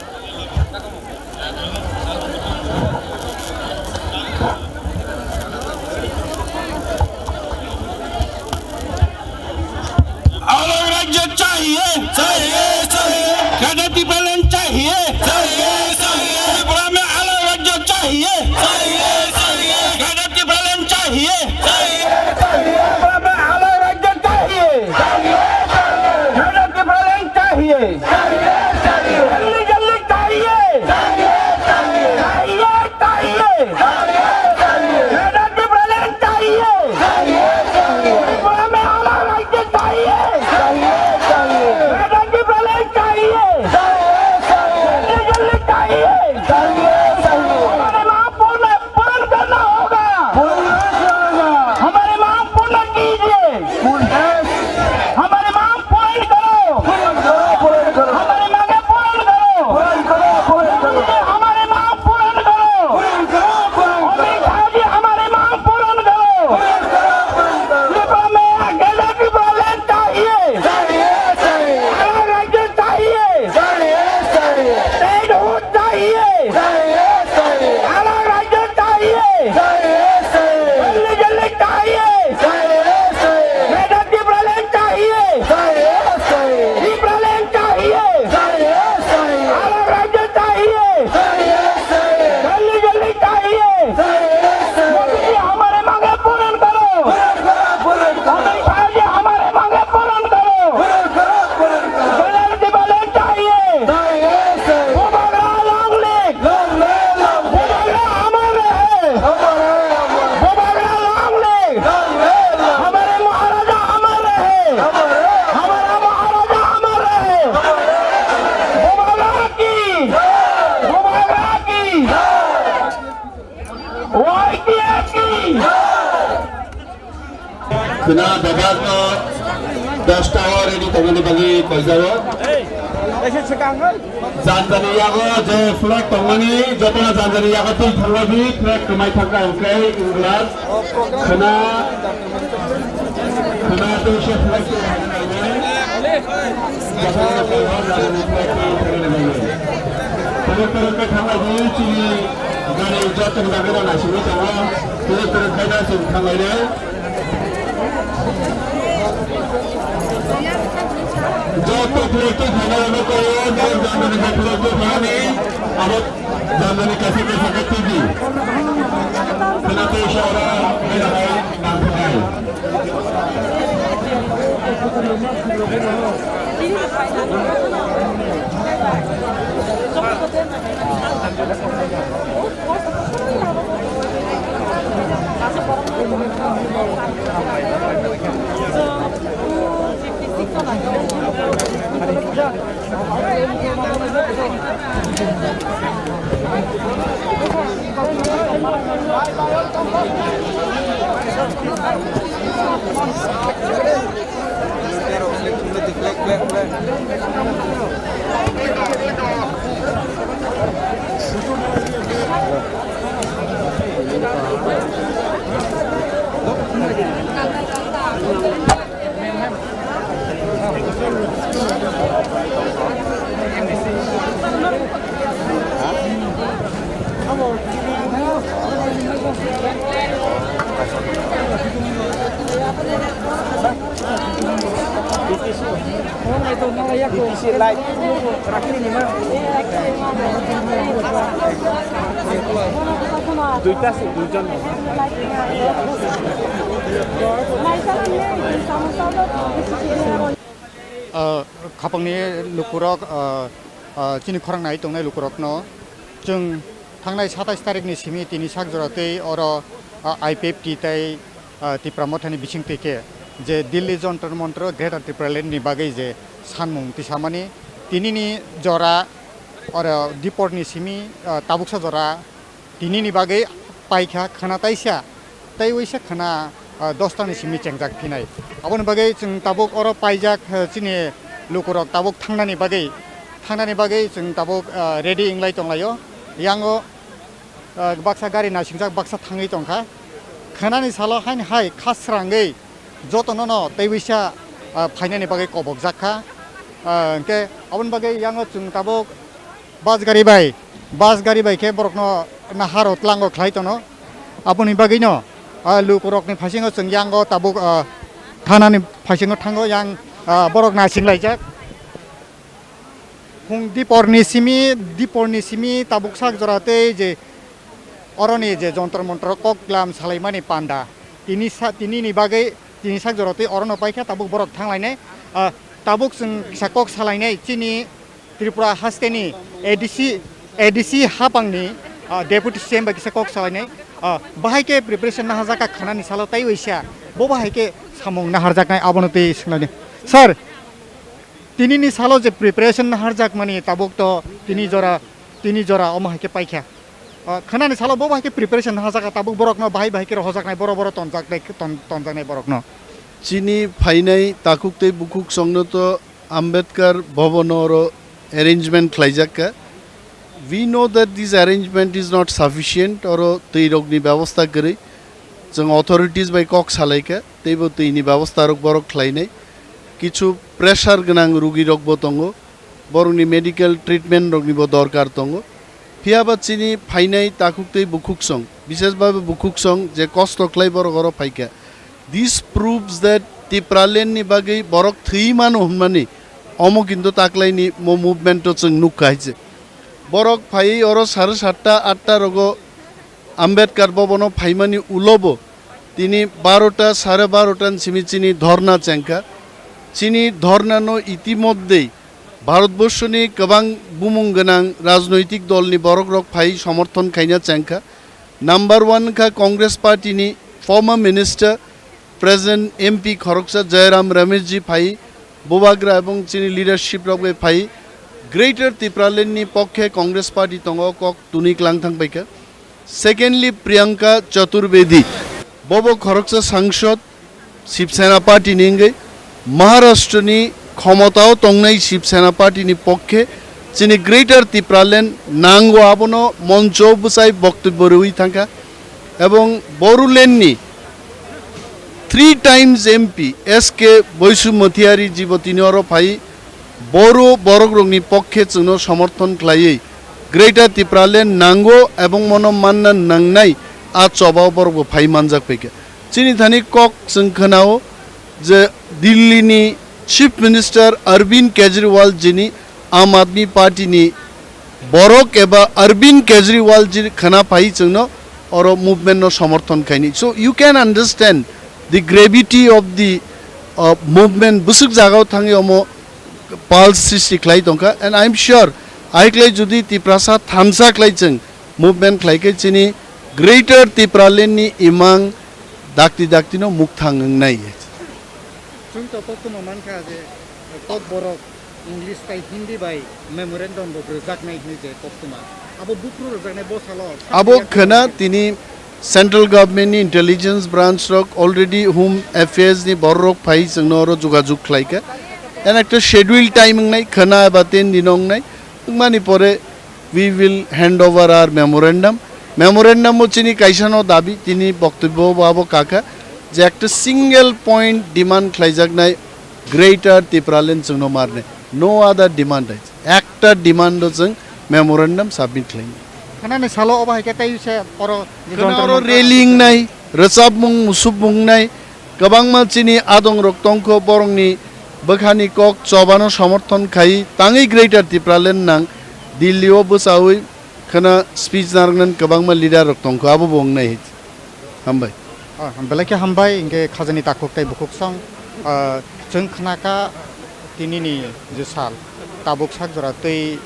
हमारी मांग पूर्ण करो। पूर्ण करो, पूर्ण करो। हमारी मांगें पूर्ण करो। पूर्ण करो, पूर्ण करो। हमारी मांग पूर्ण करो। पूर्ण करो, पूर्ण करो। अमित शाह जी, हमारी मांग पूर्ण करो। पूर्ण करो, पूर्ण करो। त्रिपुरा में एक गैजेट ट्रिब्यूनल चाहिए। चाहिए, चाहिए। अलग राज्य चाहिए। चाहिए, चाहिए। स्टेटहुड चाहिए। चाहिए, चाहिए। अलग राज्य चाहिए। चाहिए, चाहिए। जल्दी, जल्दी चाहिए। चाहिए, चाहिए। बेटा, तिब्रालैंड चाहिए। चाहिए, चाहिए। तिब्रालैंड चाहिए। चाहिए, चाहिए। अलग राज्य चाहिए। चाहिए, चाहिए। जल्दी, जल्दी चाहिए। चाहिए, चाहिए। मोदी जी, हमारे मांगे पूर्ण करो। पूर्ण करो, पूर्ण करो। मोदी साहब जी, हमारे मांगे पूर्ण करो। पूर्ण करो, पूर्ण करो। बेटा, तिब्रालैंड चाहिए। चाहिए, चाहिए। Bubagra long live। Long live, long live। Bubagra अमर रहे। अमर रहे, अमर रहे। Bubagra long live। Long live, long live। हमारे महाराजा अमर रहे। अमर रहे। हमारा महाराजा अमर रहे। अमर रहे। बुबागरा की। जय। बुबागरा की। जय। वाईटीएफ की। जय। Khwna bebak no dosta o ready tongmani bagwi koijao. Janjani yago je flag tongmani, jotono janjani yago twi thanglaidi, flag kwmai thangkha hwnkhe England. Khwna, khwna tei se flag tongmani. Jotono janjani flag twi thanglaidi. Thanglai di chini gari jotono bagwi rana simi tongo. Tei kwrwng khe da chwng thanglainai. Joto flag twi phainai rwno koi o, norok janjani khe flag twi phainani, abo janjani kaisa kaisa khe twi di. Khwna tei sora nai nai nang phainai. Duita se, duijon. Ah, khapangni lukurok, ah, ah, chini khorang nai tongnai lukurokno chwng thangnai satais tarikni simi tini sak jora tei oro, ah, I P F T tei, ah, Tipra Mothani bisingtwi khe je Delhi Jantar Mantar Greater Tipraland ni bagwi je sanmung tisamani tinini jora oro diporni simi, ah, tabuksa jora tinini bagwi paikha khwna taisa, tei waisa khwna, ah, dosta ni simi chengjak phinai. Aboni bagwi chwng tabuk oro paijak, ah, chini lukurok tabuk thangnani bagwi, thangnani bagwi chwng tabuk, ah, ready wnglai tonglaio. Yango, ah, baksa gari nasingjak baksa thangwi tongkha. Khwnani salo haini hai kha srangwi jotono no tei waisa, ah, phainani bagwi kobokjak kha. Ah, hwnkhe aboni bagwi yango chwng tabuk Bus gari bai, bus gari bai khe borokno naharo tlango khlai tono. Aboni bagwino, ah, lukurokni phasingo chwng yango tabuk, ah, thanani phasingo thango yang, ah, borok naising laijak. Hung diporni simi, diporni simi tabuk sak jora tei je oroni je jontro montro kok lam salaimani panda. Tini sa-, tinini bagwi tini sak jora tei orono paikha tabuk borok thanglainai. Ah, tabuk chwng kisa kok salainai chini Tripura hasteni A D C, A D C hapangni, ah, deputy C M bai kisa kok salainai. Ah, bahai khe preparation naharjak kha khwnani salo tei waisa. Bo bahai khe samung naharjaknai abono tei swnglainai. Sir, tinini salo je preparation naharjakmani tabuk to tini jora, tini jora omo hai khe paikha. Ah, khwnani salo bo bahai khe preparation naharjak kha tabuk borokno bahai bahai khe rohojaknai boro boro tonjaknai ton-, tonjaknai borokno. Chini phainai takhuk tei bukhuk songno to Ambedkar Bhavan oro arrangement khlaijak kha. We know that this arrangement is not sufficient, oro twi rokni bebostha kwrwi. Chwng authorities bai kok salai kha, teibo twini bebostha rok borok khlainai. Kichu pressure gwnang rugi rokbo tongo, borokni medical treatment roknibo dorkar tongo. Phiya ba chini phainai takhuk tei bukhuk song, bishesh babe bukhuk song je kosto khlai borok oro phaikha. This proves that Tipraland ni bagwi borok thwi mano hwnmani omo kintu taklaini mo movement o chwng nukha hai se. Borok phaiwi oro sare satta atta rogo Ambedkar Bhavan o phaimani ulobo tini barota, sare barota ni simi chini dhorna chengkha. Chini dhorna no itimodhye Bharatborsho ni kwbang bumung gwnang rajnoitik dol ni borok rok phai somorthon khaina chengkha. Number one kha Congress Party ni former minister, present M P khoroksa Jairam Ramesh ji phai, Bubagra ebong chini leadership rok bai phai, Greater Tipraland ni pokkhe Congress Party tongo kok tuni klang thang paikha. Secondly, Priyanka Chaturvedi, bobo khoroksa sangsod, Shiv Sena Party ni wngwi Maharashtra ni khomotao tongnai Shiv Sena Party ni pokkhe chini Greater Tipraland nango abono moncho bwsai boktobyo rwui thangkha. Ebong Boruland ni three times M P S K Boisu Mothiari jibo tini oro phai Boru borok rokni pokkhe chwngno somorthon khlaiwi Greater Tipraland nango ebong mono manna nangnai a chobao borok bo phai manjak paikha. Chini thani kok chwng khwnao je Delhi ni Chief Minister Arvind Kejriwal jini Aam Aadmi Party ni borok eba Arvind Kejriwal ji khwna phai chwngno oro movement no somorthon khaini. So you can understand the gravity of the uh, movement. Bwswk jagao thangwi omo pulse srishti khlai tongkha, and I am sure aiklai jodi Tiprasa thansa khlai chwng movement khlai khe chini Greater Tipraland ni imang dakti dakti no mukthang wngnai. Chwng to koktwma mankha je Kokborok English tai Hindi bai memorandum bo rwjaknai hinwi je koktwma. Abo buphuru rwjaknai bosalo. Abo khwna tini Central Government ni Intelligence Branch rok already Home Affairs ni borok rok phai chwngno oro jogajog khlai kha. And ekta schedule time wngnai khwna eba tin din wngnai. Wngmani pore we will hand over our memorandum. Memorandum o chini kaisa no dabi tini boktobyo bo abo kakha je ekta single point demand khlaijaknai Greater Tipraland chwngno marne. No other demand hai. Ekta demand o chwng memorandum submit khlaini. Khanani salo obo hai khe tei se oro je khwna jontro oro montro rally wngnai, rwchapmung, musupmung wngnai, kwbangma chini adong rok tongkho, borokni bwkhani kok chobano somorthon khai tangwi Greater Tipraland nang Delhi o bwchawi khwna speech narwknani kwbangma leader rok tongkho, abo bo wngnai. Hambai. Ah, belai khe hambai, hinkhe khajani takhuk tei bukhuk song, ah, chwng khnakha tinini je sal, tabuk sak jora twi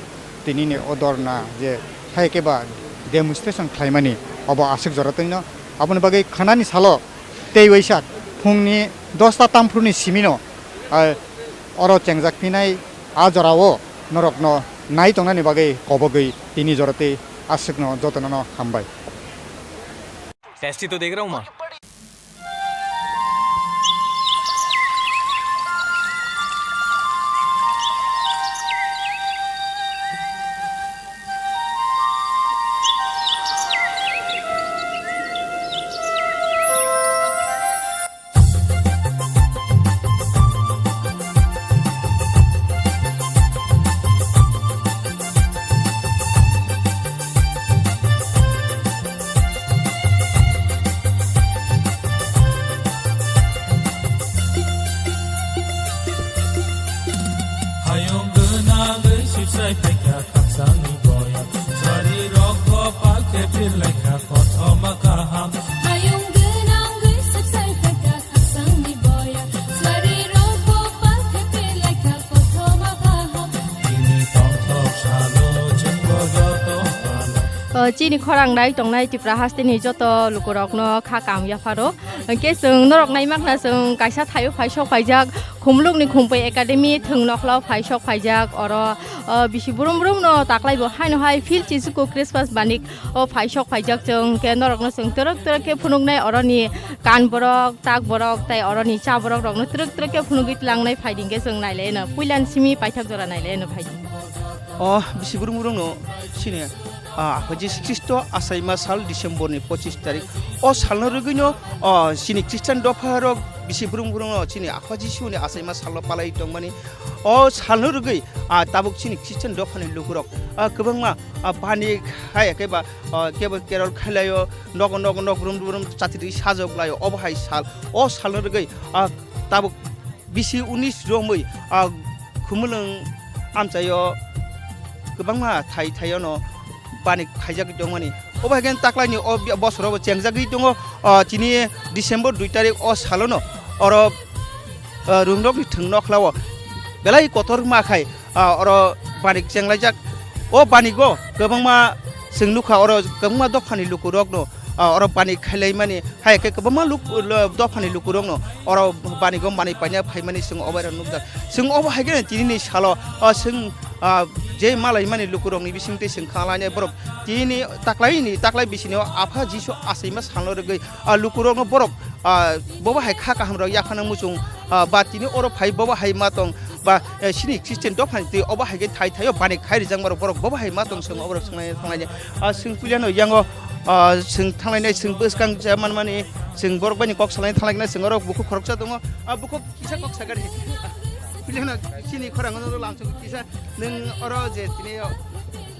tinini o dorna je hai khe ba demonstration khlaimani, obo aswk jora twino. Aboni bagwi khanani salo tei waisa phungni dosta tamphuruni simino, ah, oro chengjak phinai a jorao norokno nai tongnani bagwi kobogwi tini jora tei aswkno jotono hambai. Tasty to dekh raha hoon main. Hayung gwnangwi sipsai phaikha khakchangni boya. Swari rok bo palkhe phirlaikha kothoma kaham. Hayung gwnangwi sipsai phaikha khakchangni boya. Swari rok bo palkhe phirlaikha kothoma kaham. Tini tongthok salo chwngbo joto pala. Chini khorang nai tongnai Tripura hasteni joto lukurokno kha kam yapharo. Hwnkhe chwng norok naimakna chwng kaisa thaio phai sok phaijak, Khumlukni Khumpui Academy thwng nokhla phai sok phaijak. Oro, o, bisi brum brumno taklai bo haino hai Phil Chisuku Christmas banik o phai sok phaijak chwng. Hwnkhe norokno chwng twrwk twrwk khe phunuknai oroni kan borok, tak borok, tai oroni cha borok rokno twrwk twrwk khe phunugwi tlangnai phaidi hwnkhe chwng nailaino. Puilan simi paithak jora nailaino phaidi. O bisi brum brumno sini, ah, Aphai Jisu Khristo achaima sal December ni pochis tarik. O salno rwgwino, o, chini Christian dopha rok bisi brum brumno chini Aphai Jisu ni achaima salno palai tongmani. O salno rwgwi, ah, tabuk chini Christian dopha ni lukurok, ah, kwbangma, ah, bani hai khe ba, ah, kebo carol khailaio, nogo nogo nog brum brum chatri sajok laio, obo hai sal. O salno rwgwi, ah, tabuk bisi unis romwi, ah, Khumulwng amchaio kwbangma thai thaiono bani khaijagwi tongmani. Obo hai khe taklaini o bi-, bosorobo chengjagwi tongo, ah, tini December dui tarik o salono oro, ah, rungrokni thwng nokhlao belai kotorma khai, ah, oro bani chenglaijak. O banigo kwbangma chwng nukha oro kwbangma dophani lukurokno, ah, oro bani khailaimani. Hai khe kwbangma luk-, lo-, dophani lukurokno oro banigo manwi paina phaimani chwng obo hai rok nukjak. Chwng obo hai khe tini ni salo, o, chwng, ah, je malaimani lukurokni bisingtwi chwng kha lainai borok tini taklaini, taklai bisini o Apha Jisu achaima salno rwgwi, ah, lukurokno borok, ah, bobo hai kha kaham rok yaphana muchung, ah, ba tini oro phai bobo hai ma tong, ba, eh, sini Christian dophani twi obo hai khe thai thaio bani khai rijak borok, borok bobo hai ma tong chwng oborok swnglaina thanglaina. Ah, chwng puilano yango, ah, chwng thanglainai, chwng bwskang cha manmani, chwng borok baini kok salaina thanglaikna chwng oro bukhuk khoroksa tongo. Ah, bukhuk kisa kok sakani. Puilano chini khorang no lamsok kisa nwng oro je tini o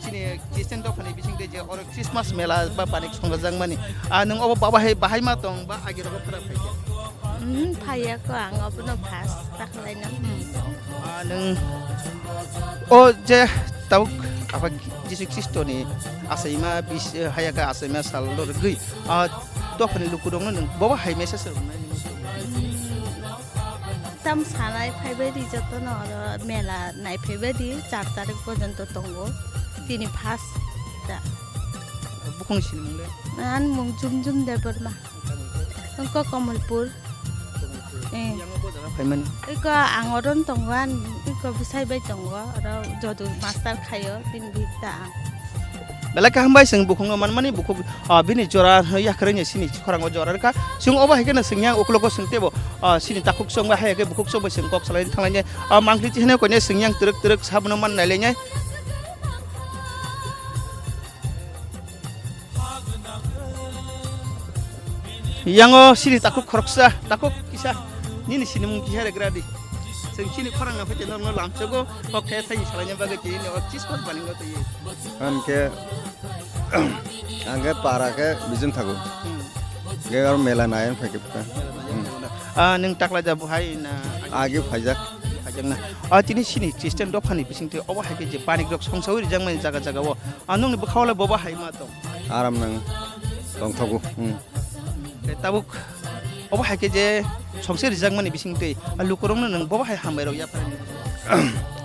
chini Christian dophani bisingtwi je oro Christmas mela ba bani songjajakmani. Ah, nwng obo baba hai bahai ma tong ba agi rogo phara phaikha? Hmm, phaiya ko, ang obono first taklaina. Hmm. Ah, nwng o je tabuk Apha Jisu Khristo ni achaima bis-, hayaka achaima sal lorgwi, ah, dophani lukurokno nwng bobo hai message rwnai? Hmm, tam sanai phaibai di jotono oro mela nai phaibai di char tarik porjonto tongo. Tini first da. Bukhung sinimung le? An mung Jumjum Debbarma. Wngkha Kamalpur. Eh. Yang bo jaga phaimani. Iko ang oron tongo, an iko bwsai bai tongo, oro jodu master khaio, tin bita ang. Belai kaham bai chwng bukhukno manmani, bukhuk, ah, bini jora yakarwi ni sini khorang o jora rwkha. Chwng obo hai kheno chwng yang uklogo chwng tebo, ah, sini takhuk chwng bai hai khe bukhuk chwng bai chwng kok salaini thanglaini, ah, mangli chihino koine chwng yang twrwk twrwk sabono man nailainai. Yango sini takhuk khoroksa, takhuk kisa, nini sinimung kiha regra di. Chwng chini khorang na phaite norokno lamsogo, kok thaya thai salaina bagwi tini o Christmas baningo twi. Ang khe, ang khe para khe bijing thago. Hmm. Ge aro mela nai phai khe pha. Hmm. Ah, nwng taklai da bo hai na? Agi phaijak. Phaijak na. Ah, tini sini Christian dophani bisingtwi obo hai khe je banik rok songsawi rijak mani jaga jaga o. Ah, nungni bwkhao le bobo hai ma tong? Aram nang tongthogo. Hmm. Tei tabuk obo hai khe je songse rijakmani bisingtwi, ah, lukurokno nwng bobo hai hambai rok yapharani?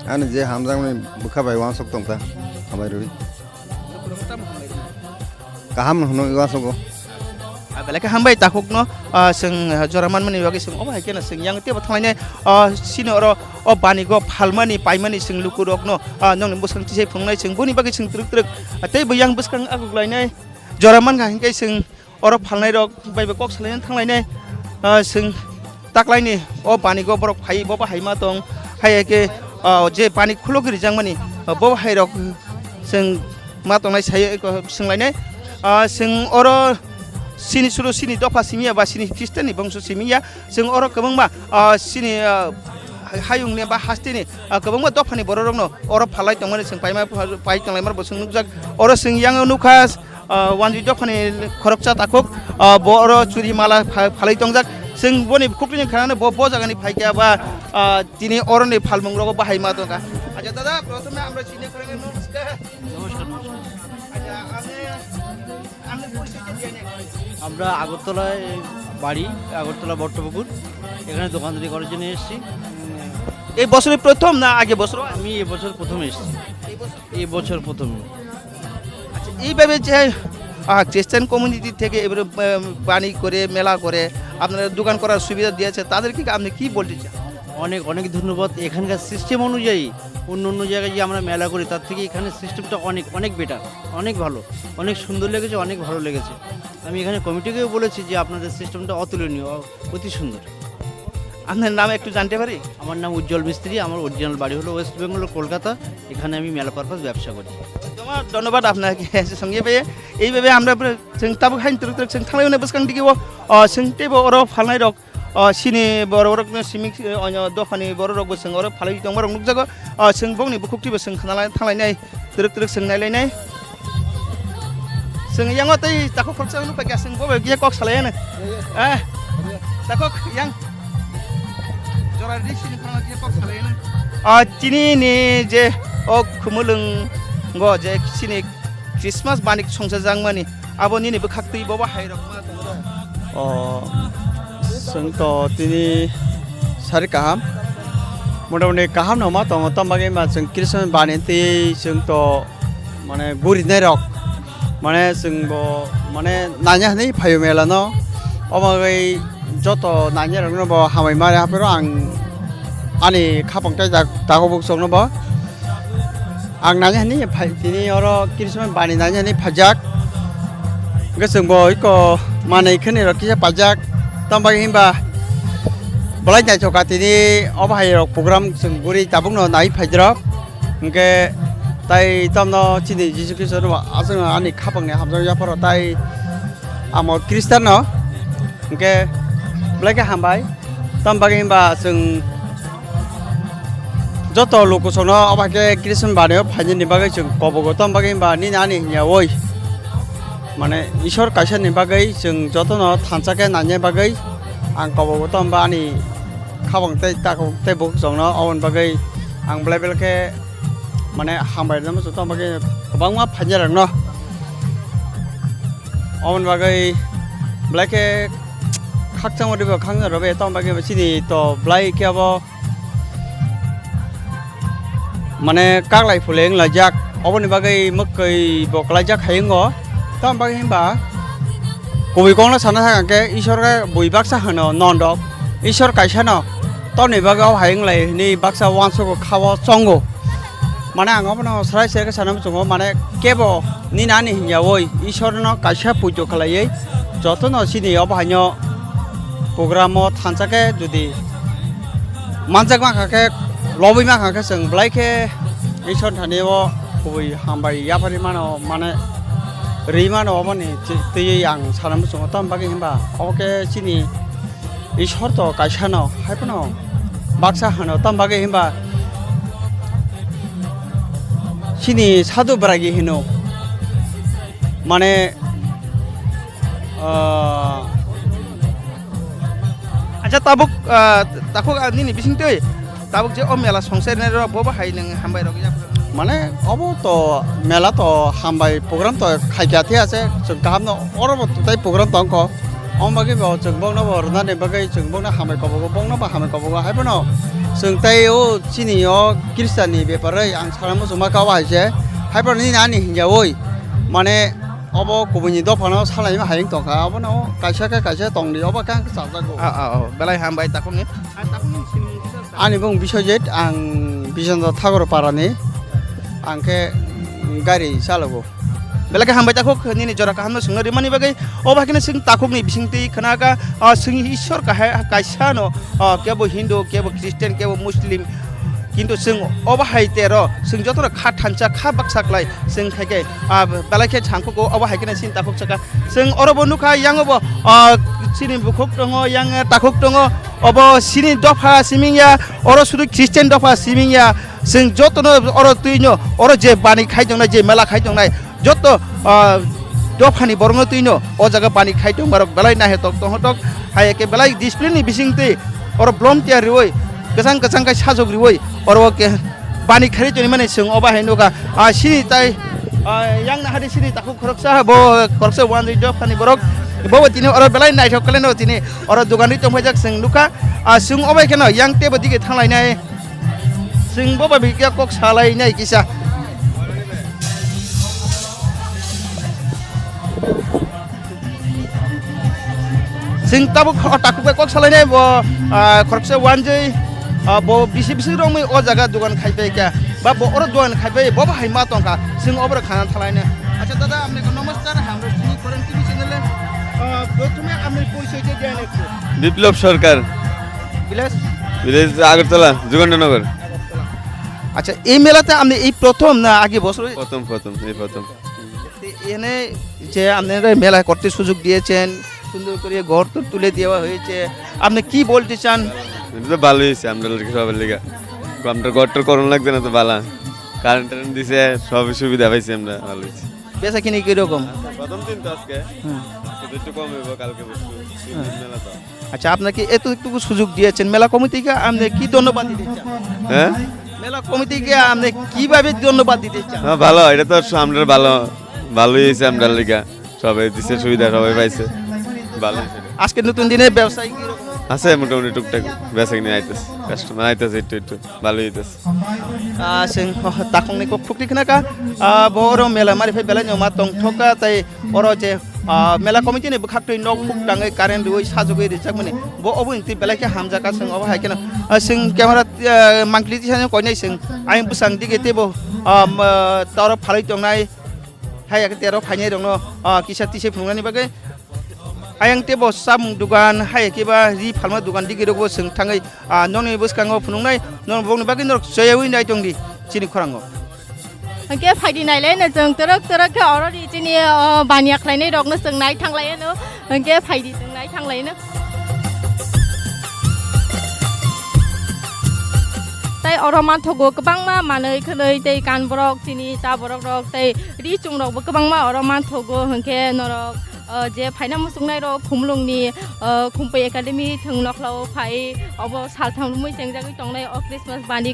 Ani je hamjakmani bwkha bai uansuk tongkha, hambai rwui. Lukurokno tamo hambai rwui? Kaham hwnwi uansugo. Ah, belai khe hambai takhukno, ah, chwng, ah, jora manmani bagwi chwng obo hai kheno chwng yang teibo thanglainai, ah, sini oro o banigo phalmani paimani chwng lukurokno, ah, nokni bwskang tisai phunuknai chwng boni bagwi chwng twrwk twrwk, ah, teibo yang bwskang aguklainai. Jora mankha hinkhe chwng oro phalnairok baibo kok salaina thanglainai, ah, chwng taklaini o banigo borok phai, bobo hai ma tong, hai khe, ah, je bani khulogwi rijakmani, ah, bobo hairok chwng ma tongnai sai eko swnglainai. Ah, chwng oro sini suru sini dopha simi ya ba sini Khristianni bongso simi ya, chwng oro kwbangma, ah, sini, ah, hayungni ba hasteni, ah, kwbangma dophani bororokno oro phalai tongmani chwng paima, pai tonglaimani bo chwng nukjak. Oro chwng yang nukha, ah, wanjwi dophani khoroksa takhuk, ah, bo oro churi mala pha-, phalwi tongjak. Chwng boni bukhukni khanani bo, bo jagani phaikha ba, ah, tini oroni phalmungrogo bahai ma tongkha. Acha dada, prothome amra chini khorang namaskar. নমস্কার, নমস্কার। আচ্ছা, আপনি, আপনি পরিচয়টা দিয়ে নিন। আমরা আগরতলায় বাড়ি, আগরতলা বট্টপুকুর। এখানে দোকানদারি করার জন্য এসেছি। এই বছরই প্রথম না আগে বছর? আমি এবছর প্রথম এসেছি। এই বছর? এই বছর প্রথম। আচ্ছা, এইভাবে যে, আহ, খ্রিস্টান কমিউনিটি থেকে এবারে, আহ, বাণী করে, মেলা করে, আপনারা দোকান করার সুবিধা দিয়েছে, তাদেরকে আপনি কি বলতে চান? অনেক, অনেক ধন্যবাদ। এখানকার সিস্টেম অনুযায়ী অন্য অন্য জায়গায় যে আমরা মেলা করি, তার থেকে এখানে সিস্টেমটা অনেক, অনেক বেটার, অনেক ভালো, অনেক সুন্দর লেগেছে, অনেক ভালো লেগেছে। আমি এখানে কমিটিকেও বলেছি যে আপনাদের সিস্টেমটা অতুলনীয়, অ-, অতি সুন্দর। আপনার নাম একটু জানতে পারি? আমার নাম উজ্জ্বল মিস্ত্রি, আমার অরিজিনাল বাড়ি হলো ওয়েস্ট বেঙ্গল, কলকাতা। এখানে আমি মেলা পারপাস ব্যবসা করি। তোমার ধন্যবাদ আপনাকে সঙ্গে পেয়ে। এইভাবে আমরা পুরো chwng tabuk hain twrwk twrwk chwng thanglai hwnwi bwskang digi o, o, chwng teibo oro phalnai rok, o, chini borok rok no simi, o, dophani borok rok bo chwng oro phalwi tongma rok nukjago. O, chwng bongni bukhuk twibo chwng khna lai thanglai nai. Twrwk twrwk chwng nailainai. Chwng yango tei takhuk khoroksa nukha khe chwng bo bai kok salai ano. Eh, takhuk yang. Jora ri sini phano khe kok salai ano. Ah, chini ni je o khumulwng go je chini Christmas bani songsa jangmani abo nini bwkhak twi bobo hai rok ma tongo. O, chwng to tini sari kaham. Motamoti kaham no ma tongo, tamo bagwi ma chwng Christmas bani twi chwng to mane gurinai rok. Mane chwng bo mane nanya hwnwi phaio mela no. Omo bagwi joto nanya rok no bo hambai mare haphero ang ani khapang tei tak-, takhuk bukchok no bo. Ang nanya hwnwi phai tini oro Christmas bani nanya hwnwi phaijak. Hwnkhe chwng bo iko manwi khwnwi rok kisa paijak. Tamo bagwi hwnba belai naithoka tini obo hai rok program chwng guri tabukno nai phaijak rok. Hwnkhe tai tamno chini Jisu Khristo no aswkno ani khapangni hamjak yapharo tai amo Khristian no. Hwnkhe belai khe hambai. Tamo bagwi hwnba chwng joto lukusongno obo hai khe Christmas banaio phainani bagwi chwng kobogo. Tamo bagwi hwnba nini ani hwnyaui mane Ishwar kaisani bagwi chwng jotono thansa khe naina bagwi ang kobogo. Tamo ba ani khabang tei takhuk tei bukhuk chwngno oboni bagwi ang belai belai khe mane hambai rwna muchung tamo bagwi kwbangma phainai rokno. Oboni bagwi belai khe khakchangma riba khakchang rwbaio, tamo bagwi chini to belai khe abo mane kaklai phuleng laijak, oboni bagwi mwkhwi bo klaijak hai wngo. Tamo bagwi hwnba kubui kokno sana sakha khe Ishwar khe bui baksa hwno nondok, Ishwar kaisa no, tamoni bagwi o hai wnglai hwnwi baksa uansukgo kha-o chongo. Mane ang obono srai srai khe sana muchungo, mane kebo nini ani hwnyaui Ishwarno kaisa pujo khlaiwi jotono chini obo haino programo thansa khe jodi manjak mankha khe, lobwi mankha khe chwng belai khe Ishwar thani o kubui hambai yapharwi mano, mane rwi mano oboni twi-, twiwi ang sana muchungo. Tamo bagwi hwnba obo khe chini Ishwar to kaisa no, hai phano baksa hwno, tamo bagwi hwnba chini sadhu bwraigi hwno, mane, ah, acha tabuk, ah, takhuk, ah, nini bisingtwi tabuk je o mela songsa rok bobo hai nwng hambai rok ya. Mane obo to mela to hambai program to khaikya thik ase, chwng kaham no oro bo tai program tongkho. Omo bagwi bo chwng bokno bo rwnani bagwi chwng bokno hambai kobogo, bokno bo hambai kobogo, hai phano chwng tei o chini o Khristianni beparwi ang sana muchungma kha o hai se, hai phano nini ani hwnjaui mane obo kubuini dophano salaima hai wng tongkha, obono kaisa khe kaisa tongdi, obo khe ang chajago. Ah, ah, oh, belai hambai takhukni. Ah, takhukni sinimung kisa sa. Ani bung Biswajit, ang Bijonda Thakur parani, ang khe gari chalogo. Belai khe hambai takhuk, nini jora kahamno swngna rimani bagwi. O bai kheno chwng takhukni bisingtwi khna kha, ah, chwng Ishwar kahai, kaisa no, ah, kebo Hindu, kebo Christian, kebo Muslim. Kintu chwng obo hai tero, chwng jotono kha thansa, kha baksa klai, chwng khai khe, ah, belai khe changkhugo, obo hai kheno chini takhuk chakha. Chwng oro bo nukha, yang bo, ah, chini bukhuk tongo, yang takhuk tongo, obo chini dopha siming ya, oro sudu Christian dopha siming ya. Chwng jotono oro twino, oro je bani khai tongnai, je mela khai tongnai, joto, ah, dophani borokno twino o jaga bani khai tongmarok belai naihotok tonghotok, hai khe belai discipline ni bisingtwi oro blom tiya riwi, kwchang kwchang khe sajok riwi, oro o khe bani khari tongmani chwng obo hai nukha. Ah, chini tai, ah, yang nahari chini takhuk khoroksa bo khoroksa wanjwi dophani borok, bobo tini oro belai naithok khlaino tini oro dogan ri tongphaijak chwng nukha. Ah, chwng obo kheno yang teibo dige thanglainai. Chwng bo bai bikya kok salai nai kisa. Chwng tabuk o takhuk bai kok salainai bo, ah, khoroksa wanjwi, ah, bo bisi bisi romwi o jaga dogan khai pai kha, ba bo oro dogan khai pai, bo bo hai ma tong kha, chwng obo rok khana thalaina. আচ্ছা দাদা, আপনাকে নমস্কার, আমরা চিনি করেন টিভি চ্যানেলে। আহ, প্রথমে আপনি পরিচয় দিয়ে দেন একটু। বিপ্লব সরকার। ভিলেজ? ভিলেজ আগরতলা, যুগান্তনগর। আচ্ছা, এই মেলাতে আপনি এই প্রথম না আগে বছর? প্রথম, প্রথম, এই প্রথম। এনে যে আপনারা মেলা করতে সুযোগ দিয়েছেন, সুন্দর করে ঘর তো তুলে দেওয়া হয়েছে, আপনি কি বলতে চান? এটা তো ভালোই হয়েছে, আমরা লোকে সবার লেগে। আমরা ঘর টর করুন লাগছে না তো বালা, কারেন্ট টারেন্ট দিছে, সব সুবিধা পাইছি আমরা, ভালো হয়েছে। বেচা কিনি কিরকম? প্রথম দিন তো আজকে, হুম। আজকে তো একটু কম হইব, কালকে পরশু তিন দিন মেলা তো। আচ্ছা, আপনাকে এতটুকু সুযোগ দিয়েছেন মেলা কমিটিকে, আপনি কি ধন্যবাদ দিতে চান? হ্যাঁ? মেলা কমিটিকে আপনি কিভাবে ধন্যবাদ দিতে চান? হ্যাঁ, ভালো, এটা তো আমরা ভালো, ভালোই হয়েছে আমরা লেগে। সবাই দিছে সুবিধা, সবাই পাইছে। ভালো হয়েছে। আজকে নতুন দিনে ব্যবসায়ী কিরকম? আছে মোটামুটি টুকটাক বেচা কিনে আইতেছে, কাস্টমার আইতেছে একটু একটু, ভালোই হইতেছে। Ah, chwng takhukni kok khukti khna kha, ah, bo oro mela mari phai belai no ma tong thok kha, tei oro je, ah, mela committee ni bwkhaktwi nok khuk tangwi current rwui sajagwi rijak mani, bo obo ni twi belai khe hamjak kha, chwng obo hai kheno, ah, chwng camera, ah, mangpili tisa koinai chwng ayang bwsang dige teibo, ah, ma, toro phalwi tongnai. Hai ya khe tero phainai rokno, ah, kisa tisai phunuknani bagwi. Ayang teibo chamung dugan, hai ya khe ba ri phalma dugan digi rokbo chwng thangwi, ah, nokni bwskango phunuknai, norok bokni bagwi norok choyawi nai tongdi chini khorango. Hwnkhe phaidi nailai no chwng twrwk twrwk khe oro ri chini, oh, baniya khlainai rokno chwng nai thanglai no. Hwnkhe phaidi chwng nai thanglai no. Tei oro manthogo kwbangma manwi khwnwi tei kan borok chini cha borok rok tei ri chum rokbo kwbangma oro manthogo hwnkhe norok, uh, je phaina muchungnai rok Khumulwngni, uh, Khumpui Academy thwng nokhlao phai obo saltham romwi chengjagwi tongnai o Christmas bani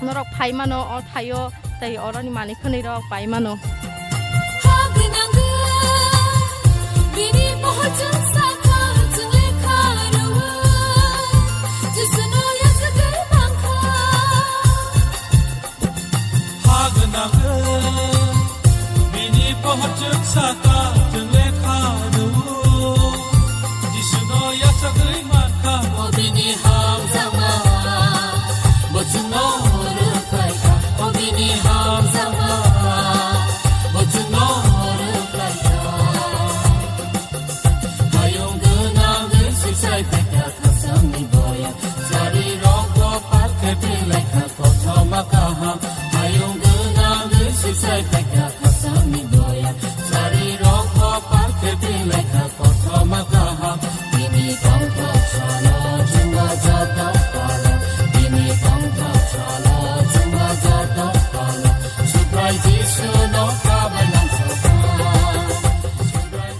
norok phai mano o thaio. Tei oroni manwi khwnwi rok pai mano.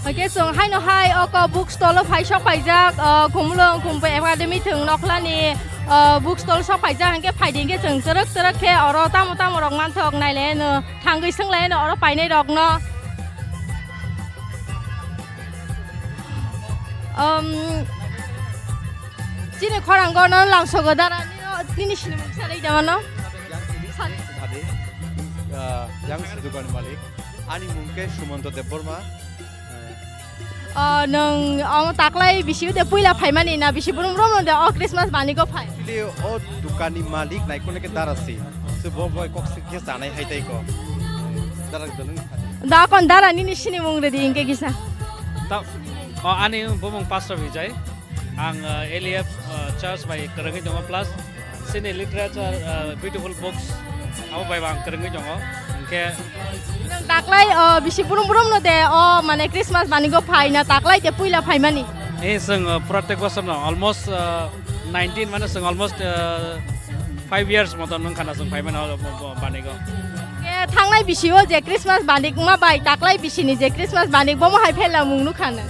Hwnkhe chwng haino hai oko book stall o phai sok phaijak, uh, Khumulwng Khumpui Academy thwng nokhlani, uh, book stall sok phaijak, hwnkhe phaidi hwnkhe chwng twrwk twrwk khe oro tamo tamo rok manthok nailai no. Thangwi swnglaino oro painai rokno. Um, chini khorango no langsogo dara nino, nini sinimung salai da mano. Yang sini, sadi, ah, yang si dukan malik. Ani mung khe Sumanto Debbarma. O, nwng omo taklai bisi de puila phaimani na bisi brum brum de o Christmas banigo phai? Actually, o dukanni malik naikole khe dara si. Se bo boi kok se khe chanai hai tai ko. Dara gdalung. Da kon dara nini sinimung redi hwnkhe kisa. Ta, o, ani bumung Pastor Vijay. Ang, uh, L E F, uh, church bai kwrwngwi tongo, plus chini literature, uh, beautiful books abo bai bo ang kwrwngwi tongo. Hwnkhe nwng taklai, uh, bisi brum brum no de, o, mane Christmas banigo phai na taklai te puila phaimani? Eh, chwng, uh, protek bosor no almost, uh, nineteen mane chwng almost, uh, five years moton wngkha na chwng phaimani o, o, o, banigo. Hwnkhe thangnai bisi o je Christmas banik ma bai taklai bisi ni je Christmas banik bo mo hai phela mung nukha na?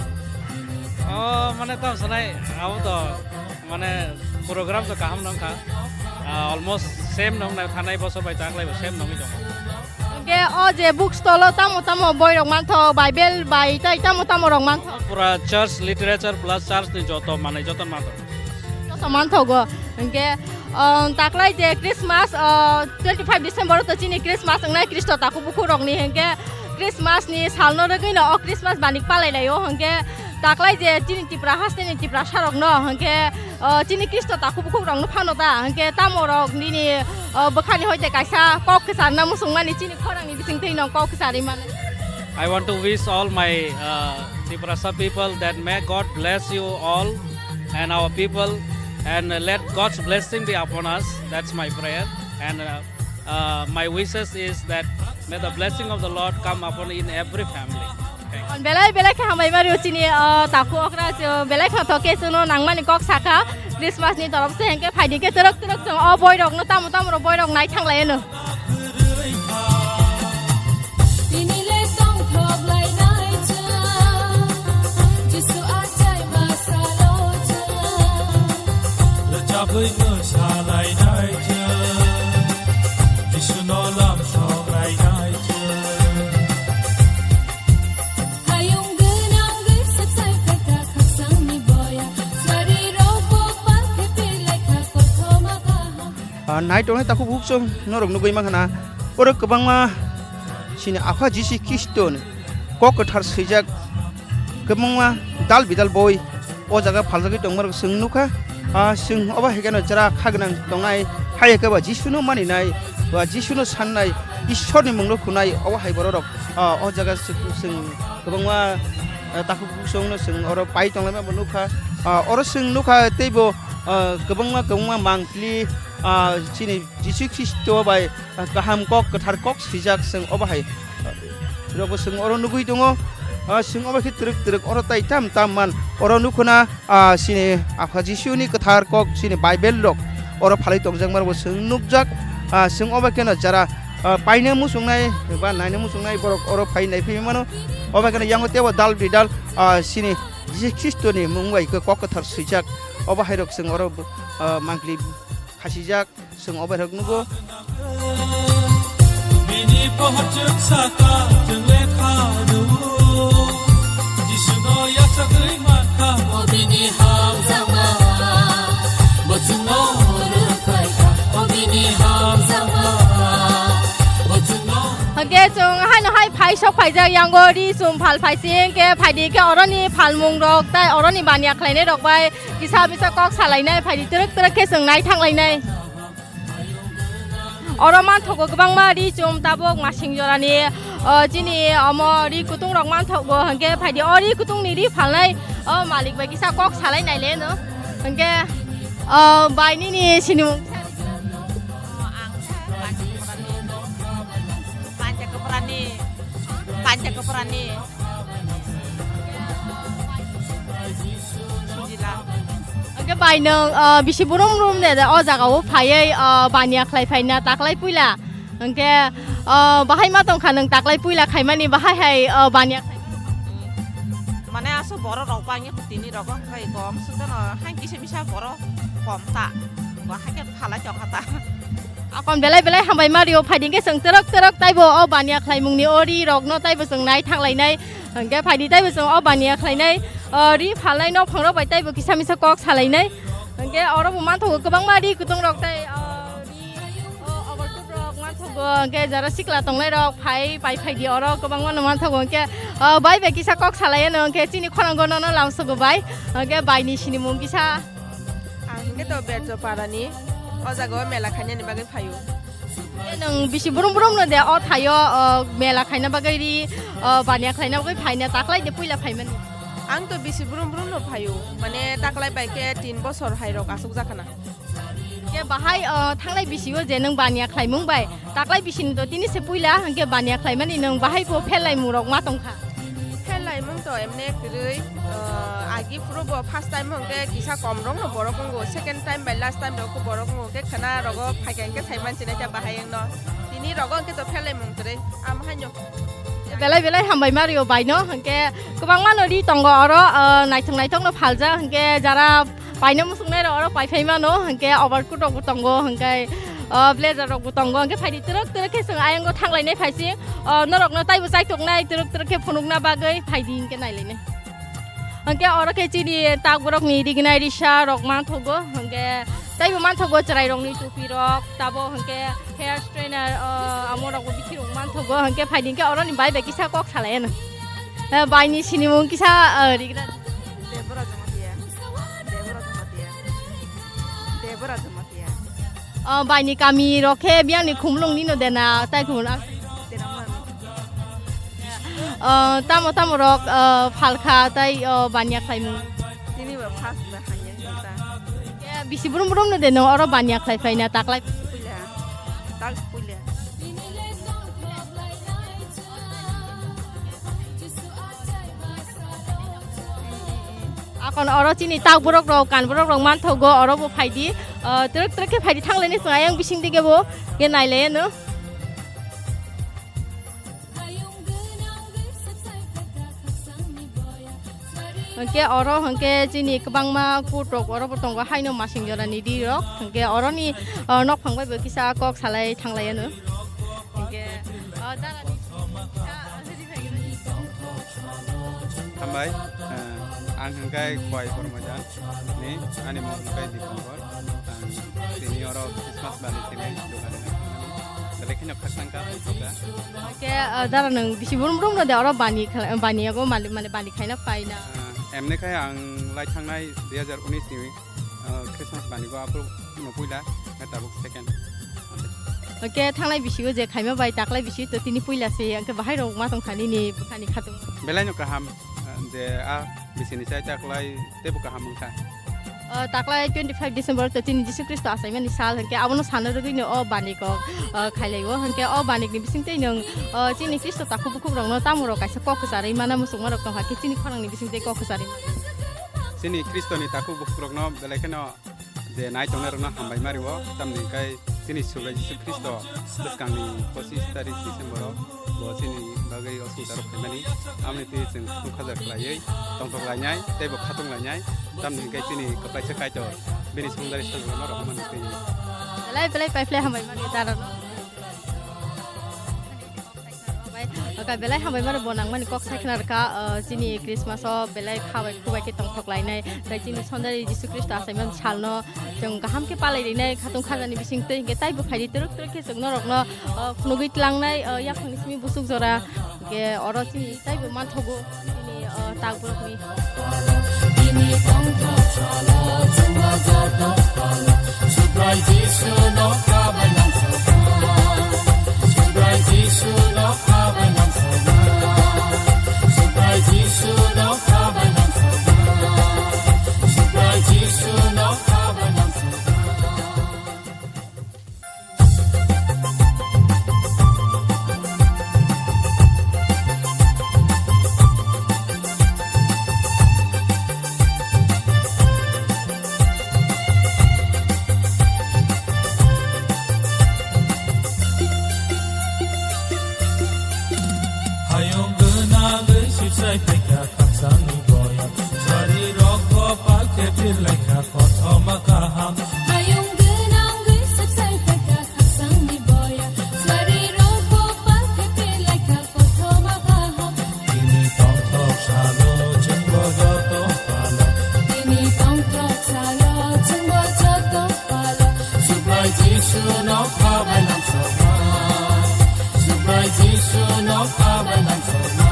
O, mane tamo sanai, abo to, mane, program to kaham nong kha. Ah, almost same nong nai, thanai bosor bai taklai bo same nongwi tongo. Hwnkhe o je book stall o tamo tamo boi rok mantho, Bible bai tai tamo tamo rok mantho? Pura church literature plus church ni joto manai joto mantho. Joto manthogo. Hwnkhe, um, taklai je Christmas, uh, twenty five December to chini Christmas wngnai Khristo takhuk bukhuk rokni, hwnkhe Christmas ni salno rwgwino o Christmas banik palai laio, hwnkhe Taklai je chini Tipra hasteni Tiprasarokno, hwnkhe, o, chini Khristo takhuk bukhukrokno phano ta, hwnkhe tamo rok nini, o, bwkhani hoite kaisa kok kwcharna muchungmani chini khorangni bisingtwi no kok kwcharwi mano. I want to wish all my, uh, Tiprasa people that may God bless you all and our people, and let God's blessing be upon us. That's my prayer. And, uh, uh, my wishes is that may the blessing of the Lord come upon in every family. Thank you. Belai belai khe hambai mario chini, uh, takhuk okra, belai khe thok khe chwngno nangmani kok sakha Christmas ni torop se, hwnkhe phaidi khe twrwk twrwk chwng o boirokno tamo tamo rok boirok nai thanglaino. Tini le tongthok lainai chwng, Jisu achai ma salo chwng. Rwchabwi no salainai chwng, Jisuno lam songlainai chwng. Hayung gwnang gwisak sai kha khasangni boya, sari rok bo pa khe pelaikha kothoma kaham. Ah, nai tongnai takhuk bukhuksong norok nugwi mankha na. Oro kwbangma chini Apha Jisu Khristo ni kok kwthar swijak kwbangma dal bidal boi o jaga phaljagwi tongmarok chwng nukha. Ah, chwng obo hai kheno chwra kha gwnang tongnai, hai khe ba Jisuno maninai, ba Jisuno sannai, Ishwarni mungno khunai, obo hai bororok, ah, o jaga chwng, chwng kwbangma, ah, takhuk bukhuksongno chwng oro pai tonglaima bo nukha. Ah, oro chwng nukha teibo, ah, kwbangma, kwbangma mangpili, ah, chini Jisu Khristo bai, ah, kaham kok, kwthar kok swijak chwng obo hai, ah, rokbo chwng oro nugwi tongo. Ah, chwng obo khe twrwk twrwk oro tai tam tam man oro nukhuna, ah, chini Apha Jisuni kwthar kok chini Bible rok oro phalwi tongjakma rokbo chwng nukjak. Ah, chwng obo kheno jara, ah, paina muchungnai ba naina muchungnai borok oro phai naiphai mano. Obo kheno yango teibo dal bidal, ah, chini Jisu Khristoni mung bai kok kwthar swijak. Obo hai rok chwng oro, ah, mangpili khasijak. Chwng obo hai rok nugo. Bini pohor chwng saka chwng lekha rwo. Jisuno yachagwi mankha. O bini hamjakma, bo chwngno rwkhaikha. O bini hamjakma, bo chwngno. Hwnkhe chwng haino hai phai sok phaijak yango ri chum phal phaising khe phaidi khe oroni phalmung rok tai oroni baniya khlainai rok bai kisa misa kok salainai phaidi twrwk twrwk khe chwng nai thanglainai. Oro manthogo kwbangma ri chum tabuk masing jorani, o, chini omo ri kutung rok manthogo, hwnkhe phaidi o ri kutung ni ri phalnai o malik bai kisa kok salai naileno, hwnkhe, o, bai nini sinimung. Ang Panja Koprani, Panja Koprani. Sujila. Hwnkhe bai nwng, ah, bisi brum brum de, de, o jaga o phaiwi, ah, baniya khlai phaina taklai puila. Hwnkhe, ah, bahai ma tongkha nwng taklai puila khaimani bahai hai, ah, baniya khlai. Mane aso borok rok bangya tini rogo hai gom sujano hai kisa misa borok kom ta. Bahai khe phalai tongkha ta. Akon belai belai hambai mario phaidi khe chwng twrwk twrwk taibo o baniya khlaimungni o ri rokno taibo chwng nai thanglainai. Hwnkhe phaidi taibo chwng o baniya khlainai, o, ri phalnai nokphang rok bai taibo kisa misa kok salainai. Hwnkhe oro bo manthogo kwbangma ri kutung rok tai, o, ri, o, oborkut rok manthogo, hwnkhe jara sikla tongnai rok phai pai phaidi oro kwbangma no manthogo, hwnkhe, o, bai bai kisa kok salaiya no, hwnkhe chini khorang gono no lamsogo bai, hwnkhe bai ni sinimung kisa. Ang hwnkhe to Berjo Parani, o jaga o mela khainani bagwi phaio. Nwng bisi brum brum no de o thaio, o, mela khaina bagwi ri, o, baniya khlaina bagwi phaina taklai de puila phaimani. Ang to bisi brum brum no phaio, mane taklai bai khe tin bosor hai rok asuk jakhana. Ke bahai, o, thanglai bisi o je nwng baniya khlaimung bai, taklai bisi ni to tini se puila, hwnkhe baniya khlaimani nwng bahai bo phelaimung rok ma tongkha. Phelaimung to emne kwrwi, o, agi phuru bo first time hwnkhe kisa kom rok no borok wngo, second time bai last time rok borok wngo, khe khwna rogo phaikha hwnkhe sai mansinai ta bahai wngno. Tini rogo hwnkhe to phelaimung kwrwi, am haino. Belai belai hambai mario baino, hwnkhe kwbangma no ri tongo oro, o, naithok naithok no phalja, hwnkhe jara paina muchungnai rok oro pai phai mano, hwnkhe overcoat rok bo tongo, hwnkhe, o, blazer rok bo tongo, hwnkhe phaidi twrwk twrwk khe chwng ayang o thanglainai phaising, o, norok no taibo chaitoknai twrwk twrwk khe phunukna bagwi phaidi hwnkhe nailainai. Hwnkhe oro khe chini takborok ni rignai risa rok manthogo, hwnkhe taibo manthogo chwrai rok ni tupi rok, tabo hwnkhe hair strainer, o, amo rok bo bithi rok manthogo, hwnkhe phaidi hwnkhe oro ni bai bai kisa kok salai ano. Eh, bai ni sinimung kisa, eh, rigra. Bora joma tiya. O, baini kami rok khe biyang ni khumlung nino dena, tai khumlung. Dena man. O, tamo tamo rok, o, phalkha tai, o, baniya khlaimung. Tini bo first ba hanya ta. Ye, bisi brum brum no deno oro baniya khlai phaina taklai. Puila. Tak puila. Akon oro chini tak borok rok, kan borok rok manthogo, oro bo phaidi, ah, trek trek khe phaidi thanglaini chwng ayang bising dige bo, ke nailai ano. Hwnkhe oro hwnkhe chini kwbangma court rok oro bo tongo, haino masing jora ni di rok, hwnkhe oroni, ah, nokphang bai bo kisa kok salai thanglai ano. Hwnkhe, ah, dara ni Hambai, eh, ang hwnkhe Khowai Kormojan ni, ani mung hwnkhe Dipankar. Ang tini oro Christmas bani tini dogan belai kheno khakchang kha, tongthok kha. Hwnkhe, eh, dara nwng bisi brum brum no de oro bani khala-, bani yago mali-, mane bani khaina paina. Eh, emne khai ang lai thangnai dui hajar unis ni, eh, Christmas bani go aphuru no puila, khe tabuk second. Hwnkhe thanglai bisingo je khaima bai taklai bisi to tini puila se, hwnkhe bahai rok ma tong kha nini bwkhani khatung. Belai no kaham, je a bisini chai taklai teibo kaham wngkha. O, taklai twenty five December to chini Jisu Khristo achaimani sal, hwnkhe abono sana rwgwino o banik o, o, khailaiwo, hwnkhe o banikni bisingtwi nwng, o, chini Khristo takhuk bukhuk rokno tamo rok kaisa kok kwcharwi mana muchungma rok tongkha khe chini khorangni bisingtwi kok kwcharwi mana. Chini Khristoni takhuk bukhuk rokno belai kheno je nai tongnai rokno hambai ma rio, tamni hwnkhe chini Subrai Jisu Khristo bwskangni pochis tarik December o bo chini bagwi o swngcharo phaimani, amoni twi chwng khung khajar khlaiwi tongthok lainai tei bo khatung lainai, tamni hwnkhe chini kwplaisa Kaitor bini songdari sajla norok mani twi. Belai belai paiphlai hambai mani dara no. Oka belai hambai mani bo nangmani kok sai khna rwkha, uh, chini Christmas o belai khabai khubai khe tongthok lainai, tei chini songdari Jisu Khristo achaimani salno chwng kaham khe palai rinai khatung khajani bisingtwi hwnkhe taibo phaidi twrwk twrwk khe chwng norokno, uh, phunugwi tlangnai, uh, yaphangni simi busuk jora hwnkhe oro chini taibo manthogo chini, uh, tak borokni. Hayung gwnangwi sibsai phaikha khakchangni boya, sari rok kopak khe phirlaikha kothoma kaham. Hayung gwnangwi sibsai phaikha khakchangni boya, sari rok kopak khe phirlaikha kothoma kaham. Tini tongthok salo chwngbo joto palo. Tini tongthok salo chwngbo joto palo. Subrai Jisu no khabai langsokma. Subrai Jisu no khabai langsokma.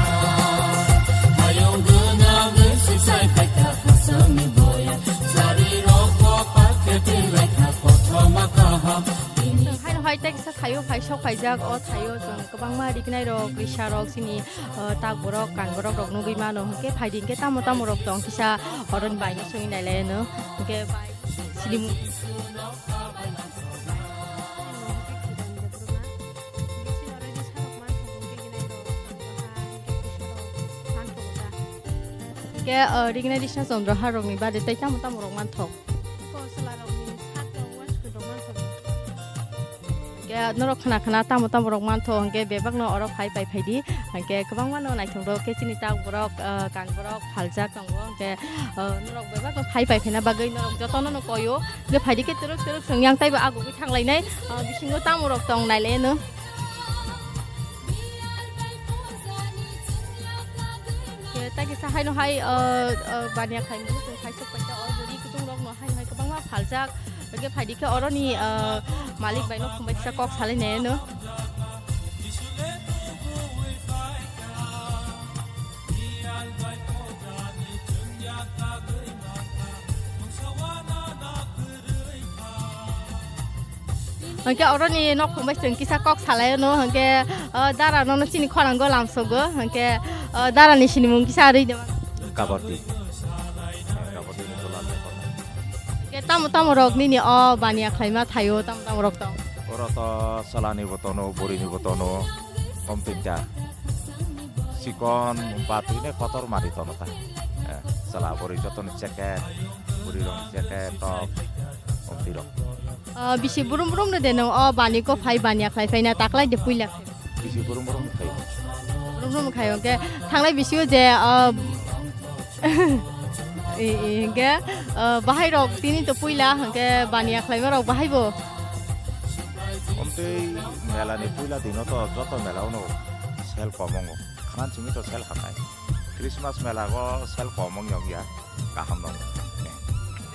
Hayung gwnangwi sibsai phaikha khakchangni boya. Sari rok kopak khe phirlaikha kothoma kaham. Tini Haino hai tei kisa thaio phai sok phaijak, o thaio chwng kwbangma rignai rok, risa rok, chini, uh, tak borok, kan borok rok nugwi mano. Hwnkhe phaidi hwnkhe tamo tamo rok tong kisa oroni bai no songwi nailai no. Hwnkhe bai silimu. Hwnkhe, uh, rignai risa chondro ha rokni bade tei tamo tamo rok manthok. Hwnkhe norok khna khna tamo tamo rok mantho, hwnkhe bebak no oro phai pai phaidi, hwnkhe kwbangma no naithok rok khe chini tak borok, ah, kan borok phaljak tongo, hwnkhe, ah, norok bebak no phai pai phaina bagwi norok jotono no koyo, hwnkhe phaidi khe twrwk twrwk chwng yang taibo agugwi thanglainai, ah, bisingo tamo rok tong nailai no. Khe tai kisa haino hai, ah, ah, baniya khaimani chwng khai sok paikha o bwrwi kutung rokno haino hai kwbangma phaljak. Hwnkhe phaidi khe oroni, ah, malik bai no phungbai kisa kok salai nai no. Hwnkhe oroni nokhong bai chwng kisa kok salaio no, hwnkhe, o, dara nono chini khorang go lamsogo, hwnkhe, o, darani sinimung kisa rwi de. Kabaddi. Kabaddi ni tola le kono. Hwnkhe tamo tamo rok nini o baniya khlaima thaio, tamo tamo rok tong? Oro to salani bo tono, burini bo tono, om tinta. Sikon, batwi ne kotor mari tono ta. Eh, sala buri jotoni jacket, buri rong jacket, top, om tirok. Ah, bisi burum burum no de nong o bani ko phai baniya khlai phai na taklai de puila. Bisi burum burum khai. Burum burum khai, hwnkhe thanglai bisio je, ah, e, e, hwnkhe, ah, bahai rok tini to puila, hwnkhe baniya khlaima rok bahai bo. Omtwi mela ni puila dino to joto mela ono sel kom ongo. Khanan simi to sel hamnai. Christmas mela go sel kom ong yong ya. Kaham nong.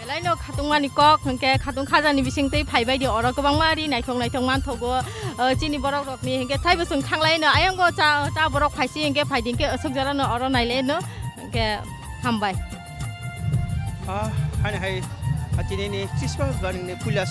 Belai no khatungmani kok, hwnkhe khatung khajani bising twi phai bai di oro kwbangma ri naithok naithok manthogo, o, chini borok rokni, hwnkhe thaibo chwng thanglai no ayang go cha, cha borok phaisi hwnkhe phai di hwnkhe aswk jora no oro nailai no, hwnkhe hambai. Ah, hani hai, ah, chini ni Christmas bani ni puila